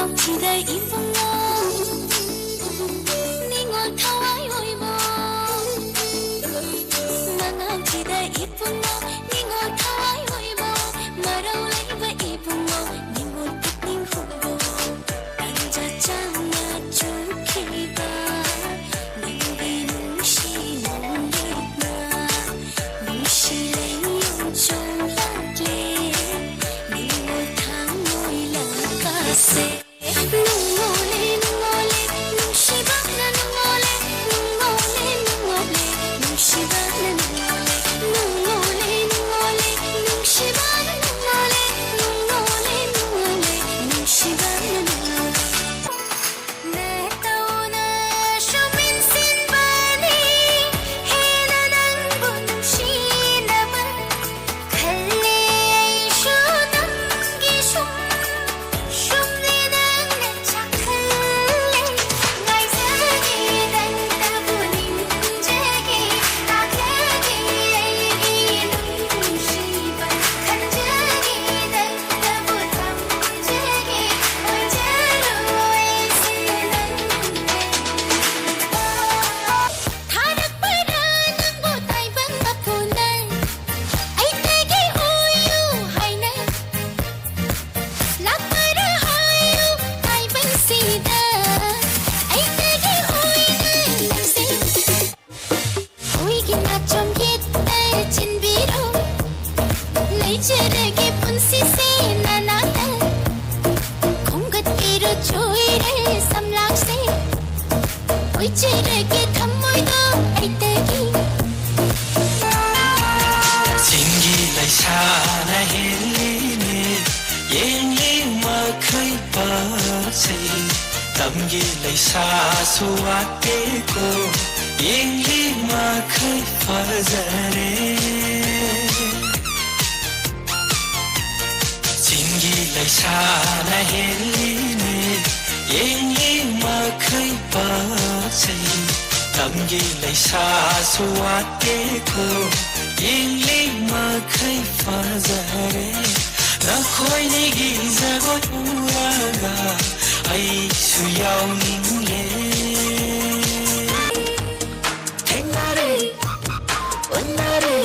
Chida ipung o, ningo thawai oi bo. Mangau chida ipung o, ningo thawai oi bo. Marau lei ba ipung o, ningo tik ning hu bo. Inja chang na chu khi ba, ningdi nung si nung dik na. Nung si lei yung chung lak le, ningo thang moi lak ka se. Zingi leisa na heli ni, yengli mak khe pa se. Tamgi leisa suat te ko, yengli mak khe pa zare. Zingi leisa na heli ni, yengli mak khe pa se. Tamgi leisa suat te ko, yengli mak khe pa zare. Nakhoi ni gi zagot uraga, ai suyau ning le. Thengna re, unna re,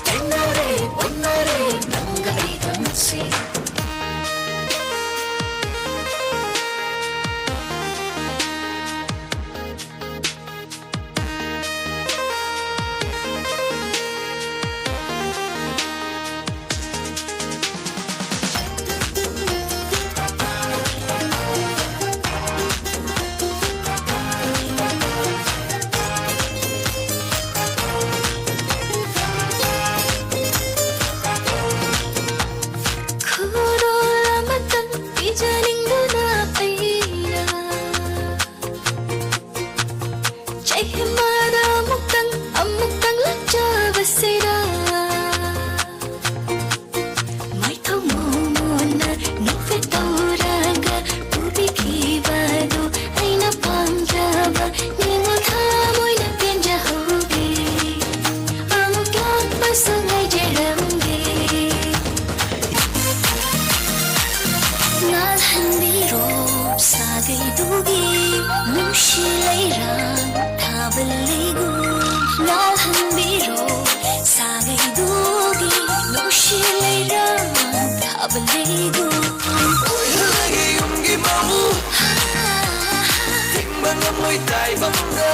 thengna re, unna re, nang ga ai dam se. Khuro la matang pijaning duna peina. Chai hei mada muktang, amuktang lakcha basera. Mai thau mo mona, ningfe tau raga, ubi ki badu, aina pamjaba, ningo tha moina pianja hobi. Amuk lak masang ai jeram ge. Ngal hanbi ro, sa gei dugi, nungsi lei ram, tha bali gu. Ngal hanbi ro, sa gei dugi, nungsi lei ram, tha bali gu. Oi halagi yumgi mau, ting bana moi tai banga.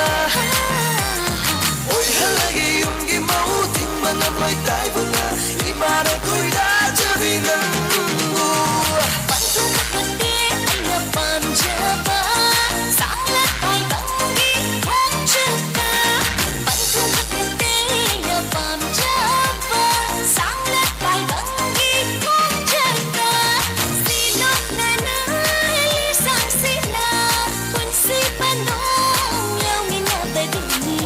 Oi halagi yumgi mau, ting bana moi tai banga. Imana kuida jabi nang gu. Pantu kapate anga pamjaba, sanglat pai banggi pamjaba. Pantu kapate anga pamjaba, sanglat pai banggi pamjaba. Sinok nana li sang sina, pun si panong yau mina badini.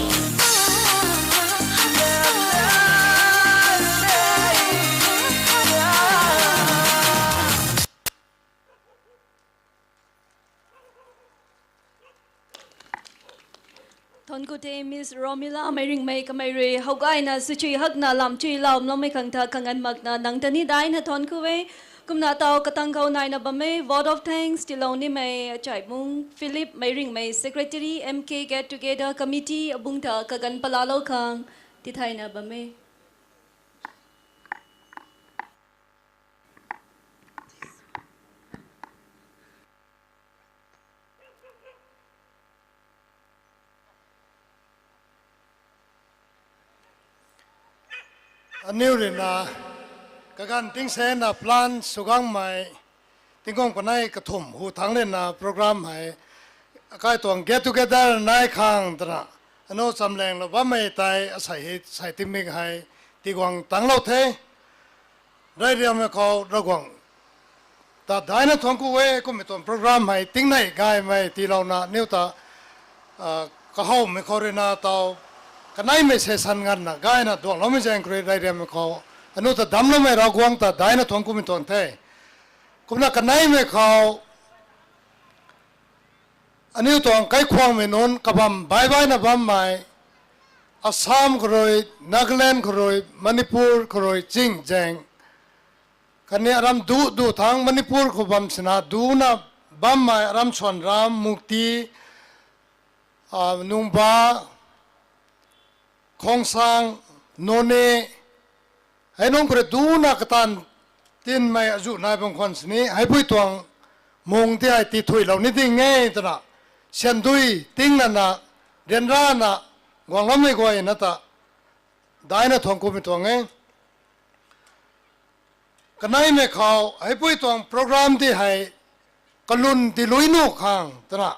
Thonku the Miss Romila Meiringmei kamei rui howgayna swchui hakna lam chui lam loumei khang tha kanganv makna nang ta ni daina thonku e. Kumna taw katang khou naina bam e, vote of thanks tiilou nimei Achaibung Philip Meiringmei, Secretary, M K Get Together Committee abung ta kaganv palalou khang tithayna bam e. Aniu ruina kaganv tingsaengna plan swgangmei tingkang kanei kathumh hu thangc ruina program hei akai tuang get together nai khang twna aniu chamlaenglou bammei tei asei hei sei tingmik hei tiguang tangclou the. Reyriammei khou Ravguangc ta daicna thuanc ku e, kummei tuang program hei tingnei gaymei tiilouna aniu ta kahowmei khou ruina taw kaneimei session nganvna gayna duangloumei zaeng khou rui reyriammei khou aniu ta damcloumei Ravguangc ta daicna thuanc kumei tuang the. Kumna kaneimei khou aniu tuang kaikhwangmei nunc kabamv baih baihna bammei, Assam khou rui, Nagaland khou rui, Manipur khou rui ching zaeng khatni aram duc duc thangc Manipur khou bam sina ducna bammei aram Sonram, Mukti, Nungba, Khongsang, Noney, hei nunc khou rui ducna kataanv tinmei azuh nai bam khwan sini heipui tuang mung ti hei tithuilou ni ding e twna syandui tinglana ryanrana guangloumei guayna ta daicna thuanc kumei tuang e. Kaneimei khou heipui tuang program ti hei kalwn tiilui nuh khang twna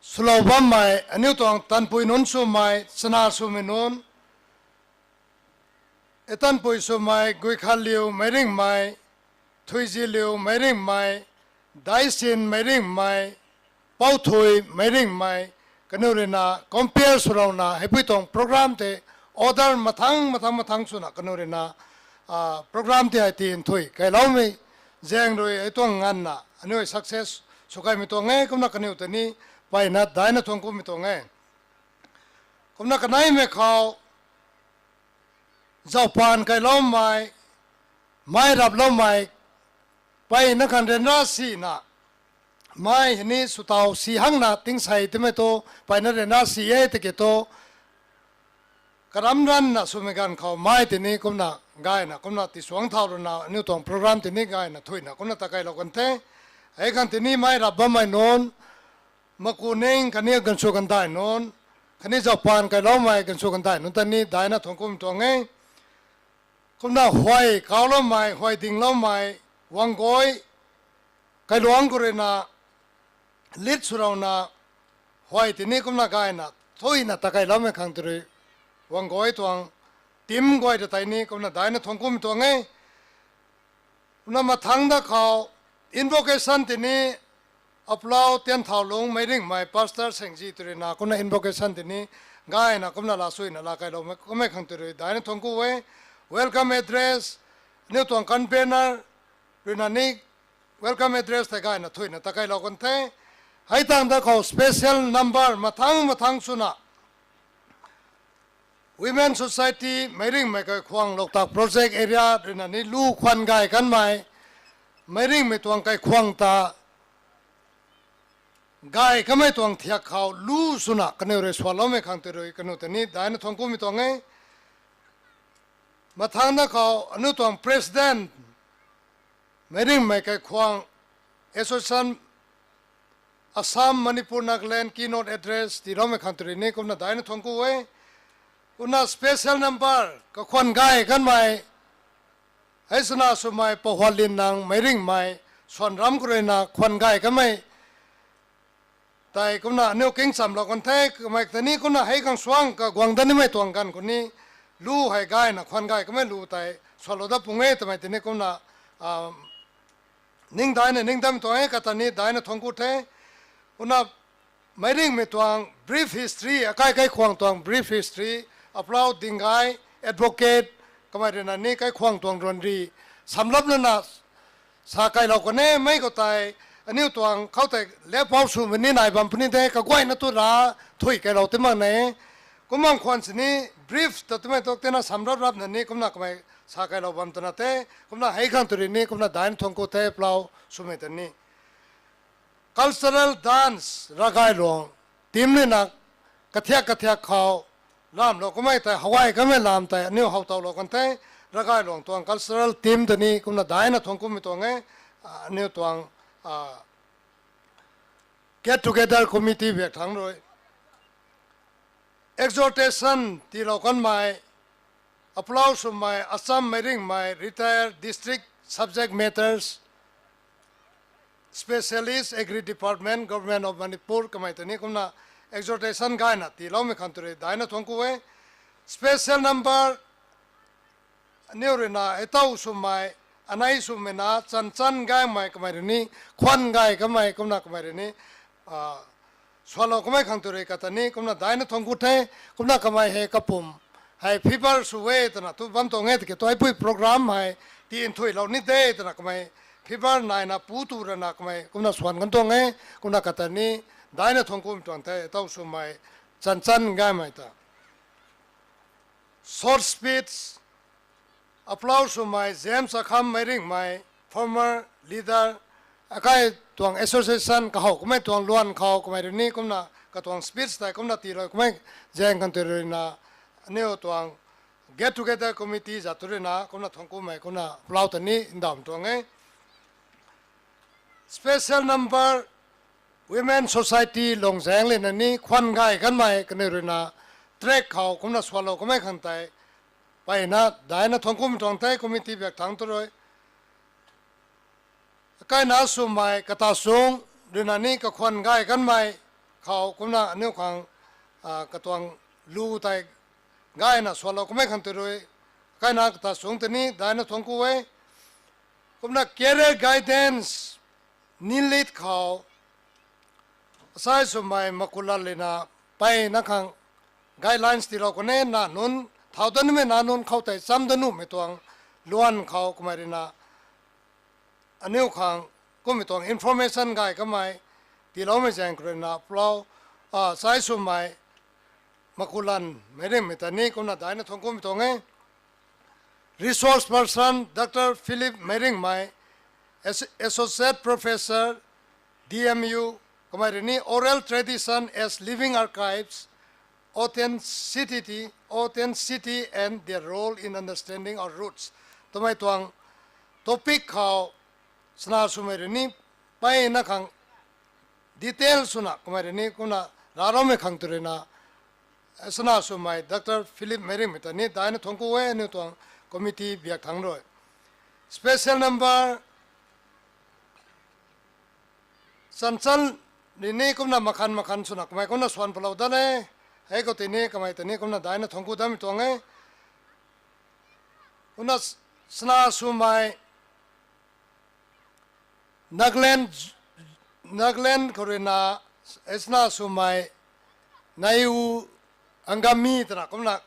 swlou bammei aniu tuang tanpui nunc swmei, chana swmei nunc, e tanpui swmei Guikhanliu Meiringmei, Thuiziliu Meiringmei, Daisin Meiringmei, Pouthui Meiringmei, kaniw ruina compare swlouna heipui tuang program tei order mathang mathang mathang swna kaniw ruina program ti hei tinthui kailoumei zaeng rui hei tuang nganvna aniu success sw kaimei tuang e. Kumna kaniw ta ni mpeyna daicna thuanc kumei tuang e. Kumna kaneimei khou zaupaanv kailoumei, mei raploumei, mpeyna khang ryanra sina, mei hei ni swtaw si hangna tingsei timei tu mpeyna ryanra si e tiki tu karam ranvna swmei ganv khou mei tini kumna gayna kumna tisuangc thau ruina aniu tuang program tini gayna thuina kumna ta kailou kan the. Hei khang tini mei rap bammei nunc, maku ning khatni gansw kandai nunc, khatni zaupaanv kailoumei gansw kandai nunc ta ni daicna thuanc kumei tuang e. Kumna huay kauloumei, huay dingloumei, Wanggui kailuangc khou ruina lead swlouna huay tini kumna gayna thuina ta kailoumei khang tei rui Wanggui tuang team guay ta tei ni kumna daicna thuanc kumei tuang e. Kumna mathangc da khou invocation tini Aplou Tianthaulung Meiringmei Pastor Sengji tei ruina kumna invocation tini gayna kumna laa suina laa kailou kummei khang tei rui daicna thuanc ku e. Welcome address, aniu tuang convener ruina ni welcome address tei gayna thuina ta kailou kan the. Hei tangv da khou special number mathangc mathangc swna Women Society Meiringmei Kaikhwang Loktak Project Area ruina ni lu khwan gay kanmei, Meiringmei tuang kaikhwang ta gay kamei tuang thiak khou lu swna kaniw rui sualoumei khang tei rui kaniw ta ni daicna thuanc kumei tuang e. Mathangc da khou aniu tuang President, Meiringmei Kaikhwang Association, Assam, Manipur, Nagaland keynote address tiiloumei khang tei rui ni kumna daicna thuanc ku e. Kumna special number kakhwan gay kanmei, hei chana swmei Pouhualin nang Meiringmei, Sonram khou ruina khwan gay kanmei tei kumna aniu kingchamlou kan the. Kamei tei ni kumna hei khang suangc kaguang dat nimei tuang ganv khou ni lu hei gayna khwan gay kamei lu tei sualou dat pung e twmei tei ni kumna ningdaicna ningdamei tuang e, kata ni daicna thuanc ku the. Kumna Meiringmei tuang brief history, akai kaikhwang tuang brief history, Aplou Dinggai, advocate, kamei ruina ni kaikhwang tuang ruanri samlap lana sa kailou kan e. Mei khou tei aniu tuang khou tei lepou swmei ni nai bam puni de, kaguayna tu ra thui kailou ti mak ne. Kumna khwan sini brief ta twmei tu tina samrap rapna ni kumna kamei sa kailou bam twna the, kumna hei khang tu rui ni, kumna daina thuangc ku the, plau swmei ta ni. Cultural dance, Ravgailuang team rui na, kathiak kathiak khou, lamlou kamei tei, hawai kamei lam tei, aniu how towlou kan the, Ravgailuang tuang cultural team ta ni, kumna daina thuangc kumei tuang e, aniu tuang, ah, get together committee biak thangc rui. Exhortation tiilou kanmei, aplau swmei, Assam Meiringmei, retired district subject matters specialist, Agri Department, Government of Manipur, kamei ta ni kumna exhortation gayna tiiloumei khang tu rui daina thuangc ku e. Special number, aniu rui na, etow swmei, anei swmei na, chanchan gaymei kamei rui ni, khwan gay kamei, kumna kamei rui ni, ah, swalou kamei khang tu rui kata ni, kumna daina thuangc ku the, kumna kamei hei kapum hei fever sw e twna tu bam tuang e tiki, tuaipui program hei ti nthuilou ni de twna kamei fever naina pu tu rana kamei kumna swan kan tuang e, kumna kata ni, daina thuangc kumei tuang the, etow swmei, chanchan gaymei ta. Short speech, aplau swmei, James Akham Meiringmei, former leader, akai tuang association kahow kamei tuang luan khou kamei rui ni kumna katuang speech tei kumna tiilou kamei zaeng khang tu rui na, aniu tuang get together committee zat tu rui na, kumna thuangc kumei, kumna plau ta ni ndauh tuang e. Special number, Women Society Lungzaeng lina ni khwan gay kanmei kaniw rui na, track khou kumna swalou kamei khang tei, mpeyna daina thuangc kumei tuang the, committee biak thangc tu rui. Kaina swmei, kata sung rui na ni kakhwan gay kanmei khou kumna aniu khang, ah, katuang lu tei gayna swalou kamei khang tu rui, kaina kata sung ta ni daina thuangc ku e. Kumna career guidance, nilit khou, asai swmei Makulan lina, mpeyna khang guidelines tiilou kan e, na nunc thau da numei na nunc khou tei cham da numei tuang luan khou kamei rui na, aniu khang kumei tuang information gay kamei tiiloumei zaeng khou rui na plau, ah, asai swmei Makulan Meiringmei ta ni kumna daina thuangc kumei tuang e. Resource person, Doctor Philip Meiringmei, As-, Associate Professor, D M U, kamei rui ni Oral Tradition as Living Archives, Authenticity, Authenticity and their Role in Understanding Our Roots twmei tuang topic khou sana swmei rui ni mpeyna khang detail swna kamei rui ni kumna raraumei khang tu rui na, sana swmei Doctor Philip Meiringmei ta ni daina thuangc ku e, aniu tuang committee biak thangc rui. Special number, chanchan rui ni kumna makhan makhan swna kamei kumna swan palou dat e, hei khou tei ni kamei ta ni kumna daina thuangc ku dammei tuang e. Kumna s-, sana swmei Nagaland, Nagaland khou rui na, sana swmei Naiu Angami twna kumna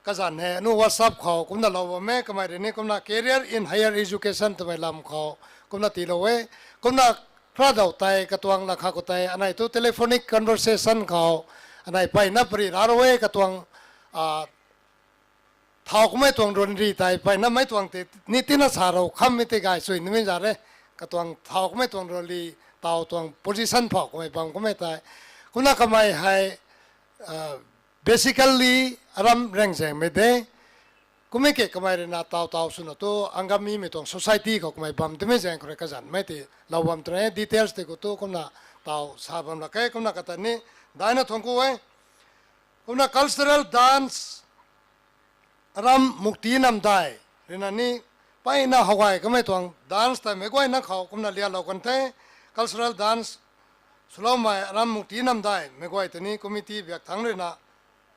kazanc hei aniu WhatsApp khou kumna lou bam e, kamei rui ni kumna Career in Higher Education twmei lam khou kumna tiilou e. Kumna kra daw tei katuang lakha khou tei anei tu telephonic conversation khou anei mpeyna pary rarou e, katuang, ah, thau kamei tuang ruanri tei mpeyna mei tuang tei ni tina sa rou khammei tei gay sui nimei za re. Katuang thau kamei tuang ruanri, taw tuang position phou kamei bam kamei tei, kumna kamei hei, ah, basically aram Rengzengmei de. Kummei ke kamei rui na taw taw swna tu Angamimei tuang society khou kamei bam timei zaeng khou rui kazanc mei tei lou bam twna e, details tei khou tu kumna taw sa bam lak khe, kumna kata ni daina thuangc ku e. Kumna cultural dance, aram Mukti Namdai rui na ni mpeyna how gay kamei tuang dance tei meic guayna khou kumna lialou kan the. Cultural dance swloumei aram Mukti Namdai meic guay ta ni committee biak thangc rui na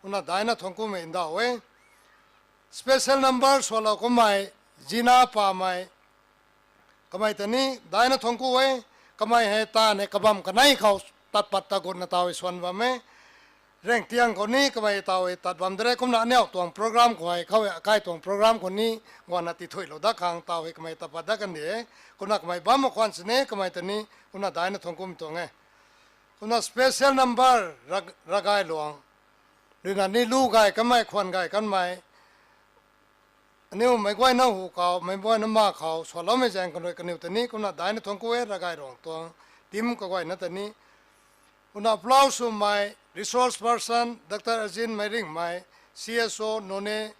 kumna daina thuangc kumei ndauh e. Special number swlou kummei Zina Pamei, kamei ta ni daina thuangc ku e. Kamei hei taanv hei kabam kanei khou tat pat ta gutna taw hei swan bam e. Rengtiang khou ni kamei taw hei tat bam de re, kumna aniu tuang program khou hei khou hei akai tuang program khou ni guangna tithuilou dat khang taw hei kamei tat pat dat kan de. Kumna kamei bam mak khwan sini kamei ta ni kumna daina thuangc kumei tuang e. Kumna special number Ra-, Ravgailuang rui na ni lu gay kanmei, khwan gay kanmei aniu meic guayna hu khou, meic guayna ma khou, swloumei zaeng khou rui kaniw ta ni kumna daina thuangc ku e, Ravgay Rong tuang team kaguayna ta ni. Kumna plau swmei resource person, Doctor Ajin Meiringmei, C S O, Noney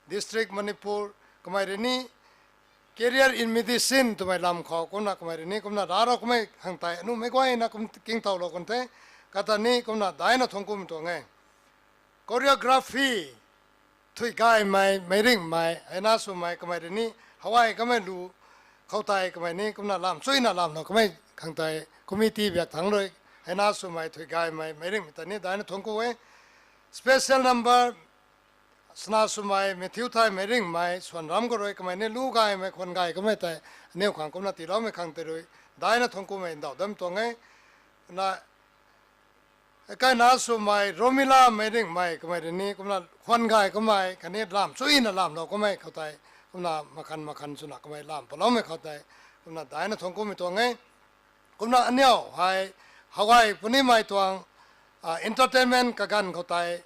District, Manipur, kamei rui ni career in medicine twmei lam khou kumna kamei rui ni kumna rarou kamei khang tei aniu meic guayna kum kingtowlou kan the, kata ni kumna daina thuangc kumei tuang e. Choreography, thuigaymei, Meiringmei, heina swmei kamei rui ni, hawai kamei lu khou tei kamei ni kumna lam chuyna lamlou kamei khang tei committee biak thangc rui, heina swmei, thuigaymei, Meiringmei ta ni daina thuangc ku e. Special number, sna swmei, Matthew Thay Meiringmei, swan ram khou rui kamei ni lu gaymei, khwan gay kamei tei, aniu khang kumna tiiloumei khang tei rui, daina thuangc kumei ndauh dam tuang e. Na, kaina swmei, Romila Meiringmei, kamei rui ni kumna khwan gay kamei khatni lam chuyna lamlou kamei khou tei, kumna makhan makhan swna kamei lam paloumei khou tei, kumna daina thuangc kumei tuang e. Kumna aniu hei, hawai punimei tuang, entertainment kaganv khou tei,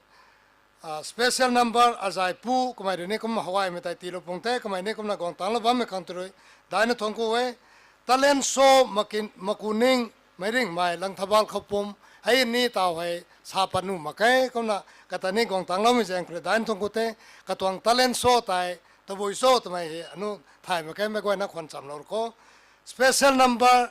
special number Azaipu, kamei rui ni kum hawaimei tei tiilou pung the, kamei ni kumna guang tangclou bammei khang tei rui, daina thuangc ku e. Talent show, Makuning Meiringmei, Langthabal Khoupum, hei ni taw hei sa pat nuh mak khe, kumna kata ni guang tangcloumei zaeng khou rui daina thuangc ku the, katuang talent show tei, tabui show twmei hei aniu thay mak khe, meic guayna khwan chamlou kho. Special number,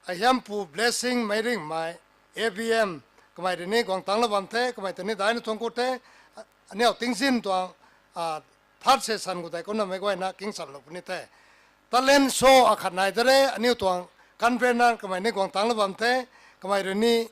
Ahiampu Blessing Meiringmei, A B M, kamei rui ni guang tangclou bam the, kamei ta ni daina thuangc ku the, aniu tingzin tuang, third session khou tei kumna meic guayna kingchamlou puni the. Talent show akhat nai de re, aniu tuang convener kamei ni guang tangclou bam the, kamei rui ni,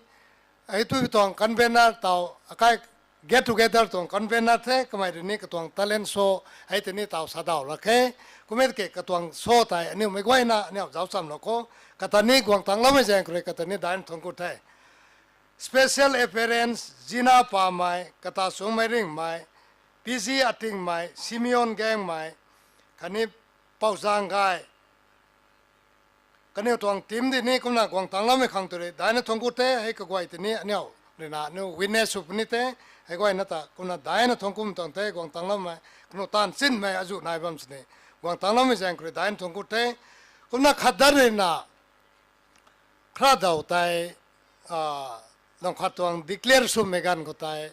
hei tui tuang convener taw, akai get together tuang convener the, kamei rui ni katuang talent show, hei tei ni taw sa daw la khe, kumna ke katuang show tei aniu meic guayna aniu zauc chamlou kho, kata ni guang tangcloumei zaeng khou rui kata ni daina thuangc ku the. Special appearance, Zina Pamei, Kata Sung Meiringmei, P G Atingmei, Simeon Gangmei, khatni Pouzang Gay, kaniw tuang team di ni kumna guang tangcloumei khang tei rui daina thuangc ku the, hei kaguay tei ni aniu ruina aniu witness sw puni the, hei guayna ta kumna daina thuangc kumei tuang the, guang tangcloumei, kaniw taanv chinmei azuh nai bam sini, guang tangcloumei zaeng khou rui daina thuangc ku the, kumna khat dat ruina, khradaw tei, nang khat tuang declare swmei ganv khou tei,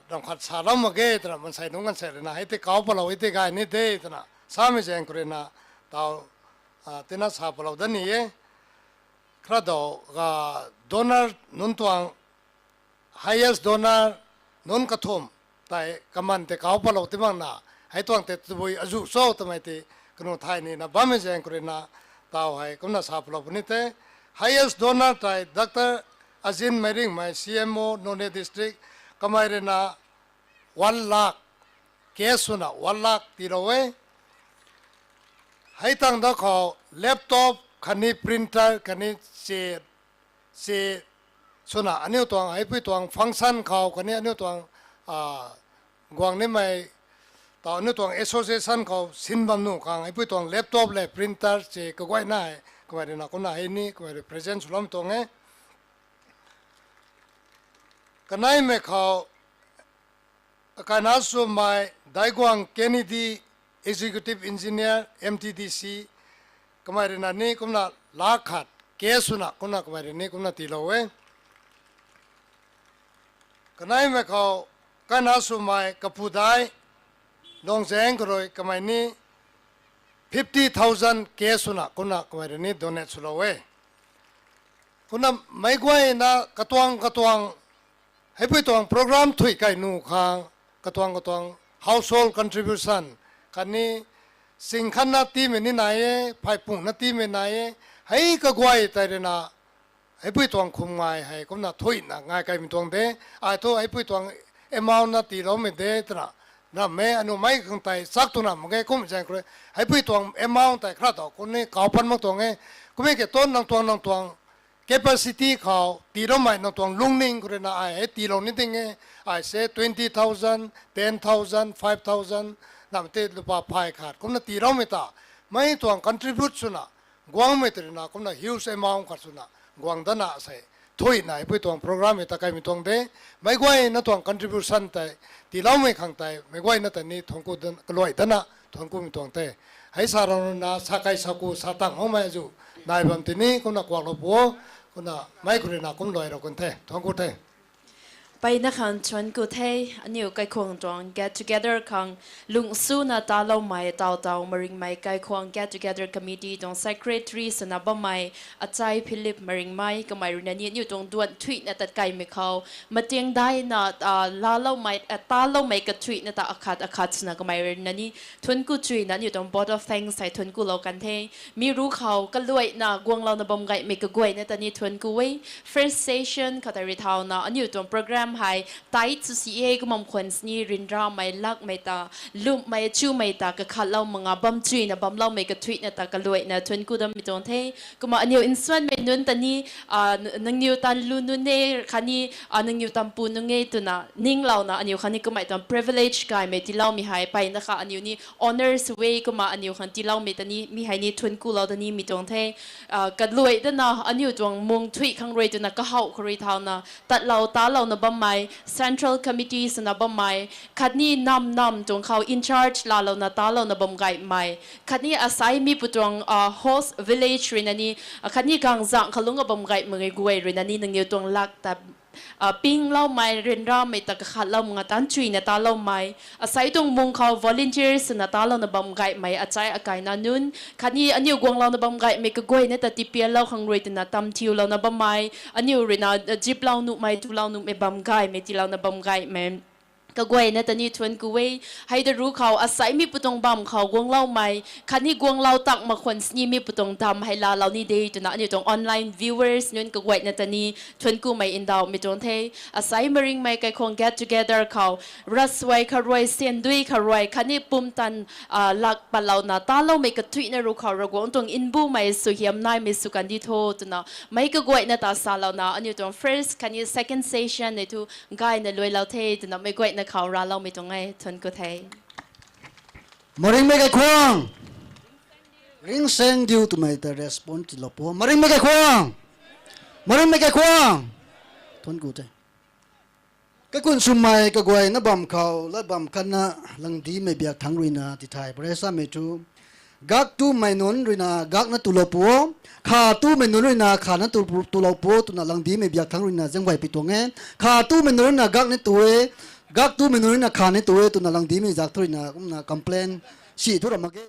nang khat salou mak ge twna mansei nunc kan se ruina, hei tei kauc palou, hei tei gay ni de twna, samei zaeng khou ruina, taw, tina sa palou dat ni e, khradaw, donor nunc tuang, highest donor nunc kathumh tei kaman tei kauc palou ti makna, hei tuang tei tabui azuh cho twmei tei, kaniw thay nina bammei zaeng khou ruina, taw hei kumna sa palou puni the, highest donor tei Doctor Ajin Meiringmei, C M O, Noney District, kamei ruina one lakh, cash swna one lakh tiilou e. Hei tang da khou laptop khatni printer khatni che, che swna aniu tuang, heipui tuang function khou khatni aniu tuang, guang nimei, taw aniu tuang association khou sin bam nuh khang, heipui tuang laptop le printer che kaguayna hei, kamei ruina kumna hei ni, kamei rui present swloumei tuang e. Kaneimei khou, kaina swmei Daiguang Kennedy, Executive Engineer, M T D C, kamei ruina ni kumna lakh khat cash swna kumna kamei rui ni kumna tiilou e. Kaneimei khou, kaina swmei Kapudai Longzeng khou rui kamei ni fifty thousand cash swna kumna kamei rui ni donate swlou e. Kumna meic guayna katuang katuang, heipui tuang program thuy kai nuh khang, katuang katuang household contribution, khatni sing khatna tiimei ni nai e, phey pungna tiimei nai e, hei kaguay tei ruina, heipui tuang khum ngai hei kumna thuina ngai kaimei tuang de, ai thu heipui tuang amount na tiiloumei de twna, ram e, aniu mei khang tei chak twna mak ge kum zaeng khou rui, heipui tuang amount tei khradaw kumni kauc pat mak tuang e, kummei ke tuang nang tuang nang tuang capacity khou tiiloumei nang tuang lungning khou ruina ai hei tiilou ni ding e, ai se twenty thousand, ten thousand, five thousand, nam tei lupa phay khat kumna tiiloumei ta, mei tuang contribute swna, guangmei tei ruina kumna huge amount khat swna, guang dana sei, thuy naipui tuang programmei ta kaimei tuang de. Meic guayna tuang contribution tei tiiloumei khang tei meic guayna ta ni thuanc ku kaluai dana thuanc kumei tuang the. Hei sa rana sa kai sa ku sa tang makmei azuh nai bam tini kumna kuaklou pu o. Kumna mei khou ruina kum luai rou kan the, thuanc ku the. Mpeyna khang thuanc ku the. Aniu Kaikhwang tuang get together khang lung suna taloumei taw taw Maringmei Kaikhwang get together committee tuang secretary swna bammei Achai Philip Maringmei, kamei ruina ni aniu tuang duan thuina tat kaimei khou mating daina taloumei kathuina ta akhat akhat swna kamei ruina ni thuanc ku chuina aniu tuang vote of thanks hei thuanc kulou kan the. Mi ru khou kaluaina guanglouna bam gaymei kaguayna ta ni thuanc ku e. First session khou tei rui thauna aniu tuang program hei tight sw si e. Kumna khwan sini ryanramei lakmei ta, lwmmei chumei ta kakhatlou mak nga bam chuina bamloumei kathuina ta kaluaina thuanc ku dammei tuang the. Kumna aniu nsuanmei nunc ta ni nangniw tan lu nunc e khatni nangniw tanpu nunc e twna ninglouna aniu khang ni kamei tuang privilege gaymei tiiloumei hei mpeyna kha aniu ni honour sw e. Kumna aniu khang tiiloumei ta ni mi hei ni thuanc kulou ta nimei tuang the. Kaluai dana aniu tuang mung thuy khang rui twna kahaw khou rui thauna tatlou talouna bammei central committee swna bammei khatni nam nam tuang khou in charge laalouna talouna bam gaymei khatni asai mi pu tuang host village ruina ni khatni gangzang khalung a bam gaymei guay ruina ni nangniw tuang lak ta pingloumei ryanramei ta kakhatlou mak nga tan chuina taloumei, asai tuang mung khou volunteers swna talouna bam gaymei achai akaina nunc khatni aniu guanglouna bam gaymei kaguayna ta tipiallou khang rui twna tamthiulouna bammei aniu ruina ziplou nuhmei tulou nuhmei bam gaymei tiilouna bam gaymei kaguayna ta ni thuanc ku e. Hei da ru khou asai mi pu tuang bam khou guangloumei khatni guanglou tak mak khwan sini mi pu tuang dam hei laalou ni de twna aniu tuang online viewers nunc kaguayna ta ni thuanc kumei ndauhmei tuang the. Asai Maringmei Kaikhwang get together khou rasuai kha rui, syndui kha rui khatni pumtan lak patlouna taloumei kathuina ru khou Ravguangc tuang mbumei suaihiam naimei sw kandi tho twna meic kaguayna ta salouna aniu tuang first khatni second session nei thu gayna luailou the twna meic guayna khou raloumei tuang e. Thuanc ku the. Maringmei Kaikhwang, ringsaeng diu twmei ta response tiilou pu. Maringmei Kaikhwang, Maringmei Kaikhwang, thuanc ku the. Kakun swmei kaguayna bam khou lat bam khatna langdimei biak thangc ruina tithay pare samei thu, gak tumei nunc ruina gakna tulou pu o, kha tumei nunc ruina khana tulou pu o twna langdimei biak thangc ruina zaenghuay pi tuang e. Kha tumei nunc ruina gakna tu e, gak tumei nunc ruina khana tu e twna langdimei zak thu ruina kumna complain si thu ra mak ge.